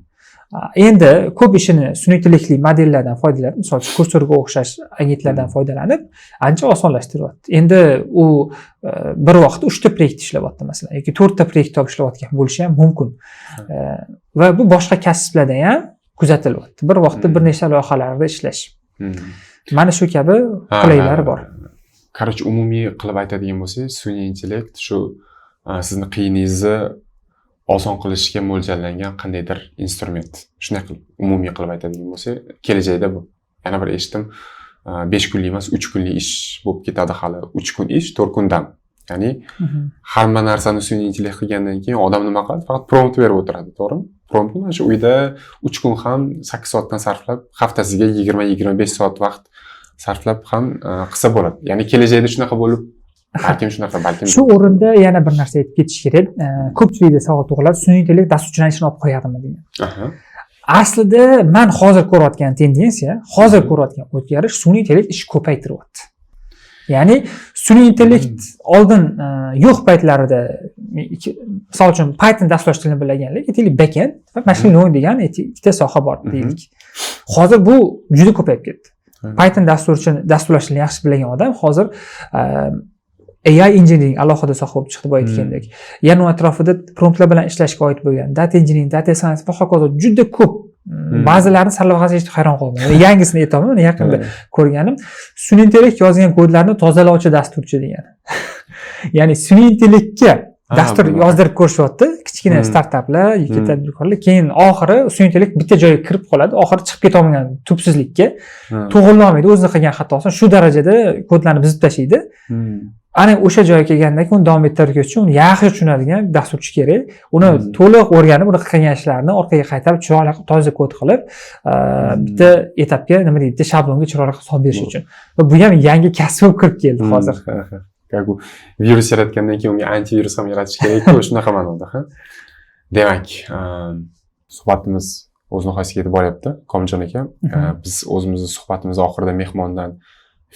Endi ko'p ishini sun'iy intellektli modellardan foydalanib, misol uchun, Cursorga o'xshash agentlardan foydalanib, ancha osonlashtiryapti. Endi u bir vaqtda uchta proyekt ishlayapti masalan yoki to'rtta proyekt topib ishlayotgan bo'lishi ham mumkin. Va bu boshqa kasblarda ham kuzatilyapti. Bir vaqtda bir nechta loyihalarda ishlash. Mana shu kabi qulayliklari bor. Короче, umumiy qilib aytadigan bo'lsak, sun'iy intellekt shu sizni qiyiningizni oson qilishga mo'ljallangan qandaydir instrument. Shunday qilib, umumiy qilib aytadigan bo'lsak, kelajakda bu. Yana bir eshitdim, 5 kunlik emas, 3 kunlik ish bo'lib ketadi hali. 3 kun ish, 4 kun dam. Ya'ni hamma narsani sun'iy intellekt qilgandan keyin odam nima qiladi? Faqat prompt berib o'tiradi, to'g'rimi? Promptni mana shu uyda 3 kun ham 8 soatdan sarflab, haftasiga 20-25 soat vaqt sarflab ham qilsa bo'ladi. Ya'ni kelajakda shunaqa bo'lib, balkim shunaqa, balkim Shu o'rinda yana bir narsa aytib ketish kerak. Ko'pchilikda savol tug'iladi, sun'iy intellekt dasturchilarni ishini olib qo'yadimi degan. Aslida man hozir ko'rayotgan tendensiya, hozir ko'rayotgan o'zgarish, sun'iy intellekt ish ko'paytiryapti. Ya'ni sun'iy intellekt oldin yo'q paytlarida, misol uchun, Python dasturlash tilini bilganlik, aytaylik, backend va machine learning degan ikkita soha bor deylik. Hozir bu juda ko'payib ketdi. Python dasturchi, dasturlash tilini yaxshi bilgan odam hozir AI engineering alohida soha bo'lib chiqdi, boya aytgandek. Yana u atrofida promptlar bilan ishlashga oid bo'lgan data engineering, data science va hokazo juda ko'p. Ba'zilarini sarlavhasini eshitib hayron qoldim. Yani yangisini aytyapman, mana yaqinda ko'rganim, sun'iy intellekt yozgan kodlarni tozalovchi dasturchi degan. Ya'ni sun'iy intellektga dastur yozdirib ko'rishyapti kichkina startaplar yoki tadbirkorlar. Keyin oxiri sun'iy intellekt bitta joyga kirib qoladi, oxiri chiqib ketolmagan tubsizlikka, to'g'irlolmaydi o'zini qilgan xatosini, shu darajada kodlarni buzib tashlaydi. Ana o'sha joyga kelgandan keyin uni davom ettirish uchun uni yaxshi tushunadigan dasturchi kerak. Uni to'liq o'rganib, uni qilgan ishlarini orqaga qaytarib, chiroyli qilib, toza kod qilib, bitta etapga, nima deydi, bitta shablonga chiroyli qilib solib berish uchun. Va bu ham yangi kasb bo'lib kirib keldi hozir. Ha. Как bu virus yaratgandan keyin unga antivirus ham yaratish kerak-ku, shunaqa ma'noda, ha. Demak, suhbatimiz o'z nihoyasiga yetib boryapti, Komiljon aka. Biz o'zimizni suhbatimiz oxirida mehmondan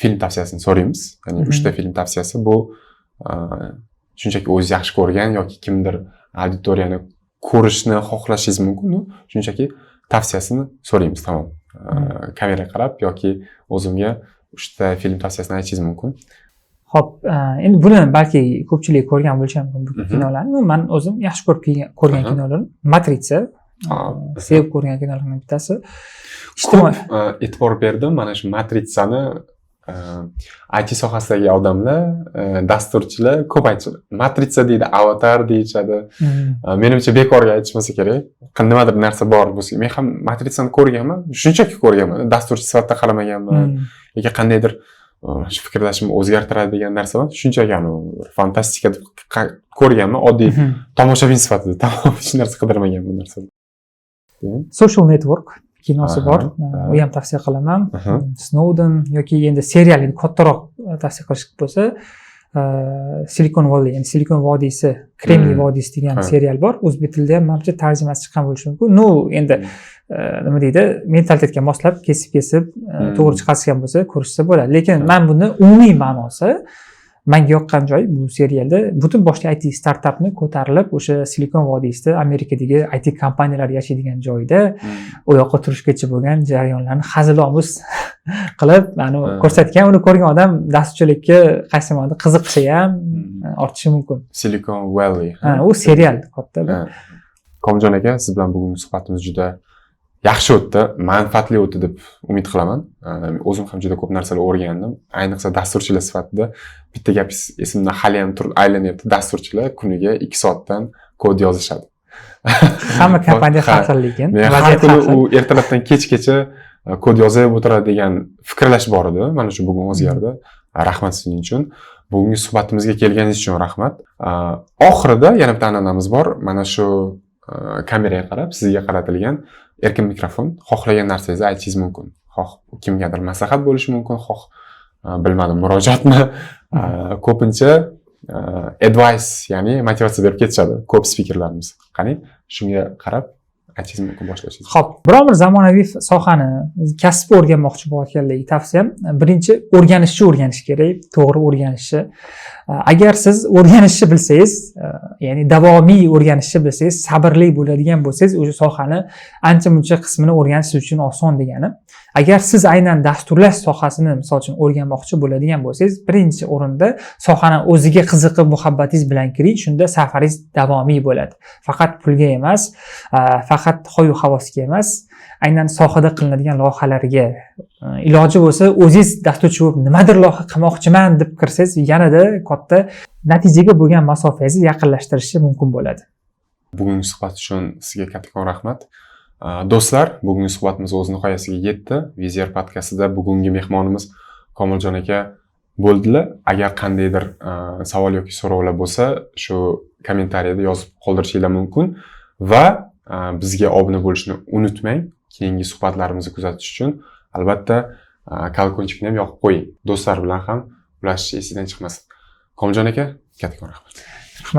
film tavsiyasini so'raymiz. Ya'ni uchta film tavsiyasi, bu shunchaki o'zingiz yaxshi ko'rgan yoki kimdir auditoriyani ko'rishni xohlashingiz mumkin, shunchaki tavsiyasini so'raymiz, tamom. Kameraga qarab yoki o'zimga uchta film tavsiyasini aytishingiz mumkin. Ho'p, endi buni balki ko'pchilik ko'rgan bo'lishi ham mumkin bu kinolarni. Man o'zim yaxshi ko'rib ko'rgan kinolarim Matritsa, sevib ko'rgan kinolarimdan bittasi. Ijtimoiy Ko'p e'tibor berdim, mana shu Matritsani IT sohasidagi odamlar, dasturchilar ko'p aytishadi. Matritsa deydi, Avatar deyishadi. Menimcha bekorga aytishmasa kerak. Nimadir narsa bor bo'lsa. Men ham Matritsani ko'rganman, shunchaki ko'rganman. Dasturchi sifatida qaramaganman yoki qandaydir shu fikrlashimni o'zgartiradi degan narsa emas. Shunchaki anavi fantastika deb ko'rganman, oddiy tomoshabin sifatida. Tamom, hech narsa qidirmagan bu narsada. Social Network. Kinosi bor, u ham tavsiya qilaman. Snowden yoki endi serial, endi kattaroq tavsiya qilish bo'lsa, Silicon Valley, ya'ni Silikon vodiysi, Kremniy vodiysi degan serial bor. O'zbek tilida ham manimcha tarjimasi chiqqan bo'lishi mumkin. Ну, endi nima deydi, mentalitetga moslab, kesib kesib to'g'ri chiqarishgan bo'lsa, ko'rishsa bo'ladi. Lekin man buni umumiy ma'nosi, manga yoqqan joyi, bu serialda butun boshli IT startapni ko'tarilib, o'sha Silikon vodiysida, Amerikadagi IT kompaniyalar yashaydigan joyda u yoqqa turishgacha bo'lgan jarayonlarni hazilomuz qilib ani ko'rsatgan. Uni ko'rgan odam dasturchilikka qaysi ma'noda qiziqishi ham ortishi mumkin. Silicon Valley. Ha, u serial katta bir. Ha. Komiljon aka, siz bilan bugungi suhbatimiz juda yaxshi o'tdi, manfaatli o'tdi deb umid qilaman. O'zim ham juda ko'p narsalar o'rgandim. Ayniqsa dasturchilar sifatida bitta gap esimda hali ham turib aylanyapti. Dasturchilar kuniga 2 soatdan kod yozishadi. Hamma kompaniya har xil, lekin Men har vaziyat kuni har xil. u ertalabdan kechgacha kod yozib o'tiradi degan fikrlash bor edi. Mana shu bugun o'zgardi. Rahmat shuning uchun. Bugungi suhbatimizga kelganingiz uchun rahmat. Oxirida yana bitta an'anamiz bor. Mana shu kameraga qarab, sizga qaratilgan erkin mikrofon. Xohlagan narsangizni aytishingiz mumkin. Xoh kimgadir maslahat bo'lishi mumkin, xoh bilmadim, murojaatmi. Ko'pincha advice, ya'ni motivatsiya berib ketishadi ko'p spikerlarimiz. Qani, shunga qarab aytishingiz mumkin, boshlashingiz. Ho'p, biron bir zamonaviy sohani, kasb o'rganmoqchi bo'layotganlarga tavsiyam: birinchi o'rganishni o'rganish kerak, to'g'ri o'rganishni. Agar siz o'rganishni bilsangiz, ya'ni davomiy o'rganishni bilsangiz, sabrli bo'ladigan bo'lsangiz, o'sha sohani ancha muncha qismini o'rganish siz uchun oson degani. Agar siz aynan dasturlash sohasini, misol uchun, o'rganmoqchi bo'ladigan bo'lsangiz, birinchi o'rinda sohani o'ziga qiziqib, muhabbatingiz bilan kiring. Shunda safaringiz davomiy bo'ladi. Faqat pulga emas, faqat hoyu havasga emas, aynan sohada qilinadigan loyihalarga, iloji bo'lsa, o'zingiz dasturchi bo'lib nimadir loyiha qilmoqchiman deb kirsangiz, yanada katta natijaga bo'lgan masofangizni yaqinlashtirishi mumkin bo'ladi. Bugungi suhbat uchun sizga kattakon rahmat. Do'stlar, bugungi suhbatimiz o'z nihoyasiga yetdi. Vizier podkastida bugungi mehmonimiz Komiljon aka bo'ldilar. Agar qandaydir savol yoki so'rovlar bo'lsa, shu kommentariyada yozib qoldirishinglar mumkin va bizga obuna bo'lishni unutmang. Keyingi suhbatlarimizni kuzatish uchun albatta колокольчик ni ham yoqib qo'ying. Do'stlar bilan ham ulashish esingdan chiqmasin. Komiljon aka, kattakon rahmat. Rahmat.